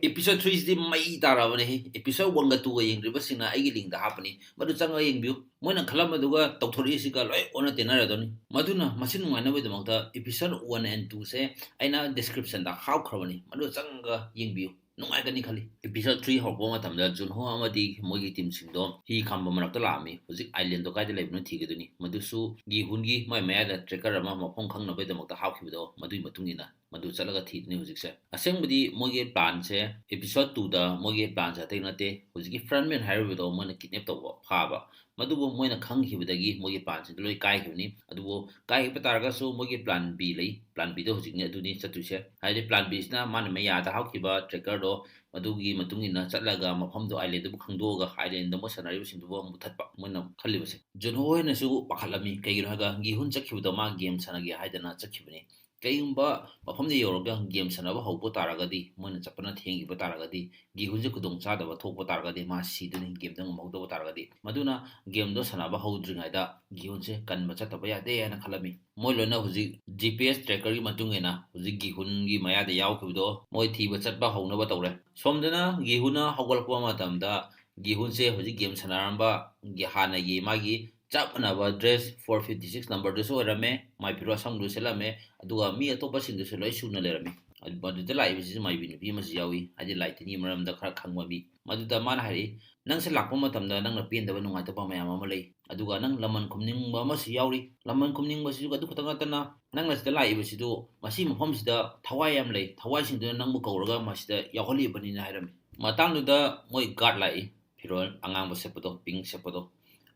ꯏꯄꯤꯁꯣꯗ ꯊ꯭ꯔꯤꯁꯤꯗꯤ ꯃꯩ ꯇꯥꯔꯕꯅꯦꯍꯦ꯫ ꯏꯄꯤꯁꯣꯗ ꯋꯥꯟꯒ ꯇꯨꯒ ꯌꯦꯡꯗ꯭ꯔꯤꯕꯁꯤꯡꯅ ꯑꯩꯒꯤ ꯂꯤꯡꯗ ꯍꯥꯞꯄꯅꯤ, ꯃꯗꯨ ꯆꯪꯉꯒ ꯌꯦꯡꯕꯤꯌꯨ꯫ ꯃꯣꯏꯅ ꯈꯜꯂꯝꯕꯗꯨꯒ ꯇꯧꯊꯣꯔꯛꯏꯁꯤꯒ ꯂꯣꯏ ꯑꯣꯟꯅ ꯇꯩꯅꯔꯗꯧꯅꯤ꯫ ꯃꯗꯨꯅ ꯃꯁꯤ ꯅꯨꯡꯉꯥꯏꯅꯕꯒꯤꯗꯃꯛꯇ ꯏꯄꯤꯁꯣꯗ ꯋꯥꯟ ꯑꯦꯟ ꯇꯨꯁꯦ ꯑꯩꯅ ꯗꯤꯁꯀ꯭ꯔꯤꯞꯁꯟꯗ ꯍꯥꯞꯈ꯭ꯔꯕꯅꯤ, ꯃꯗꯨ ꯆꯪꯉꯒ ꯌꯦꯡꯕꯤꯌꯨ, ꯅꯨꯡꯉꯥꯏꯒꯅꯤ ꯈꯜꯂꯤ꯫ ꯏꯄꯤꯁꯣꯗ ꯊ꯭ꯔꯤ ꯍꯧꯔꯛꯄ ꯃꯇꯝꯗ ꯖꯨꯟꯍꯣ ꯑꯃꯗꯤ ꯃꯣꯏꯒꯤ ꯇꯤꯝꯁꯤꯡꯗꯣ ꯍꯤ ꯈꯥꯝꯕ ꯃꯔꯛꯇ ꯂꯥꯛꯑꯝꯃꯤ꯫ ꯍꯧꯖꯤꯛ ꯑꯥꯏꯂꯦꯟꯗꯣ ꯀꯥꯏꯗ ꯂꯩꯕꯅꯣ ꯊꯤꯒꯗꯣꯏꯅꯤ꯫ ꯃꯗꯨꯁꯨ ꯒꯤꯍꯨꯟꯒꯤ ꯃꯥꯏ ꯃꯌꯥꯗ ꯇ꯭ꯔꯦꯀꯔ ꯑꯃ ꯃꯐꯝ ꯈꯪꯅꯕꯒꯤꯗꯃꯛꯇ ꯍꯥꯞꯈꯤꯕꯗꯣ, ꯃꯗꯨꯒꯤ ꯃꯇꯨꯡ ꯏꯟꯅ ꯃꯗꯨ ꯆꯠꯂꯒ ꯊꯤꯗꯣꯏꯅꯤ ꯍꯧꯖꯤꯛꯁꯦ꯫ ꯑꯁꯦꯡꯕꯗꯤ ꯃꯣꯏꯒꯤ ꯄ꯭ꯂꯥꯟꯁꯦ, ꯏꯄꯤꯁꯣꯗ ꯇꯨꯗ ꯃꯣꯏꯒꯤ ꯄ꯭ꯂꯥꯟꯁꯦ ꯑꯇꯩ ꯅꯠꯇꯦ, ꯍꯧꯖꯤꯛꯀꯤ ꯐ꯭ꯔꯟꯃꯦꯟ ꯍꯥꯏꯔꯤꯕꯗꯣ ꯃꯣꯏꯅ ꯀꯤꯗꯅꯦꯞ ꯇꯧꯕ, ꯐꯥꯕ, ꯃꯗꯨꯕꯨ ꯃꯣꯏꯅ ꯈꯪꯈꯤꯕꯗꯒꯤ ꯃꯣꯏꯒꯤ plan ꯁꯤꯡꯗꯨ ꯂꯣꯏ ꯀꯥꯏꯈꯤꯕꯅꯤ꯫ ꯑꯗꯨꯕꯨ ꯀꯥꯏꯈꯤꯕ ꯇꯥꯔꯒꯁꯨ ꯃꯣꯏꯒꯤ plan B ꯂꯩ, plan B ꯗꯣ ꯍꯧꯖꯤꯛꯅꯤ ꯑꯗꯨꯅꯤ ꯆꯠꯇꯣꯏꯁꯦ꯫ ꯍꯥꯏꯗꯤ plan B ꯁꯤꯅ ꯃꯥꯅ ꯃꯌꯥꯗ ꯍꯥꯞꯈꯤꯕ tracker ꯗꯣ, ꯃꯗꯨꯒꯤ ꯃꯇꯨꯡ ꯏꯟꯅ ꯆꯠꯂꯒ ꯃꯐꯝꯗꯣ, island ꯗꯨꯕꯨ ꯈꯪꯗꯣꯛꯑꯒ island ꯗ ꯃꯣꯏ ꯁꯥꯟꯅꯔꯤꯕꯁꯤꯡꯗꯨꯕꯨ ꯑꯃꯨꯛ ꯃꯨꯊꯠꯄ ꯃꯣꯏꯅ ꯈꯜꯂꯤꯕꯁꯦ꯫ ꯖꯨꯟꯍꯣ ꯍꯣꯏꯅꯁꯨ ꯄꯥꯈꯠꯂꯝꯃꯤ, ꯀꯩꯒꯤꯅꯣ ꯍꯥꯏꯔꯒ ꯒꯤꯍꯨꯟ ꯆꯠꯈꯤꯕꯗꯣ ꯃꯥ game ꯁꯥꯟꯅꯒꯦ ꯍꯥꯏꯗꯅ ꯆꯠꯈꯤꯕꯅꯤ꯫ ꯀꯩꯒꯨꯝꯕ ꯃꯐꯝꯗ ꯌꯧꯔꯒ game ꯁꯥꯟꯅꯕ ꯍꯧꯕ ꯇꯥꯔꯒꯗꯤ, ꯃꯣꯏꯅ ꯆꯠꯄꯅ ꯊꯦꯡꯈꯤꯕ ꯇꯥꯔꯒꯗꯤ, ꯒꯤꯍꯨꯟꯁꯦ ꯈꯨꯗꯣꯡ ꯆꯥꯗꯕ ꯊꯣꯛꯄ ꯇꯥꯔꯒꯗꯤ ꯃꯥ ꯁꯤꯗꯣꯏꯅꯤ, game ꯗ ꯉꯝꯍꯧꯗꯕ ꯇꯥꯔꯒꯗꯤ꯫ ꯃꯗꯨꯅ game ꯗꯣ ꯁꯥꯟꯅꯕ ꯍꯧꯗ꯭ꯔꯤꯉꯩꯗ ꯒꯤꯍꯨꯟꯁꯦ ꯀꯟꯕ ꯆꯠꯇꯕ ꯌꯥꯗꯦ ꯍꯥꯏꯅ ꯈꯜꯂꯝꯃꯤ꯫ ꯃꯣꯏ ꯂꯣꯏꯅ ꯍꯧꯖꯤꯛ G P S tracker ꯒꯤ ꯃꯇꯨꯡ ꯏꯟꯅ ꯍꯧꯖꯤꯛ ꯒꯤꯍꯨꯟꯒꯤ ꯃꯌꯥꯗ ꯌꯥꯎꯈꯤꯕꯗꯣ ꯃꯣꯏ ꯊꯤꯕ ꯆꯠꯄ ꯍꯧꯅꯕ ꯇꯧꯔꯦ꯫ ꯁꯣꯝꯗꯅ ꯒꯤꯍꯨꯟꯅ ꯍꯧꯒꯠꯂꯛꯄ ꯃꯇꯝꯗ ꯒꯤꯍꯨꯟꯁꯦ ꯍꯧꯖꯤꯛ game ꯁꯥꯟꯅꯔꯝꯕ ꯒꯤ-, ꯍꯥꯟꯅꯒꯤ ꯃꯥꯒꯤ ꯆꯞ ꯃꯥꯟꯅꯕ dress four fifty six number ꯗꯨꯁꯨ ꯑꯣꯏꯔꯝꯃꯦ, ꯃꯥꯏ ꯐꯤꯔꯣꯜ ꯑꯁꯪꯕꯗꯨ ꯁꯦꯠꯂꯝꯃꯦ, ꯑꯗꯨꯒ ꯃꯤ ꯑꯇꯣꯞꯄꯁꯤꯡꯗꯨꯁꯨ ꯂꯣꯏ ꯁꯨꯅ ꯂꯩꯔꯝꯃꯤ꯫ ꯑꯗꯨ-, ꯃꯗꯨꯗ ꯂꯥꯛꯏꯕꯁꯤꯁꯨ ꯃꯥꯏꯕꯤ ꯅꯨꯄꯤ ꯑꯃꯁꯨ ꯌꯥꯎꯏ, ꯍꯥꯏꯗꯤ ꯂꯥꯏ ꯇꯤꯟꯒꯤ ꯃꯔꯝꯗ ꯈꯔ ꯈꯪꯕ ꯃꯤ꯫ ꯃꯗꯨꯗ ꯃꯥꯅ ꯍꯥꯏꯔꯛꯏ, "ꯅꯪꯁꯦ ꯂꯥꯛꯄ ꯃꯇꯝꯗ ꯅꯪꯅ ꯄꯦꯟꯗꯕ ꯅꯨꯡꯉꯥꯏꯇꯕ ꯃꯌꯥꯝ ꯑꯃ ꯂꯩ, ꯑꯗꯨꯒ ꯅꯪ ꯂꯃꯟ ꯈꯨꯝꯅꯤꯡꯕ ꯑꯃꯁꯨ ꯌꯥꯎꯔꯤ꯫ ꯂꯃꯟ ꯈꯨꯝꯅꯤꯡꯕꯁꯤꯁꯨ ꯑꯗꯨ ꯈꯛꯇ ꯅꯠꯇꯅ ꯅꯪꯅ ꯁꯤꯗ ꯂꯥꯛꯏꯕꯁꯤꯗꯨ ꯃꯁꯤ ꯃꯐꯝꯁꯤꯗ ꯊꯋꯥꯏ ꯌꯥꯝ ꯂꯩ, ꯊꯋꯥꯏꯁꯤꯡꯗꯨꯅ ꯅꯪꯕꯨ ꯀꯧꯔꯒ ꯃꯁꯤꯗ ꯌꯥꯎꯍꯜꯂꯤꯕꯅꯤꯅ" ꯍꯥꯏꯔꯝꯃꯤ꯫ ꯃꯇꯥꯡꯗꯨꯗ ꯃꯣꯏ guard ꯂꯥꯛꯏ, ꯐꯤꯔꯣꯜ ꯑꯉꯥꯡꯕ ꯁꯦꯠꯄꯗꯣ, pink ꯁꯦꯠꯄꯗꯣ,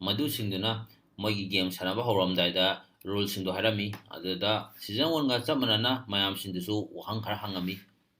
ꯃꯗꯨꯁꯤꯡꯗꯨꯅ ꯃꯣꯏꯒꯤ game ꯁꯥꯟꯅꯕ ꯍꯧꯔꯝꯗꯥꯏꯗ rule ꯁꯤꯡꯗꯣ ꯍꯥꯏꯔꯝꯃꯤ꯫ ꯑꯗꯨꯗ season one ꯒ ꯆꯞ ꯃꯥꯟꯅꯅ ꯃꯌꯥꯝꯁꯤꯡꯗꯨꯁꯨ ꯋꯥꯍꯪ ꯈꯔ ꯍꯪꯉꯝꯃꯤ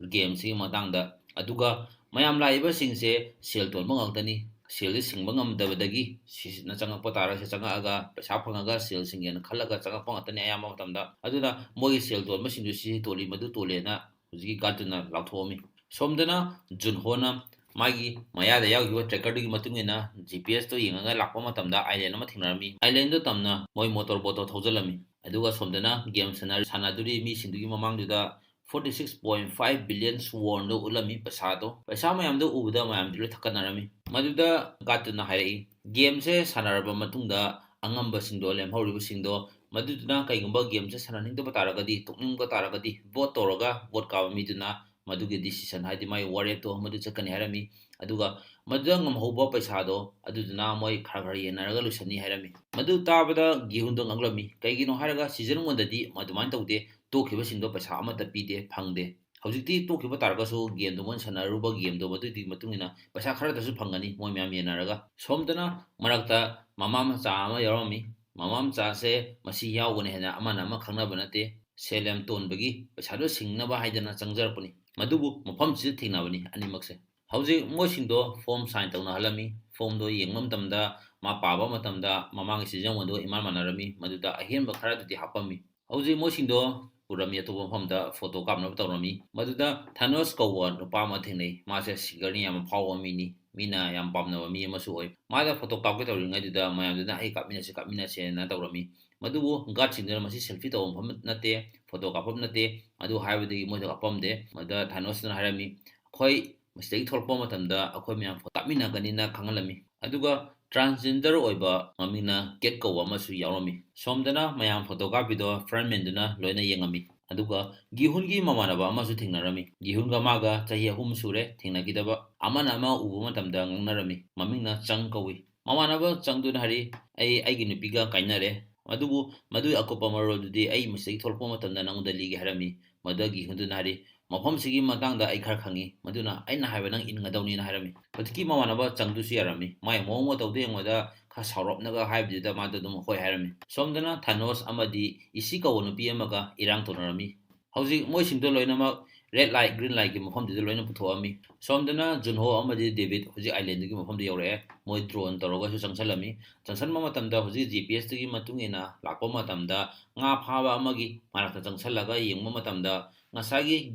game ꯁꯤꯒꯤ ꯃꯇꯥꯡꯗ꯫ ꯑꯗꯨꯒ ꯃꯌꯥꯝ ꯂꯥꯛꯏꯕꯁꯤꯡꯁꯦ ꯁꯦꯜ ꯇꯣꯟꯕ ꯉꯥꯛꯇꯅꯤ, ꯁꯦꯜꯁꯦ ꯁꯤꯡꯕ ꯉꯝꯗꯕꯗꯒꯤ ꯁꯤꯅ ꯆꯪꯉꯛꯄ ꯇꯥꯔꯒ, ꯁꯤ ꯆꯪꯉꯛꯑꯒ ꯄꯩꯁꯥ ꯐꯪꯉꯒ ꯁꯦꯜ ꯁꯤꯡꯒꯦꯅ ꯈꯜꯂꯒ ꯆꯪꯉꯛꯄ ꯉꯥꯛꯇꯅꯤ ꯑꯌꯥꯝꯕ ꯃꯇꯝꯗ꯫ ꯑꯗꯨꯅ ꯃꯣꯏꯒꯤ ꯁꯦꯜ ꯇꯣꯟꯕꯁꯤꯡꯗꯨ ꯁꯤ ꯇꯣꯜꯂꯤ, ꯃꯗꯨ ꯇꯣꯜꯂꯦꯅ ꯍꯧꯖꯤꯛꯀꯤ guard ꯇꯨꯅ ꯂꯥꯎꯊꯣꯛꯑꯝꯃꯤ꯫ ꯁꯣꯝꯗꯅ ꯖꯨꯟꯍꯣꯅ ꯃꯥꯒꯤ ꯃꯌꯥꯗ ꯌꯥꯎꯈꯤꯕ tracker ꯗꯨꯒꯤ ꯃꯇꯨꯡ ꯏꯟꯅ G P S ꯇꯣ ꯌꯦꯡꯉꯒ ꯂꯥꯛꯄ ꯃꯇꯝꯗ island ꯑꯃ ꯊꯦꯡꯅꯔꯝꯃꯤ꯫ Island ꯗꯣ ꯇꯝꯅ ꯃꯣꯏ motor boat ꯇꯣ ꯊꯧꯖꯤꯜꯂꯝꯃꯤ꯫ ꯑꯗꯨꯒ ꯁꯣꯝꯗꯅ game ꯁꯥꯟꯅ-, ꯁꯥꯟꯅꯗꯣꯔꯤ ꯃꯤꯁꯤꯡꯗꯨꯒꯤ ꯃꯃꯥꯡꯗꯨꯗ forty six point five billion won ꯗꯣ ꯎꯠꯂꯝꯃꯤ, ꯄꯩꯁꯥꯗꯣ꯫ ꯄꯩꯁꯥ ꯃꯌꯥꯝꯗꯣ ꯎꯕꯗ ꯃꯌꯥꯝꯗꯤ ꯂꯣꯏ ꯊꯛꯀꯠꯅꯔꯝꯃꯤ꯫ ꯃꯗꯨꯗ guard ꯇꯨꯅ ꯍꯥꯏꯔꯛꯏ, "Game ꯁꯦ ꯁꯥꯟꯅꯔꯕ ꯃꯇꯨꯡꯗ ꯑꯉꯝꯕꯁꯤꯡꯗꯣ, ꯂꯦꯝꯍꯧꯔꯤꯕꯁꯤꯡꯗꯣ, ꯃꯗꯨꯗꯨꯅ ꯀꯩꯒꯨꯝꯕ game ꯁꯦ ꯁꯥꯟꯅꯅꯤꯡꯗꯕ ꯇꯥꯔꯒꯗꯤ, ꯇꯣꯛꯅꯤꯡꯕ ꯇꯥꯔꯒꯗꯤ, vote ꯇꯧꯔꯒ vote ꯀꯥꯕ ꯃꯤꯗꯨꯅ ꯃꯗꯨꯒꯤ decision, ꯍꯥꯏꯗꯤ ꯃꯥꯒꯤ ꯋꯥꯔꯦꯞꯇꯣ ꯃꯗꯨ ꯆꯠꯀꯅꯤ" ꯍꯥꯏꯔꯝꯃꯤ꯫ ꯑꯗꯨꯒ ꯃꯗꯨꯗ ꯉꯝꯍꯧꯕ ꯄꯩꯁꯥꯗꯣ ꯑꯗꯨꯗꯨꯅ ꯃꯣꯏ ꯈꯔ ꯈꯔ ꯌꯦꯟꯅꯔꯒ ꯂꯣꯏꯁꯟꯅꯤ ꯍꯥꯏꯔꯝꯃꯤ꯫ ꯃꯗꯨ ꯇꯥꯕꯗ ꯒꯤꯍꯨꯟꯗꯣ ꯉꯛꯂꯝꯃꯤ꯫ ꯀꯩꯒꯤꯅꯣ ꯍꯥꯏꯔꯒ season one ꯗꯗꯤ ꯑꯗꯨꯃꯥꯏꯅ ꯇꯧꯗꯦ, ꯇꯣꯛꯈꯤꯕꯁꯤꯡꯗꯣ ꯄꯩꯁꯥ ꯑꯃꯠꯇ ꯄꯤꯗꯦ, ꯐꯪꯗꯦ꯫ ꯍꯧꯖꯤꯛꯇꯤ ꯇꯣꯛꯈꯤꯕ ꯇꯥꯔꯒꯁꯨ game ꯗꯣ ꯃꯣꯏꯅ ꯁꯥꯟꯅꯔꯨꯕ game ꯗꯣ ꯃꯗꯨꯒꯤ ꯃꯇꯨꯡ ꯏꯟꯅ ꯄꯩꯁꯥ ꯈꯔꯗꯁꯨ ꯐꯪꯒꯅꯤ ꯃꯣꯏ ꯃꯌꯥꯝ ꯌꯦꯟꯅꯔꯒ꯫ ꯁꯣꯝꯗꯅ ꯃꯔꯛꯇ ꯃꯃꯥ ꯃꯆꯥ ꯑꯃ ꯌꯥꯎꯔꯝꯃꯤ꯫ ꯃꯃꯥ ꯃꯆꯥꯁꯦ ꯃꯁꯤ ꯌꯥꯎꯒꯅꯤ ꯍꯥꯏꯅ ꯑꯃꯅ ꯑꯃ ꯈꯪꯅꯕ ꯅꯠꯇꯦ꯫ ꯁꯦꯜ ꯌꯥꯝ ꯇꯣꯟꯕꯒꯤ ꯄꯩꯁꯥꯗꯣ ꯁꯤꯡꯅꯕ ꯍꯥꯏꯗꯅ ꯆꯪꯖꯔꯛꯄꯅꯤ꯫ ꯃꯗꯨꯕꯨ ꯃꯐꯝꯁꯤꯗ ꯊꯦꯡꯅꯕꯅꯤ ꯑꯅꯤꯃꯛꯁꯦ꯫ ꯍꯧꯖꯤꯛ ꯃꯣꯏꯁꯤꯡꯗꯣ ꯐꯣꯝ ꯁꯥꯏꯟ ꯇꯧꯅꯍꯜꯂꯝꯃꯤ꯫ ꯐꯣꯝꯗꯣ ꯌꯦꯡꯕ ꯃꯇꯝꯗ ꯃꯥ ꯄꯥꯕ ꯃꯇꯝꯗ ꯃꯃꯥꯡꯒꯤ ꯁꯤꯖꯟ ꯋꯥꯟꯗꯨꯒ ꯏꯃꯥꯟ ꯃꯥꯟꯅꯔꯝꯃꯤ꯫ ꯃꯗꯨꯗ ꯑꯍꯦꯟꯕ ꯈꯔꯗꯨꯗꯤ ꯍꯥꯞꯄꯝꯃꯤ꯫ ꯍꯧꯖꯤꯛ ꯃꯣꯏꯁꯤꯡꯗꯣ ꯄꯨꯔꯝꯃꯤ, ꯑꯇꯣꯞꯄ ꯃꯐꯝꯗ ꯐꯣꯇꯣ ꯀꯥꯞꯅꯕ ꯇꯧꯔꯝꯃꯤ꯫ ꯃꯗꯨꯗ ꯊꯥꯅꯣꯁ ꯀꯧꯕ ꯅꯨꯄꯥ ꯑꯃ ꯊꯦꯡꯅꯩ꯫ ꯃꯥꯁꯦ ꯁꯤꯡꯒꯔꯅꯤ, ꯌꯥꯝꯅ ꯐꯥꯎꯕ ꯃꯤꯅꯤ, ꯃꯤꯅ ꯌꯥꯝ ꯄꯥꯝꯅꯕ ꯃꯤ ꯑꯃꯁꯨ ꯑꯣꯏ꯫ ꯃꯥꯗ ꯐꯣꯇꯣ ꯀꯥꯞꯀꯦ ꯇꯧꯔꯤꯉꯩꯗꯨꯗ ꯃꯌꯥꯝꯗꯨꯅ "ꯑꯩ ꯀꯥꯞꯃꯤꯟꯅꯁꯤ, ꯀꯥꯞꯃꯤꯟꯅꯁꯦꯅ" ꯇꯧꯔꯝꯃꯤ꯫ ꯃꯗꯨꯕꯨ ꯒꯥꯔꯗꯁꯤꯡꯗꯨꯅ "ꯃꯁꯤ ꯁꯦꯜꯐꯤ ꯇꯧꯕ ꯃꯐꯝ ꯅꯠꯇꯦ, ꯐꯣꯇꯣ ꯀꯥꯞꯐꯝ ꯅꯠꯇꯦ" ꯑꯗꯨ ꯍꯥꯏꯕꯗꯒꯤ ꯃꯣꯏꯗꯣ ꯀꯥꯞꯄꯝꯗꯦ꯫ ꯃꯗꯨꯗ ꯊꯥꯅꯣꯁꯇꯨꯅ ꯍꯥꯏꯔꯝꯃꯤ, "ꯑꯩꯈꯣꯏ ꯃꯁꯤꯗꯒꯤ ꯊꯣꯛꯂꯛꯄ ꯃꯇꯝꯗ ꯑꯩꯈꯣꯏ ꯃꯌꯥꯝ ꯐꯣꯇꯣ ꯀꯥꯞꯃꯤꯟꯅꯒꯅꯤꯅ" ꯈꯪꯍꯜꯂꯝꯃꯤ꯫ ꯑꯗꯨꯒ ꯇ꯭ꯔꯥꯟꯁꯖꯦꯟꯗꯔ ꯑꯣꯏꯕ ꯃꯃꯤꯡꯅ ꯀꯦꯠ ꯀꯧꯕ ꯑꯃꯁꯨ ꯌꯥꯎꯔꯝꯃꯤ꯫ ꯁꯣꯝꯗꯅ ꯃꯌꯥꯝ ꯐꯣꯇꯣ ꯀꯥꯞꯄꯤꯗꯣ ꯐ꯭ꯔꯟꯃꯦꯟꯗꯨꯅ ꯂꯣꯏꯅ ꯌꯦꯡꯉꯝꯃꯤ꯫ ꯑꯗꯨꯒ ꯒꯤꯍꯨꯟꯒꯤ ꯃꯃꯥꯟꯅꯕ ꯑꯃꯁꯨ ꯊꯦꯡꯅꯔꯝꯃꯤ꯫ ꯒꯤꯍꯨꯟꯒ ꯃꯥꯒ ꯆꯍꯤ ꯑꯍꯨꯝ ꯁꯨꯔꯦ ꯊꯦꯡꯅꯈꯤꯗꯕ꯫ ꯑꯃꯅ ꯑꯃ ꯎꯕ ꯃꯇꯝꯗ ꯉꯥꯡꯅꯔꯝꯃꯤ꯫ ꯃꯃꯤꯡꯅ ꯆꯪ ꯀꯧꯏ꯫ ꯃꯃꯥꯟꯅꯕ ꯆꯪꯗꯨꯅ ꯍꯥꯏꯔꯤ, "ꯑꯩ ꯑꯩꯒꯤ ꯅꯨꯄꯤꯒ ꯀꯥꯏꯅꯔꯦ꯫ ꯑꯗꯨꯕꯨ ꯃꯗꯨꯒꯤ ꯑꯀꯨꯞꯄ ꯃꯔꯣꯜꯗꯨꯗꯤ ꯑꯩ ꯃꯁꯤꯗꯒꯤ ꯊꯣꯛꯂꯛꯄ ꯃꯇꯝꯗ ꯅꯉꯣꯟꯗ ꯂꯤꯒꯦ" ꯍꯥꯏꯔꯝꯃꯤ꯫ ꯃꯗꯨꯗ ꯒꯤꯍꯨꯟꯗꯨꯅ ꯍꯥꯏꯔꯤ, "ꯃꯐꯝꯁꯤꯒꯤ ꯃꯇꯥꯡꯗ ꯑꯩ ꯈꯔ ꯈꯪꯉꯤ, ꯃꯗꯨꯅ ꯑꯩꯅ ꯍꯥꯏꯕ ꯅꯪ ꯏꯟꯒꯗꯧꯅꯤꯅ" ꯍꯥꯏꯔꯝꯃꯤ꯫ ꯍꯧꯖꯤꯛꯀꯤ ꯃꯃꯥꯟꯅꯕ ꯆꯪꯗꯨꯁꯨ ꯌꯥꯔꯝꯃꯤ꯫ ꯃꯥꯏ ꯃꯑꯣꯡ ꯃꯇꯧꯗꯨ ꯌꯦꯡꯕꯗ ꯈꯔ ꯁꯥꯎꯔꯞꯅꯒ ꯍꯥꯏꯕꯗꯨꯗ ꯃꯥꯗꯣ ꯑꯗꯨꯝ ꯍꯣꯏ ꯍꯥꯏꯔꯝꯃꯤ꯫ ꯁꯣꯝꯗꯅ ꯊꯥꯅꯣꯁ ꯑꯃꯗꯤ ꯏꯁꯤ ꯀꯧꯕ ꯅꯨꯄꯤ ꯑꯃꯒ ꯏꯔꯥꯡ ꯇꯧꯅꯔꯝꯃꯤ꯫ ꯍꯧꯖꯤꯛ ꯃꯣꯏꯁꯤꯡꯗꯣ ꯂꯣꯏꯅꯃꯛ ꯔꯦꯗ ꯂꯥꯏꯠ, ꯒ꯭ꯔꯤꯟ ꯂꯥꯏꯠꯀꯤ ꯃꯐꯝꯗꯨꯗ ꯂꯣꯏꯅ ꯄꯨꯊꯣꯛꯑꯝꯃꯤ꯫ ꯁꯣꯝꯗꯅ ꯖꯨꯟꯍꯣ ꯑꯃꯗꯤ ꯗꯦꯕꯤꯠ ꯍꯧꯖꯤꯛ ꯑꯥꯏꯂꯦꯟꯗꯨꯒꯤ ꯃꯐꯝꯗ ꯌꯧꯔꯛꯑꯦ꯫ ꯃꯣꯏ ꯗ꯭ꯔꯣꯟ ꯇꯧꯔꯒꯁꯨ ꯆꯪꯁꯜꯂꯝꯃꯤ꯫ ꯆꯪꯁꯟꯕ ꯃꯇꯝꯗ ꯍꯧꯖꯤꯛ ꯖꯤ ꯄꯤ ꯑꯦꯁꯇꯨꯒꯤ ꯃꯇꯨꯡ ꯏꯟꯅ ꯂꯥꯛꯄ ꯃꯇꯝꯗ ꯉꯥ ꯐꯥꯕ ꯑꯃꯒꯤ ꯃꯅꯥꯛꯇ ꯆꯪꯁꯜꯂꯒ ꯌꯦꯡꯕ ꯃꯇꯝꯗ ꯉꯁꯥꯏꯒꯤ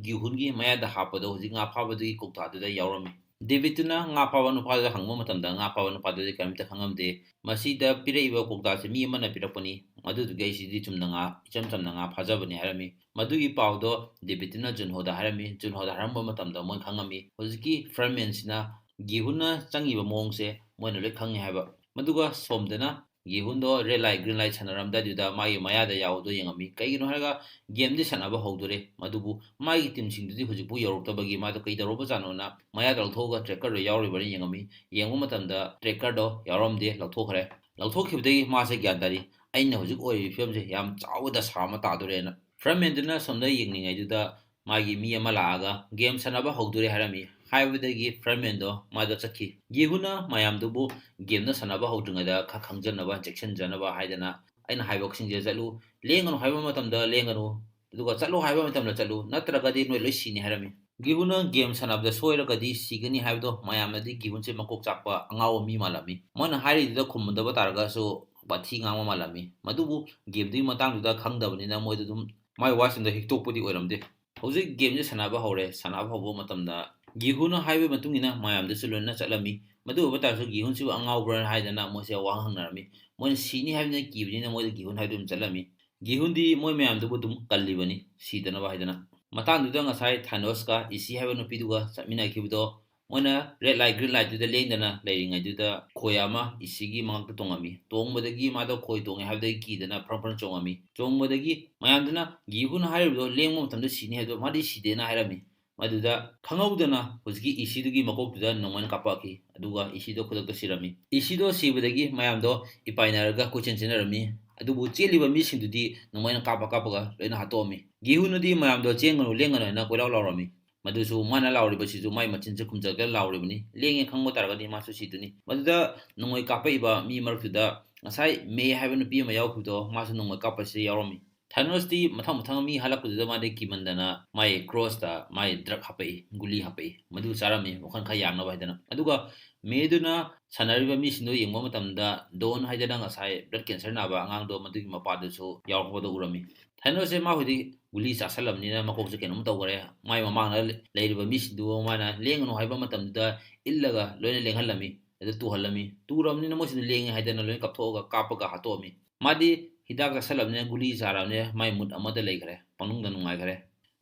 ꯒꯤꯍꯨꯟꯒꯤ ꯃꯌꯥꯗ ꯍꯥꯞꯄꯗꯣ ꯍꯧꯖꯤꯛ ꯉꯥ ꯐꯥꯕꯗꯨꯒꯤ ꯀꯧꯇꯥꯗꯨꯗ ꯌꯥꯎꯔꯝꯃꯤ꯫ ꯗꯦꯕꯤꯠꯇꯨꯅ ꯉꯥ ꯐꯥꯕ ꯅꯨꯄꯥꯗꯨꯗ ꯍꯪꯕ ꯃꯇꯝꯗ ꯉꯥ ꯐꯥꯕ ꯅꯨꯄꯥꯗꯨꯗꯤ ꯀꯔꯤꯝꯇ ꯈꯪꯉꯝꯗꯦ꯫ "ꯃꯁꯤꯗ ꯄꯤꯔꯛꯏꯕ ꯀꯧꯇꯥꯁꯦ ꯃꯤ ꯑꯃꯅ ꯄꯤꯔꯛꯄꯅꯤ, ꯑꯗꯨꯗꯨꯒꯤ ꯑꯩꯁꯤꯗꯤ ꯆꯨꯝꯅ ꯉꯥ, ꯏꯆꯝ ꯆꯝꯅ ꯉꯥ ꯐꯥꯖꯕꯅꯤ" ꯍꯥꯏꯔꯝꯃꯤ꯫ ꯃꯗꯨꯒꯤ ꯄꯥꯎꯗꯣ ꯗꯦꯕꯤꯠꯇꯨꯅ ꯖꯨꯟꯍꯣꯗ ꯍꯥꯏꯔꯝꯃꯤ꯫ ꯖꯨꯟꯍꯣꯗ ꯍꯥꯏꯔꯝꯕ ꯃꯇꯝꯗ ꯃꯣꯏ ꯈꯪꯉꯝꯃꯤ꯫ ꯍꯧꯖꯤꯛꯀꯤ ꯐ꯭ꯔꯟꯃꯦꯟꯁꯤꯅ ꯒꯤꯍꯨꯟꯅ ꯆꯪꯉꯤꯕ ꯃꯑꯣꯡꯁꯦ ꯃꯣꯏꯅ ꯂꯣꯏ ꯈꯪꯉꯤ ꯍꯥꯏꯕ꯫ ꯑꯗꯨꯒ ꯁꯣꯝꯗꯅ ꯒꯤꯍꯨꯟꯗꯣ ꯔꯦꯗ ꯂꯥꯏꯠ, ꯒ꯭ꯔꯤꯟ ꯂꯥꯏꯠ ꯁꯥꯟꯅꯔꯝꯗꯥꯏꯗꯨꯗ ꯃꯥꯒꯤ ꯃꯌꯥꯗ ꯌꯥꯎꯕꯗꯣ ꯌꯦꯡꯉꯝꯃꯤ꯫ ꯀꯩꯒꯤꯅꯣ ꯍꯥꯏꯔꯒ ꯒꯦꯝꯗꯤ ꯁꯥꯟꯅꯕ ꯍꯧꯗꯣꯔꯦ, ꯑꯗꯨꯕꯨ ꯃꯥꯒꯤ ꯇꯤꯝꯁꯤꯡꯗꯨꯗꯤ ꯍꯧꯖꯤꯛꯄꯨ ꯌꯧꯔꯛꯇꯕꯒꯤ ꯃꯥꯗꯣ ꯀꯩꯗꯧꯔꯕꯖꯥꯠꯅꯣꯅ ꯃꯌꯥꯗ ꯂꯧꯊꯣꯛꯑꯒ ꯇ꯭ꯔꯦꯀꯔꯗꯣ ꯌꯥꯎꯔꯤꯕ꯭ꯔꯥꯅ ꯌꯦꯡꯉꯝꯃꯤ꯫ ꯌꯦꯡꯕ ꯃꯇꯝꯗ ꯇ꯭ꯔꯦꯀꯔꯗꯣ ꯌꯥꯎꯔꯝꯗꯦ, ꯂꯧꯊꯣꯛꯈ꯭ꯔꯦ꯫ ꯂꯧꯊꯣꯛꯈꯤꯕꯗꯒꯤ ꯃꯥꯁꯦ ꯒ꯭ꯌꯥꯟ ꯇꯥꯔꯤ, "ꯑꯩꯅ ꯍꯧꯖꯤꯛ ꯑꯣꯏꯔꯤꯕ ꯐꯤꯕꯝꯁꯦ ꯌꯥꯝ ꯆꯥꯎꯕ ꯗꯁꯥ ꯑꯃ ꯇꯥꯗꯣꯔꯦꯅ"꯫ ꯐ꯭ꯔꯟꯃꯦꯟꯗꯨꯅ ꯁꯣꯝꯗ ꯌꯦꯡꯂꯤꯉꯩꯗꯨꯗ ꯃꯥꯒꯤ ꯃꯤ ꯑꯃ ꯂꯥꯛꯑꯒ "ꯒꯦꯝ ꯁꯥꯟꯅꯕ ꯍꯧꯗꯣꯔꯦ" ꯍꯥꯏꯔꯝꯃꯤ꯫ ꯍꯥꯏꯕꯗꯒꯤ fireman ꯗꯣ ꯃꯥꯗꯣ ꯆꯠꯈꯤ꯫ ꯒꯤꯍꯨꯅ ꯃꯌꯥꯝꯗꯨꯕꯨ game ꯗꯣ ꯁꯥꯟꯅꯕ ꯍꯧꯗ꯭ꯔꯤꯉꯩꯗ ꯈꯔ ꯈꯪꯖꯅꯕ, ꯆꯦꯛꯁꯤꯟꯖꯅꯕ ꯍꯥꯏꯗꯅ ꯑꯩꯅ ꯍꯥꯏꯕꯁꯤꯡꯁꯦ ꯆꯠꯂꯨ, ꯂꯦꯡꯒꯅꯨ ꯍꯥꯏꯕ ꯃꯇꯝꯗ ꯂꯦꯡꯒꯅꯨ, ꯑꯗꯨꯒ ꯆꯠꯂꯣ ꯍꯥꯏꯕ ꯃꯇꯝꯗ ꯆꯠꯂꯨ, ꯅꯠꯇ꯭ꯔꯒꯗꯤ ꯅꯣꯏ ꯂꯣꯏ ꯁꯤꯅꯤ ꯍꯥꯏꯔꯝꯃꯤ꯫ ꯒꯤꯍꯨꯅ game ꯁꯥꯟꯅꯕꯗ ꯁꯣꯏꯔꯒꯗꯤ ꯁꯤꯒꯅꯤ ꯍꯥꯏꯕꯗꯣ ꯃꯌꯥꯝꯅꯗꯤ ꯒꯤꯍꯨꯟꯁꯦ ꯃꯀꯣꯛ ꯆꯥꯛꯄ ꯑꯉꯥꯎꯕ ꯃꯤ ꯃꯥꯜꯂꯝꯃꯤ꯫ ꯃꯣꯏꯅ ꯍꯥꯏꯔꯤꯗꯨꯗ ꯈꯨꯝꯃꯨꯗꯕ ꯇꯥꯔꯒꯁꯨ ꯋꯥꯊꯤ ꯉꯥꯡꯕ ꯃꯥꯜꯂꯝꯃꯤ꯫ ꯃꯗꯨꯕꯨ game ꯗꯨꯒꯤ ꯃꯇꯥꯡꯗꯨꯗ ꯈꯪꯗꯕꯅꯤꯅ ꯃꯣꯏꯗ ꯑꯗꯨꯝ ꯃꯥꯏ ꯋꯥꯁꯤꯡꯗꯣ ꯍꯤꯛꯇꯣꯛꯄꯗꯤ ꯑꯣꯏꯔꯝꯗꯦ꯫ ꯍꯧꯖꯤꯛ game ꯁꯦ ꯁꯥꯟꯅꯕ ꯍꯧꯔꯦ꯫ ꯁꯥꯟꯅꯕ ꯍꯧꯕ ꯃꯇꯝꯗ ꯒꯤꯍꯨꯅ ꯍꯥꯏꯕꯒꯤ ꯃꯇꯨꯡ ꯏꯟꯅ ꯃꯌꯥꯝꯗꯁꯨ ꯂꯣꯏꯅ ꯆꯠꯂꯝꯃꯤ꯫ ꯃꯗꯨ ꯑꯣꯏꯕ ꯇꯥꯔꯁꯨ ꯒꯤꯍꯨꯟꯁꯤꯕꯨ ꯑꯉꯥꯎꯕ꯭ꯔꯥ ꯍꯥꯏꯗꯅ ꯃꯣꯏꯁꯦ ꯋꯥꯍꯪ ꯍꯪꯅꯔꯝꯃꯤ꯫ ꯃꯣꯏꯅ ꯁꯤꯅꯤ ꯍꯥꯏꯕꯅ ꯀꯤꯕꯅꯤꯅ ꯃꯣꯏꯗ ꯒꯤꯍꯨꯟ ꯍꯥꯏꯕꯗꯨ ꯑꯗꯨꯝ ꯆꯠꯂꯝꯃꯤ꯫ ꯒꯤꯍꯨꯟꯗꯤ ꯃꯣꯏ ꯃꯌꯥꯝꯗꯨꯕꯨ ꯑꯗꯨꯝ ꯀꯜꯂꯤꯕꯅꯤ, ꯁꯤꯗꯅꯕ ꯍꯥꯏꯗꯅ꯫ ꯃꯇꯥꯡꯗꯨꯗ ꯉꯁꯥꯏ ꯊꯥꯏꯅꯣꯁꯀ ꯏꯁꯤ ꯍꯥꯏꯕ ꯅꯨꯄꯤꯗꯨꯒ ꯆꯠꯃꯤꯟꯅꯈꯤꯕꯗꯨꯗ ꯃꯣꯏꯅ red light, green light ꯇꯨꯗ ꯂꯦꯡꯗꯅ ꯂꯩꯔꯤꯉꯩꯗꯨꯗ ꯈꯣꯏ ꯑꯃ ꯏꯁꯤꯒꯤ ꯃꯉꯛꯇ ꯇꯣꯡꯉꯝꯃꯤ꯫ ꯇꯣꯡꯕꯗꯒꯤ ꯃꯥꯗꯣ ꯈꯣꯏ ꯇꯣꯡꯉꯦ ꯍꯥꯏꯕꯗꯒꯤ ꯀꯤꯗꯅ ꯐ꯭ꯔꯪ ꯐ꯭ꯔꯪ ꯆꯣꯡꯉꯝꯃꯤ꯫ ꯆꯣꯡꯕꯗꯒꯤ ꯃꯌꯥꯝꯗꯨꯅ ꯒꯤꯍꯨꯟ ꯍꯥꯏꯔꯤꯕꯗꯣ ꯂꯦꯡꯕ ꯃꯇꯝꯗ ꯁꯤꯅꯤ ꯍꯥꯏꯕꯗꯣ ꯃꯥꯗꯤ ꯁꯤꯗꯦꯅ ꯍꯥꯏꯔꯝꯃꯤ꯫ ꯃꯗꯨꯗ ꯈꯪꯍꯧꯗꯅ ꯍꯧꯖꯤꯛꯀꯤ ꯏꯁꯤꯗꯨꯒꯤ ꯃꯀꯣꯛꯇꯨꯗ ꯅꯣꯡꯃꯩꯅ ꯀꯥꯞꯄꯛꯈꯤ, ꯑꯗꯨꯒ ꯏꯁꯤꯗꯣ ꯈꯨꯗꯛꯇ ꯁꯤꯔꯝꯃꯤ꯫ ꯏꯁꯤꯗꯣ ꯁꯤꯕꯗꯒꯤ ꯃꯌꯥꯝꯗꯣ ꯏꯄꯥꯏꯅꯔꯒ ꯀꯣꯏꯆꯦꯟ ꯆꯦꯟꯅꯔꯝꯃꯤ, ꯑꯗꯨꯕꯨ ꯆꯦꯜꯂꯤꯕ ꯃꯤꯁꯤꯡꯗꯨꯗꯤ ꯅꯣꯡꯃꯩꯅ ꯀꯥꯞꯄ ꯀꯥꯞꯄꯒ ꯂꯣꯏꯅ ꯍꯥꯠꯇꯣꯛꯑꯝꯃꯤ꯫ ꯒꯤꯍꯨꯅꯗꯤ ꯃꯌꯥꯝꯗꯣ ꯆꯦꯟꯒꯅꯨ, ꯂꯦꯡꯒꯅꯨ ꯍꯥꯏꯅ ꯀꯣꯏꯂꯥꯎ ꯂꯥꯎꯔꯝꯃꯤ꯫ ꯃꯗꯨꯁꯨ ꯃꯥꯅ ꯂꯥꯎꯔꯤꯕꯁꯤꯁꯨ ꯃꯥꯏ ꯃꯆꯤꯟꯁꯦ ꯈꯨꯝꯖꯤꯜꯂꯒ ꯂꯥꯎꯔꯤꯕꯅꯤ, ꯂꯦꯡꯉꯦ ꯈꯪꯕ ꯇꯥꯔꯒꯗꯤ ꯃꯥꯁꯨ ꯁꯤꯗꯣꯏꯅꯤ꯫ ꯃꯗꯨꯗ ꯅꯣꯡꯃꯩ ꯀꯥꯞꯄꯛꯏꯕ ꯃꯤ ꯃꯔꯛꯇꯨꯗ ꯉꯁꯥꯏ ꯃꯦ ꯍꯥꯏꯕ ꯅꯨꯄꯤ ꯑꯃ ꯌꯥꯎꯈꯤꯕꯗꯣ, ꯃꯥꯁꯨ ꯅꯣꯡꯃꯩ ꯀꯥꯞꯄꯁꯤ ꯌꯥꯎꯔꯝꯃꯤ꯫ ꯊꯥꯏꯅꯣꯁꯇꯤ ꯃꯊꯪ ꯃꯊꯪ ꯃꯤ ꯍꯜꯂꯛꯄꯗꯨꯗ ꯃꯥꯗꯤ ꯀꯤꯃꯟꯗꯅ ꯃꯥꯏ ꯀ꯭ꯔꯣꯁꯇ ꯃꯥꯏ ꯗ꯭ꯔꯛ ꯍꯥꯞꯄꯛꯏ, ꯒꯨꯂꯤ ꯍꯥꯞꯄꯛꯏ꯫ ꯃꯗꯨ ꯆꯥꯔꯝꯃꯤ, ꯋꯥꯈꯜ ꯈꯔ ꯌꯥꯡꯅꯕ ꯍꯥꯏꯗꯅ꯫ ꯑꯗꯨꯒ ꯃꯦꯗꯨꯅ ꯁꯥꯟꯅꯔꯤꯕ ꯃꯤꯁꯤꯡꯗꯣ ꯌꯦꯡꯕ ꯃꯇꯝꯗ ꯗꯣꯟ ꯍꯥꯏꯗꯅ ꯉꯁꯥꯏ blood cancer ꯅꯥꯕ ꯑꯉꯥꯡꯗꯣ, ꯃꯗꯨꯒꯤ ꯃꯄꯥꯗꯨꯁꯨ ꯌꯥꯎꯔꯛꯄꯗꯣ ꯎꯔꯝꯃꯤ꯫ ꯊꯥꯏꯅꯣꯁꯁꯦ ꯃꯥ ꯍꯧꯖꯤꯛ ꯒꯨꯂꯤ ꯆꯥꯁꯜꯂꯕꯅꯤꯅ ꯃꯀꯣꯛꯁꯦ ꯀꯩꯅꯣꯝ ꯇꯧꯈꯔꯦ꯫ ꯃꯥꯏ ꯃꯃꯥꯡꯗ ꯂꯩꯔꯤꯕ ꯃꯤꯁꯤꯡꯗꯨ ꯃꯥꯅ ꯂꯦꯡꯒꯅꯨ ꯍꯥꯏꯕ ꯃꯇꯝꯗꯨꯗ ꯏꯜꯂꯒ ꯂꯣꯏꯅ ꯂꯦꯡꯍꯜꯂꯝꯃꯤ꯫ ꯑꯗꯨ ꯇꯨꯍꯜꯂꯝꯃꯤ꯫ ꯇꯨꯔꯕꯅꯤꯅ ꯃꯣꯏꯁꯤꯗ ꯂꯦꯡꯉꯦ ꯍꯥꯏꯗꯅ ꯂꯣꯏꯅ ꯀꯥꯞꯊꯣꯛꯑꯒ ꯀꯥꯞꯄꯒ ꯍꯥꯠꯇꯣꯛꯑꯝꯃꯤ꯫ ꯃꯥꯗꯤ ꯍꯤꯗꯥꯛ ꯆꯥꯁꯜꯂꯕꯅꯤꯅ, ꯒꯨꯂꯤ ꯆꯥꯔꯕꯅꯤꯅ ꯃꯥꯏ mood ꯑꯃꯗ ꯂꯩꯈ꯭ꯔꯦ, ꯄꯪꯅꯨꯡꯗ ꯅꯨꯡꯉꯥꯏꯈ꯭ꯔꯦ꯫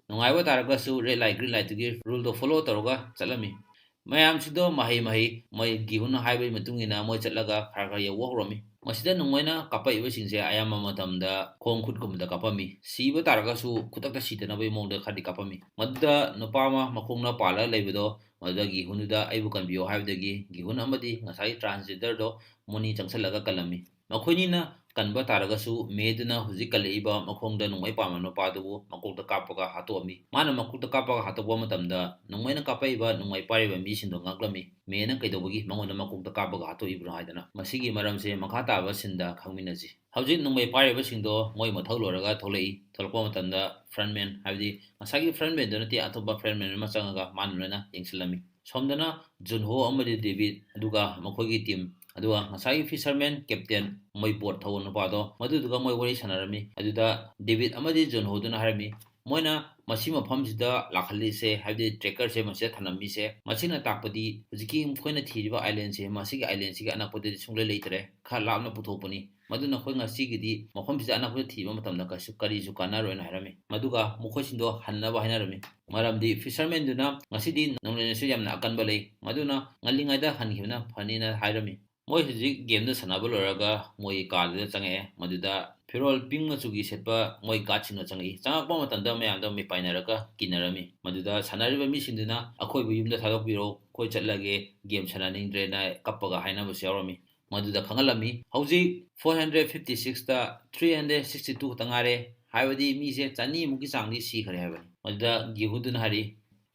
ꯅꯨꯡꯉꯥꯏꯕ ꯇꯥꯔꯒꯁꯨ red light, green light ꯇꯨꯒꯤ rule ꯗꯣ follow ꯇꯧꯔꯒ ꯆꯠꯂꯝꯃꯤ꯫ ꯃꯌꯥꯝꯁꯤꯗꯣ ꯃꯍꯩ ꯃꯍꯩ ꯃꯣꯏ ꯒꯤꯍꯨꯟꯅ ꯍꯥꯏꯕꯒꯤ ꯃꯇꯨꯡ ꯏꯟꯅ ꯃꯣꯏ ꯆꯠꯂꯒ ꯈꯔ ꯈꯔ ꯌꯧꯕ ꯍꯧꯔꯝꯃꯤ꯫ ꯃꯁꯤꯗ ꯅꯣꯡꯃꯩꯅ ꯀꯥꯞꯄꯛꯏꯕꯁꯤꯡꯁꯦ ꯑꯌꯥꯝꯕ ꯃꯇꯝꯗ ꯈꯣꯡ ꯈꯨꯠꯀꯨꯝꯕꯗ ꯀꯥꯞꯄꯝꯃꯤ꯫ ꯁꯤꯕ ꯇꯥꯔꯒꯁꯨ ꯈꯨꯗꯛꯇ ꯁꯤꯗꯅꯕꯒꯤ ꯃꯑꯣꯡꯗ ꯈꯔꯗꯤ ꯀꯥꯞꯄꯝꯃꯤ꯫ ꯃꯗꯨꯗ ꯅꯨꯄꯥ ꯑꯃ ꯃꯈꯣꯡꯅ ꯄꯥꯜꯂꯒ ꯂꯩꯕꯗꯣ, ꯃꯗꯨꯗ ꯒꯤꯍꯨꯟꯗꯨꯗ "ꯑꯩꯕꯨ ꯀꯟꯕꯤꯌꯣ" ꯍꯥꯏꯕꯗꯒꯤ ꯒꯤꯍꯨꯟ ꯑꯃꯗꯤ ꯉꯁꯥꯏ transgender ꯗꯣ ꯃꯣꯅꯤ ꯆꯪꯁꯜꯂꯒ ꯀꯜꯂꯝꯃꯤ꯫ ꯃꯈꯣꯏꯅꯤꯅ ꯇꯟꯕ ꯇꯥꯔꯒꯁꯨ ꯃꯦꯗꯨꯅ ꯍꯧꯖꯤꯛ ꯀꯜꯂꯛꯏꯕ ꯃꯈꯣꯡꯗ ꯅꯣꯡꯃꯩ ꯄꯥꯟꯕ ꯅꯨꯄꯥꯗꯨꯕꯨ ꯃꯀꯣꯛꯇ ꯀꯥꯞꯄꯒ ꯍꯥꯠꯇꯣꯛꯑꯝꯃꯤ꯫ ꯃꯥꯅ ꯃꯀꯣꯛꯇ ꯀꯥꯞꯄꯒ ꯍꯥꯠꯇꯣꯛꯄ ꯃꯇꯝꯗ ꯅꯣꯡꯃꯩꯅ ꯀꯥꯞꯄꯛꯏꯕ ꯅꯣꯡꯃꯩ ꯄꯥꯏꯔꯤꯕ ꯃꯤꯁꯤꯡꯗꯣ ꯉꯛꯂꯝꯃꯤ꯫ ꯃꯦꯅ ꯀꯩꯗꯧꯕꯒꯤ ꯃꯉꯣꯟꯗ ꯃꯀꯣꯛꯇ ꯀꯥꯞꯄꯒ ꯍꯥꯠꯇꯣꯛꯏꯕꯅꯣ ꯍꯥꯏꯗꯅ꯫ ꯃꯁꯤꯒꯤ ꯃꯔꯝꯁꯦ ꯃꯈꯥ ꯇꯥꯕ ꯁꯤꯟꯗ ꯈꯪꯃꯤꯟꯅꯁꯤ꯫ ꯍꯧꯖꯤꯛ ꯅꯣꯡꯃꯩ ꯄꯥꯏꯔꯤꯕꯁꯤꯡꯗꯣ ꯃꯣꯏ ꯃꯊꯧ ꯂꯣꯏꯔꯒ ꯊꯣꯛꯂꯛꯏ꯫ ꯊꯣꯛꯂꯛꯄ ꯃꯇꯝꯗ ꯐ꯭ꯔꯟꯃꯦꯟ, ꯍꯥꯏꯕꯗꯤ ꯉꯁꯥꯏꯒꯤ ꯐ꯭ꯔꯟꯃꯦꯟꯗꯨ ꯅꯠꯇꯦ, ꯑꯇꯣꯞꯄ ꯐ꯭ꯔꯟꯃꯦꯟ ꯑꯃ ꯆꯪꯉꯒ ꯃꯥꯅ ꯂꯣꯏꯅ ꯌꯦꯡꯁꯤꯜꯂꯝꯃꯤ꯫ ꯁꯣꯝꯗꯅ ꯖꯨꯟꯍꯣ ꯑꯃꯗꯤ ꯗꯦꯕꯤꯠ, ꯑꯗꯨꯒ ꯃꯈꯣꯏꯒꯤ ꯇꯤꯝ, ꯑꯗꯨꯒ ꯉꯁꯥꯏꯒꯤ ꯐꯤꯁꯔꯃꯦꯟ ꯀꯦꯞꯇꯦꯟ ꯃꯣꯏ ꯕꯣꯠ ꯊꯧꯕ ꯅꯨꯄꯥꯗꯣ, ꯃꯗꯨꯗꯨꯒ ꯃꯣꯏ ꯋꯥꯔꯤ ꯁꯥꯟꯅꯔꯝꯃꯤ꯫ ꯑꯗꯨꯗ ꯗꯦꯕꯤꯠ ꯑꯃꯗꯤ ꯖꯨꯟꯍꯣꯗꯨꯅ ꯍꯥꯏꯔꯝꯃꯤ, ꯃꯣꯏꯅ ꯃꯁꯤ ꯃꯐꯝꯁꯤꯗ ꯂꯥꯛꯍꯜꯂꯤꯁꯦ, ꯍꯥꯏꯕꯗꯤ ꯇ꯭ꯔꯦꯀꯔꯁꯦ ꯃꯁꯤꯗ ꯊꯝꯂꯝꯃꯤꯁꯦ, ꯃꯁꯤꯅ ꯇꯥꯛꯄꯗꯤ ꯍꯧꯖꯤꯛꯀꯤ ꯑꯩꯈꯣꯏꯅ ꯊꯤꯔꯤꯕ ꯑꯥꯏꯂꯦꯟꯁꯦ, ꯃꯁꯤꯒꯤ ꯑꯥꯏꯂꯦꯟꯁꯤꯒꯤ ꯑꯅꯛꯄꯗꯗꯤ ꯁꯨꯡꯂꯩ ꯂꯩꯇ꯭ꯔꯦ, ꯈꯔ ꯂꯥꯞꯅ ꯄꯨꯊꯣꯛꯄꯅꯤ꯫ ꯃꯗꯨꯅ ꯑꯩꯈꯣꯏ ꯉꯁꯤꯒꯤꯗꯤ ꯃꯐꯝꯁꯤꯗ ꯑꯅꯛꯄꯗ ꯊꯤꯕ ꯃꯇꯝꯗ ꯀꯩꯁꯨ, ꯀꯔꯤꯁꯨ ꯀꯥꯟꯅꯔꯣꯏꯅ ꯍꯥꯏꯔꯝꯃꯤ꯫ ꯃꯗꯨꯒ ꯃꯈꯣꯏꯁꯤꯡꯗꯣ ꯍꯟꯅꯕ ꯍꯥꯏꯅꯔꯝꯃꯤ꯫ ꯃꯔꯝꯗꯤ ꯐꯤꯁꯔꯃꯦꯟꯗꯨꯅ ꯉꯁꯤꯗꯤ ꯅꯣꯡꯂꯩ ꯅꯨꯡꯁꯤꯠ ꯌꯥꯝꯅ ꯑꯀꯟꯕ ꯂꯩ, ꯃꯗꯨꯅ ꯉꯜꯂꯤꯉꯩꯗ ꯍꯟꯈꯤꯕꯅ ꯐꯅꯤꯅ ꯍꯥꯏꯔꯝꯃꯤ꯫ ꯃꯣꯏ ꯍꯧꯖꯤꯛ ꯒꯦꯝꯗ ꯁꯥꯟꯅꯕ ꯂꯣꯏꯔꯒ ꯃꯣꯏꯒꯤ ꯀꯥꯗꯨꯗ ꯆꯪꯉꯛꯑꯦ꯫ ꯃꯗꯨꯗ ꯐꯤꯔꯣꯜ ꯄꯤꯡ ꯃꯆꯨꯒꯤ ꯁꯦꯠꯄ ꯃꯣꯏ ꯒꯥꯔꯗꯁꯤꯡꯅ ꯆꯪꯉꯛꯏ꯫ ꯆꯪꯉꯛꯄ ꯃꯇꯝꯗ ꯃꯌꯥꯝꯗꯣ ꯃꯤꯄꯥꯏꯅꯔꯒ ꯀꯤꯅꯔꯝꯃꯤ꯫ ꯃꯗꯨꯗ ꯁꯥꯟꯅꯔꯤꯕ ꯃꯤꯁꯤꯡꯗꯨꯅ, "ꯑꯩꯈꯣꯏꯕꯨ ꯌꯨꯝꯗ ꯊꯥꯗꯣꯛꯄꯤꯔꯣ, ꯑꯩꯈꯣꯏ ꯆꯠꯂꯒꯦ, ꯒꯦꯝ ꯁꯥꯟꯅꯅꯤꯡꯗ꯭ꯔꯦꯅ" ꯀꯞꯄꯒ ꯍꯥꯏꯅꯕꯁꯨ ꯌꯥꯎꯔꯝꯃꯤ꯫ ꯃꯗꯨꯗ ꯈꯪꯍꯜꯂꯝꯃꯤ, ꯍꯧꯖꯤꯛ ꯐꯣꯔ ꯍꯟꯗ꯭ꯔꯦꯠ ꯐꯤꯐꯇꯤ ꯁꯤꯛꯁꯇ ꯊ꯭ꯔꯤ ꯍꯟꯗ꯭ꯔꯦꯠ ꯁꯤꯛꯁꯇꯤ ꯇꯨ ꯈꯛꯇ ꯉꯥꯏꯔꯦ, ꯍꯥꯏꯕꯗꯤ ꯃꯤꯁꯦ ꯆꯅꯤꯃꯨꯛꯀꯤ ꯆꯥꯡꯗꯤ ꯁꯤꯈ꯭ꯔꯦ ꯍꯥꯏꯕꯅꯤ꯫ ꯃꯗꯨꯗ ꯒꯤꯍꯨꯗꯨꯅ ꯍꯥꯏꯔꯤ,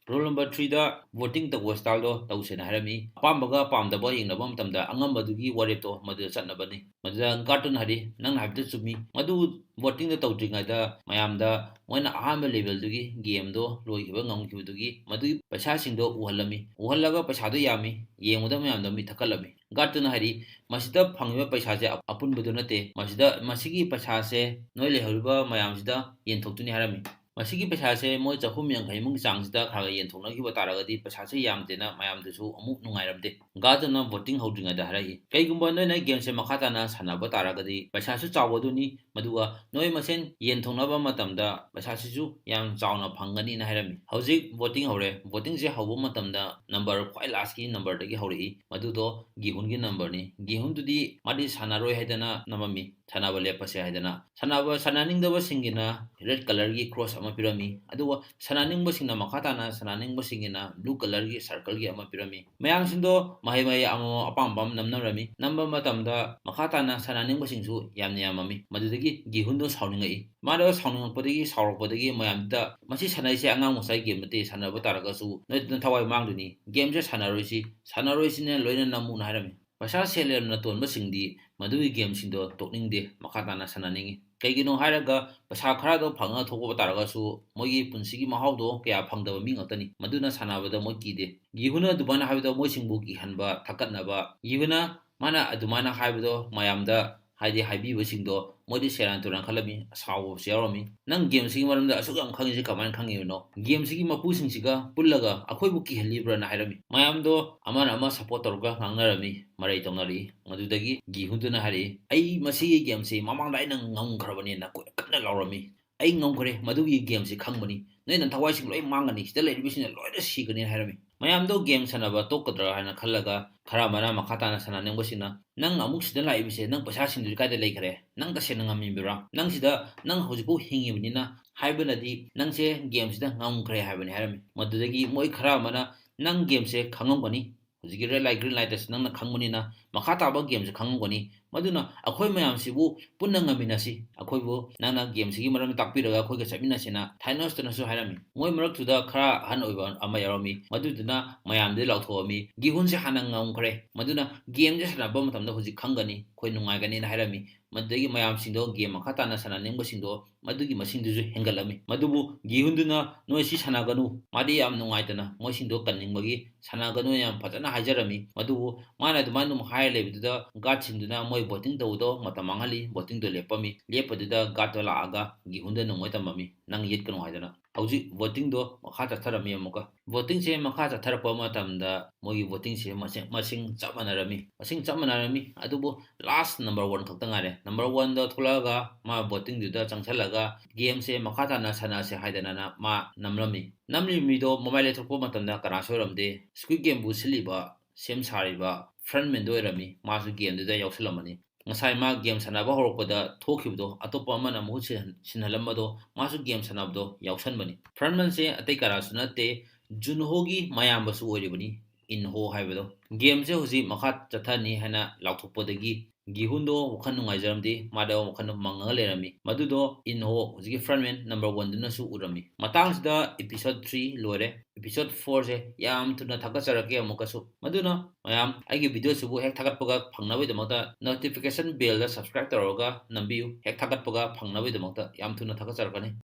"ꯔꯣꯜ ꯅꯝꯕꯔ ꯊ꯭ꯔꯤꯗ ꯚꯣꯇꯤꯡ ꯇꯧꯕ ꯁ꯭ꯇꯥꯏꯜꯗꯣ ꯇꯧꯁꯦꯅ ꯍꯥꯏꯔꯝꯃꯤ꯫ ꯑꯄꯥꯝꯕꯒ ꯄꯥꯝꯗꯕ ꯌꯦꯡꯅꯕ ꯃꯇꯝꯗ ꯑꯉꯝꯕꯗꯨꯒꯤ ꯋꯥꯔꯦꯞꯇꯣ ꯃꯗꯨꯗ ꯆꯠꯅꯕꯅꯤ꯫" ꯃꯗꯨꯗ ꯒꯥꯔꯗꯇꯨꯅ ꯍꯥꯏꯔꯤ, "ꯅꯪꯅ ꯍꯥꯏꯕꯗꯨ ꯆꯨꯝꯃꯤ꯫ ꯃꯗꯨ ꯚꯣꯇꯤꯡꯗ ꯇꯧꯗ꯭ꯔꯤꯉꯩꯗ ꯃꯌꯥꯝꯗ ꯃꯣꯏꯅ ꯑꯍꯥꯟꯕ ꯂꯦꯚꯦꯜꯗꯨꯒꯤ ꯒꯦꯝꯗꯣ ꯂꯣꯏꯈꯤꯕ ꯉꯝꯈꯤꯕꯗꯨꯒꯤ ꯃꯗꯨꯒꯤ ꯄꯩꯁꯥꯁꯤꯡꯗꯣ ꯎꯍꯜꯂꯝꯃꯤ꯫ ꯎꯍꯜꯂꯒ ꯄꯩꯁꯥꯗꯣ ꯌꯥꯝꯃꯤ, ꯌꯦꯡꯕꯗ ꯃꯌꯥꯝꯗꯣ ꯃꯤꯠ ꯊꯛꯀꯠꯂꯝꯃꯤ꯫" ꯒꯥꯔꯗꯇꯨꯅ ꯍꯥꯏꯔꯤ, "ꯃꯁꯤꯗ ꯐꯪꯉꯤꯕ ꯄꯩꯁꯥꯁꯦ ꯑꯄꯨꯟꯕꯗꯨ ꯅꯠꯇꯦ꯫ ꯃꯁꯤꯗ, ꯃꯁꯤꯒꯤ ꯄꯩꯁꯥꯁꯦ ꯅꯣꯏ ꯂꯩꯍꯧꯔꯤꯕ ꯃꯌꯥꯝꯁꯤꯗ ꯌꯦꯟꯊꯣꯛꯇꯣꯏꯅꯤ" ꯍꯥꯏꯔꯝꯃꯤ꯫ "ꯃꯁꯤꯒꯤ ꯄꯩꯁꯥꯁꯦ ꯃꯣꯏ ꯆꯍꯨꯝ ꯌꯥꯡꯈꯩꯃꯨꯛꯀꯤ ꯆꯥꯡꯁꯤꯗ ꯈꯔ ꯈꯔ ꯌꯦꯟꯊꯣꯛꯅꯈꯤꯕ ꯇꯥꯔꯒꯗꯤ ꯄꯩꯁꯥꯁꯦ ꯌꯥꯝꯗꯦꯅ ꯃꯌꯥꯝꯗꯁꯨ ꯑꯃꯨꯛ ꯅꯨꯡꯉꯥꯏꯔꯝꯗꯦ꯫" ꯒꯥꯔꯗꯇꯨꯅ ꯚꯣꯇꯤꯡ ꯍꯧꯗ꯭ꯔꯤꯉꯩꯗ ꯍꯥꯏꯔꯛꯏ, "ꯀꯩꯒꯨꯝꯕ ꯅꯣꯏꯅ ꯒꯦꯝꯁꯦ ꯃꯈꯥ ꯇꯥꯅ ꯁꯥꯟꯅꯕ ꯇꯥꯔꯒꯗꯤ ꯄꯩꯁꯥꯁꯨ ꯆꯥꯎꯒꯗꯣꯏꯅꯤ, ꯃꯗꯨꯒ ꯅꯣꯏ ꯃꯁꯦꯟ ꯌꯦꯟꯊꯣꯛꯅꯕ ꯃꯇꯝꯗ ꯄꯩꯁꯥꯁꯤꯁꯨ ꯌꯥꯝ ꯆꯥꯎꯅ ꯐꯪꯒꯅꯤꯅ" ꯍꯥꯏꯔꯝꯃꯤ꯫ ꯍꯧꯖꯤꯛ ꯚꯣꯇꯤꯡ ꯍꯧꯔꯦ꯫ ꯚꯣꯇꯤꯡꯁꯦ ꯍꯧꯕ ꯃꯇꯝꯗ ꯅꯝꯕꯔ ꯈ꯭ꯋꯥꯏ ꯂꯥꯁꯀꯤ ꯅꯝꯕꯔꯗꯒꯤ ꯍꯧꯔꯛꯏ꯫ ꯃꯗꯨꯗꯣ ꯒꯤꯍꯨꯟꯒꯤ ꯅꯝꯕꯔꯅꯤ꯫ ꯒꯤꯍꯨꯟꯗꯨꯗꯤ ꯃꯥꯗꯤ ꯁꯥꯟꯅꯔꯣꯏ ꯍꯥꯏꯗꯅ ꯅꯝꯃꯝꯃꯤ꯫ ꯁꯥꯟꯅꯕ ꯂꯦꯞꯄꯁꯦ ꯍꯥꯏꯗꯅ꯫ ꯁꯥꯟꯅꯕ ꯁꯥꯟꯅꯅꯤꯡꯗꯕꯁꯤꯡꯒꯤꯅ red colourꯒꯤ cross ꯑꯃ ꯄꯤꯔꯝꯃꯤ, ꯑꯗꯨꯒ ꯁꯥꯟꯅꯅꯤꯡꯕꯁꯤꯡꯅ, ꯃꯈꯥ ꯇꯥꯅ ꯁꯥꯟꯅꯅꯤꯡꯕꯁꯤꯡꯒꯤꯅ blue colourꯒꯤ circleꯒꯤ ꯑꯃ ꯄꯤꯔꯝꯃꯤ꯫ ꯃꯌꯥꯝꯁꯤꯡꯗꯣ ꯃꯍꯩ ꯃꯍꯩ ꯑꯃꯃꯝ ꯑꯄꯥꯝꯕ ꯑꯃ ꯅꯝꯅꯔꯝꯃꯤ꯫ ꯅꯝꯕ ꯃꯇꯝꯗ ꯃꯈꯥ ꯇꯥꯅ ꯁꯥꯟꯅꯅꯤꯡꯕꯁꯤꯡꯁꯨ ꯌꯥꯝꯅ ꯌꯥꯝꯃꯝꯃꯤ꯫ ꯃꯗꯨꯗꯒꯤ ꯒꯤꯍꯨꯟꯗꯣ ꯁꯥꯎꯅꯤꯡꯉꯛꯏ꯫ ꯃꯥꯗꯣ ꯁꯥꯎꯅꯤꯡꯉꯛꯄꯗꯒꯤ, ꯁꯥꯎꯔꯛꯄꯗꯒꯤ ꯃꯌꯥꯝꯗꯨꯗ, "ꯃꯁꯤ ꯁꯥꯟꯅꯩꯁꯦ ꯑꯉꯥꯡ ꯃꯆꯥꯒꯤ game ꯅꯠꯇꯦ, ꯁꯥꯟꯅꯕ ꯇꯥꯔꯒꯁꯨ ꯅꯣꯏ ꯅꯊꯋꯥꯏ ꯃꯥꯡꯗꯣꯏꯅꯤ, gameꯁꯦ ꯁꯥꯟꯅꯔꯣꯏꯁꯤ, ꯁꯥꯟꯅꯔꯣꯏꯁꯤꯅ ꯂꯣꯏꯅ ꯅꯝꯃꯨꯅ" ꯍꯥꯏꯔꯝꯃꯤ꯫ ꯄꯩꯁꯥ ꯁꯦꯜ ꯌꯥꯝꯅ ꯇꯣꯟꯕꯁꯤꯡꯗꯤ ꯃꯗꯨꯒꯤ gameꯁꯤꯡꯗꯣ ꯇꯣꯛꯅꯤꯡꯗꯦ, ꯃꯈꯥ ꯇꯥꯅ ꯁꯥꯟꯅꯅꯤꯡꯉꯤ꯫ ꯀꯩꯒꯤꯅꯣ ꯍꯥꯏꯔꯒ ꯄꯩꯁꯥ ꯈꯔꯗꯣ ꯐꯪꯉ ꯊꯣꯛꯄ ꯇꯥꯔꯒꯁꯨ ꯃꯣꯏꯒꯤ ꯄꯨꯟꯁꯤꯒꯤ ꯃꯍꯥꯎꯗꯣ ꯀꯌꯥ ꯐꯪꯗꯕ ꯃꯤ ꯉꯥꯛꯇꯅꯤ꯫ ꯃꯗꯨꯅ ꯁꯥꯟꯅꯕꯗ ꯃꯣꯏ ꯀꯤꯗꯦ꯫ ꯒꯤꯍꯨꯅ ꯑꯗꯨꯃꯥꯏꯅ ꯍꯥꯏꯕꯗ ꯃꯣꯏꯁꯤꯡꯕꯨ ꯀꯤꯍꯟꯕ, ꯊꯛꯀꯠꯅꯕ꯫ ꯒꯤꯍꯨꯅ ꯃꯥꯅ ꯑꯗꯨꯃꯥꯏꯅ ꯍꯥꯏꯕꯗꯣ ꯃꯌꯥꯝꯗ, ꯍꯥꯏꯗꯤ ꯍꯥꯏꯕꯤꯕꯁꯤꯡꯗꯣ ꯃꯣꯏꯗꯤ ꯁꯦꯔꯥꯟ ꯇꯨꯔꯥꯟ ꯈꯜꯂꯝꯃꯤ, ꯑꯁꯥꯎꯕꯁꯨ ꯌꯥꯎꯔꯝꯃꯤ꯫ "ꯅꯪ gameꯁꯤꯒꯤ ꯃꯔꯝꯗ ꯑꯁꯨꯛ ꯌꯥꯝ ꯈꯪꯉꯤꯁꯦ ꯀꯃꯥꯏꯅ ꯈꯪꯉꯤꯕꯅꯣ? Gameꯁꯤꯒꯤ ꯃꯄꯨꯁꯤꯡꯁꯤꯒ ꯄꯨꯜꯂꯒ ꯑꯩꯈꯣꯏꯕꯨ ꯀꯤꯍꯜꯂꯤꯕ꯭ꯔꯥꯅ?" ꯍꯥꯏꯔꯝꯃꯤ꯫ ꯃꯌꯥꯝꯗꯣ ꯑꯃꯅ ꯑꯃ support ꯇꯧꯔꯒ ꯉꯥꯡꯅꯔꯝꯃꯤ, ꯃꯔꯩ ꯇꯧꯅꯔꯛꯏ꯫ ꯃꯗꯨꯗꯒꯤ ꯒꯤꯍꯨꯟꯗꯨꯅ ꯍꯥꯏꯔꯛꯏ, "ꯑꯩ ꯃꯁꯤꯒꯤ gameꯁꯤ ꯃꯃꯥꯡꯗ ꯑꯩꯅ ꯉꯝꯈ꯭ꯔꯕꯅꯦꯅ ꯀꯣꯏ-, ꯀꯟꯅ ꯂꯥꯎꯔꯝꯃꯤ꯫ ꯑꯩ ꯉꯝꯈ꯭ꯔꯦ, ꯃꯗꯨꯒꯤ gameꯁꯤ ꯈꯪꯕꯅꯤ꯫ ꯅꯣꯏ ꯅꯊꯋꯥꯏꯁꯤꯡ ꯂꯣꯏ ꯃꯥꯡꯒꯅꯤ, ꯁꯤꯗ ꯂꯩꯔꯤꯕꯁꯤꯡꯅ ꯂꯣꯏꯅ ꯁꯤꯒꯅꯤ" ꯍꯥꯏꯔꯝꯃꯤ꯫ ꯃꯌꯥꯝꯗꯣ game ꯁꯥꯟꯅꯕ ꯇꯣꯛꯀꯗ꯭ꯔꯥ ꯍꯥꯏꯅ ꯈꯜꯂꯒ ꯈꯔ ꯑꯃꯅ ꯃꯈꯥ ꯇꯥꯅ ꯁꯥꯟꯅꯅꯤꯡꯕꯁꯤꯡꯅ, "ꯅꯪ ꯑꯃꯨꯛ ꯁꯤꯗ ꯂꯥꯛꯏꯕꯁꯦ ꯅꯪ ꯄꯩꯁꯥꯁꯤꯡꯗꯨꯗꯤ ꯀꯥꯏꯗ ꯂꯩꯈ꯭ꯔꯦ? ꯅꯪ ꯇꯁꯦꯡꯅ ꯉꯝꯃꯤꯕ꯭ꯔꯥ? ꯅꯪ ꯁꯤꯗ, ꯅꯪ ꯍꯧꯖꯤꯛꯐꯥꯎ ꯍꯤꯡꯉꯤꯕꯅꯤꯅ ꯍꯥꯏꯕꯅꯗꯤ ꯅꯪꯁꯦ gameꯁꯤꯗ ꯉꯝꯈ꯭ꯔꯦ ꯍꯥꯏꯕꯅꯤ" ꯍꯥꯏꯔꯝꯃꯤ꯫ ꯃꯗꯨꯗꯒꯤ ꯃꯣꯏ ꯈꯔ ꯑꯃꯅ, "ꯅꯪ gameꯁꯦ ꯈꯪꯉꯝꯒꯅꯤ, ꯍꯧꯖꯤꯛꯀꯤ red light, green lightꯇꯁꯨ ꯅꯪꯅ ꯈꯪꯕꯅꯤꯅ ꯃꯈꯥ ꯇꯥꯕ gameꯁꯦ ꯈꯪꯉꯝꯒꯅꯤ꯫ ꯃꯗꯨꯅ ꯑꯩꯈꯣꯏ ꯃꯌꯥꯝꯁꯤꯕꯨ ꯄꯨꯟꯅ ꯉꯝꯃꯤꯟꯅꯁꯤ, ꯑꯩꯈꯣꯏꯕꯨ ꯅꯪꯅ gameꯁꯤꯒꯤ ꯃꯔꯝꯗ ꯇꯥꯛꯄꯤꯔꯒ ꯑꯩꯈꯣꯏꯒ ꯆꯠꯃꯤꯟꯅꯁꯤꯅ" ꯊꯥꯏꯅꯣꯁꯇꯅꯁꯨ ꯍꯥꯏꯔꯝꯃꯤ꯫ ꯃꯣꯏ ꯃꯔꯛꯇꯨꯗ ꯈꯔ ꯑꯍꯟ ꯑꯣꯏꯕ ꯑꯃ ꯌꯥꯎꯔꯝꯃꯤ, ꯃꯗꯨꯗꯨꯅ ꯃꯌꯥꯝꯗꯒꯤ ꯂꯥꯎꯊꯣꯛꯑꯝꯃꯤ, "ꯒꯤꯍꯨꯟꯁꯦ ꯍꯥꯟꯅ ꯉꯝꯈ꯭ꯔꯦ, ꯃꯗꯨꯅ gameꯁꯦ ꯁꯥꯟꯅꯕ ꯃꯇꯝꯗ ꯍꯧꯖꯤꯛ ꯈꯪꯒꯅꯤ, ꯑꯩꯈꯣꯏ ꯅꯨꯡꯉꯥꯏꯒꯅꯤꯅ" ꯍꯥꯏꯔꯝꯃꯤ꯫ ꯃꯗꯨꯗꯒꯤ ꯃꯌꯥꯝꯁꯤꯡꯗꯣ game ꯃꯈꯥ ꯇꯥꯅ ꯁꯥꯟꯅꯅꯤꯡꯕꯁꯤꯡꯗꯣ ꯃꯗꯨꯒꯤ ꯃꯁꯤꯡꯗꯨꯁꯨ ꯍꯦꯟꯒꯠꯂꯝꯃꯤ꯫ ꯃꯗꯨꯕꯨ ꯒꯤꯍꯨꯟꯗꯨꯅ, "ꯅꯣꯏ ꯁꯤ ꯁꯥꯟꯅꯒꯅꯨ", ꯃꯥꯗꯤ ꯌꯥꯝ ꯅꯨꯡꯉꯥꯏꯇꯅ ꯃꯣꯏꯁꯤꯡꯗꯣ ꯀꯟꯅꯤꯡꯕꯒꯤ ꯁꯥꯟꯅꯒꯅꯨ ꯌꯥꯝ ꯐꯖꯅ ꯍꯥꯏꯖꯔꯝꯃꯤ꯫ ꯃꯗꯨꯕꯨ ꯃꯥꯅ ꯑꯗꯨꯃꯥꯏꯅ ꯑꯗꯨꯝ ꯍꯥꯏꯔ ꯂꯩꯕꯗꯨꯗ guardꯁꯤꯡꯗꯨꯅ ꯃꯣꯏ voting ꯇꯧꯕꯗꯣ ꯃꯇꯝ ꯃꯥꯡꯍꯜꯂꯤ, votingꯗꯣ ꯂꯦꯞꯄꯝꯃꯤ꯫ ꯂꯦꯞꯄꯗꯨꯗ guardꯇꯣ ꯂꯥꯛꯑꯒ ꯒꯤꯍꯨꯟꯗ ꯅꯣꯡꯃꯩ ꯇꯝꯃꯝꯃꯤ, "ꯅꯪ ꯌꯦꯠꯀꯅꯨ" ꯍꯥꯏꯗꯅ꯫ ꯍꯧꯖꯤꯛ votingꯗꯣ ꯃꯈꯥ ꯆꯠꯊꯔꯝꯃꯤ ꯑꯃꯨꯛꯀ꯫ Votingꯁꯦ ꯃꯈꯥ ꯆꯠꯊꯔꯛꯄ ꯃꯇꯝꯗ ꯃꯣꯏꯒꯤ votingꯁꯦ ꯃꯁꯤꯡ, ꯃꯁꯤꯡ ꯆꯞ ꯃꯥꯟꯅꯔꯝꯃꯤ꯫ ꯃꯁꯤꯡ ꯆꯞ ꯃꯥꯟꯅꯔꯝꯃꯤ, ꯑꯗꯨꯕꯨ last number one ꯈꯛꯇ ꯉꯥꯏꯔꯦ꯫ Number oneꯗ ꯊꯣꯛꯂꯛꯑꯒ ꯃꯥ votingꯗꯨꯗ ꯆꯪꯁꯜꯂꯒ gameꯁꯦ ꯃꯈꯥ ꯇꯥꯅ ꯁꯥꯟꯅꯁꯦ ꯍꯥꯏꯗꯅꯅ ꯃꯥ ꯅꯝꯂꯝꯃꯤ꯫ ꯅꯝꯂꯤꯕ ꯃꯤꯗꯣ ꯃꯃꯥꯏ ꯂꯩꯊꯣꯛꯄ ꯃꯇꯝꯗ ꯀꯅꯥꯁꯨ ꯑꯣꯏꯔꯝꯗꯦ꯫ Squid Gameꯕꯨ ꯁꯤꯜꯂꯤꯕ, ꯁꯦꯝ ꯁꯥꯔꯤꯕ frontmanꯗꯣ ꯑꯣꯏꯔꯝꯃꯤ꯫ ꯃꯥꯁꯨ gameꯗꯨꯗ ꯌꯥꯎꯁꯜꯂꯝꯃꯅꯤ꯫ ꯉꯁꯥꯏ ꯃꯥ ꯒꯦꯝ ꯁꯥꯟꯅꯕ ꯍꯧꯔꯛꯄꯗ ꯊꯣꯛꯈꯤꯕꯗꯣ, ꯑꯇꯣꯞꯄ ꯑꯃꯅ ꯃꯍꯨꯠ ꯁꯤꯟꯍꯟ-, ꯁꯤꯟꯍꯜꯂꯝꯕꯗꯣ, ꯃꯥꯁꯨ ꯒꯦꯝ ꯁꯥꯟꯅꯕꯗꯣ ꯌꯥꯎꯁꯟꯕꯅꯤ꯫ ꯐ꯭ꯔꯟꯃꯟꯁꯦ ꯑꯇꯩ ꯀꯅꯥꯁꯨ ꯅꯠꯇꯦ, ꯖꯨꯟꯍꯣꯒꯤ ꯃꯌꯥꯝꯕꯁꯨ ꯑꯣꯏꯔꯤꯕꯅꯤ, ꯏꯟꯍꯣ ꯍꯥꯏꯕꯗꯣ꯫ ꯒꯦꯝꯁꯦ ꯍꯧꯖꯤꯛ ꯃꯈꯥ ꯆꯠꯊꯅꯤ ꯍꯥꯏꯅ ꯂꯥꯎꯊꯣꯛꯄꯗꯒꯤ ꯒꯤꯍꯨꯟꯗꯣ ꯋꯥꯈꯜ ꯅꯨꯡꯉꯥꯏꯖꯔꯝꯗꯦ, ꯃꯥꯗꯣ ꯋꯥꯈꯜ ꯃꯪꯉꯒ ꯂꯩꯔꯝꯃꯤ꯫ ꯃꯗꯨꯗꯣ ꯏꯟꯍꯣ, ꯍꯧꯖꯤꯛꯀꯤ ꯐ꯭ꯔꯟꯃꯦꯟ ꯅꯝꯕꯔ ꯋꯥꯟꯗꯨꯅꯁꯨ ꯎꯔꯝꯃꯤ꯫ ꯃꯇꯥꯡꯁꯤꯗ episode three ꯂꯣꯏꯔꯦ, episode fourꯁꯦ ꯌꯥꯝ ꯊꯨꯅ ꯊꯥꯒꯠꯆꯔꯛꯀꯦ ꯑꯃꯨꯛꯀꯁꯨ꯫ ꯃꯗꯨꯅ ꯃꯌꯥꯝ ꯑꯩꯒꯤ videoꯁꯤꯕꯨ ꯍꯦꯛ ꯊꯥꯒꯠꯄꯒ ꯐꯪꯅꯕꯒꯤꯗꯃꯛꯇ notification bellꯗ subscribe ꯇꯧꯔꯒ ꯅꯝꯕꯤꯌꯨ, ꯍꯦꯛ ꯊꯥꯒꯠꯄꯒ ꯐꯪꯅꯕꯒꯤꯗꯃꯛꯇ꯫ ꯌꯥꯝ ꯊꯨꯅ ꯊꯥꯒꯠꯆꯔꯛꯀꯅꯤ꯫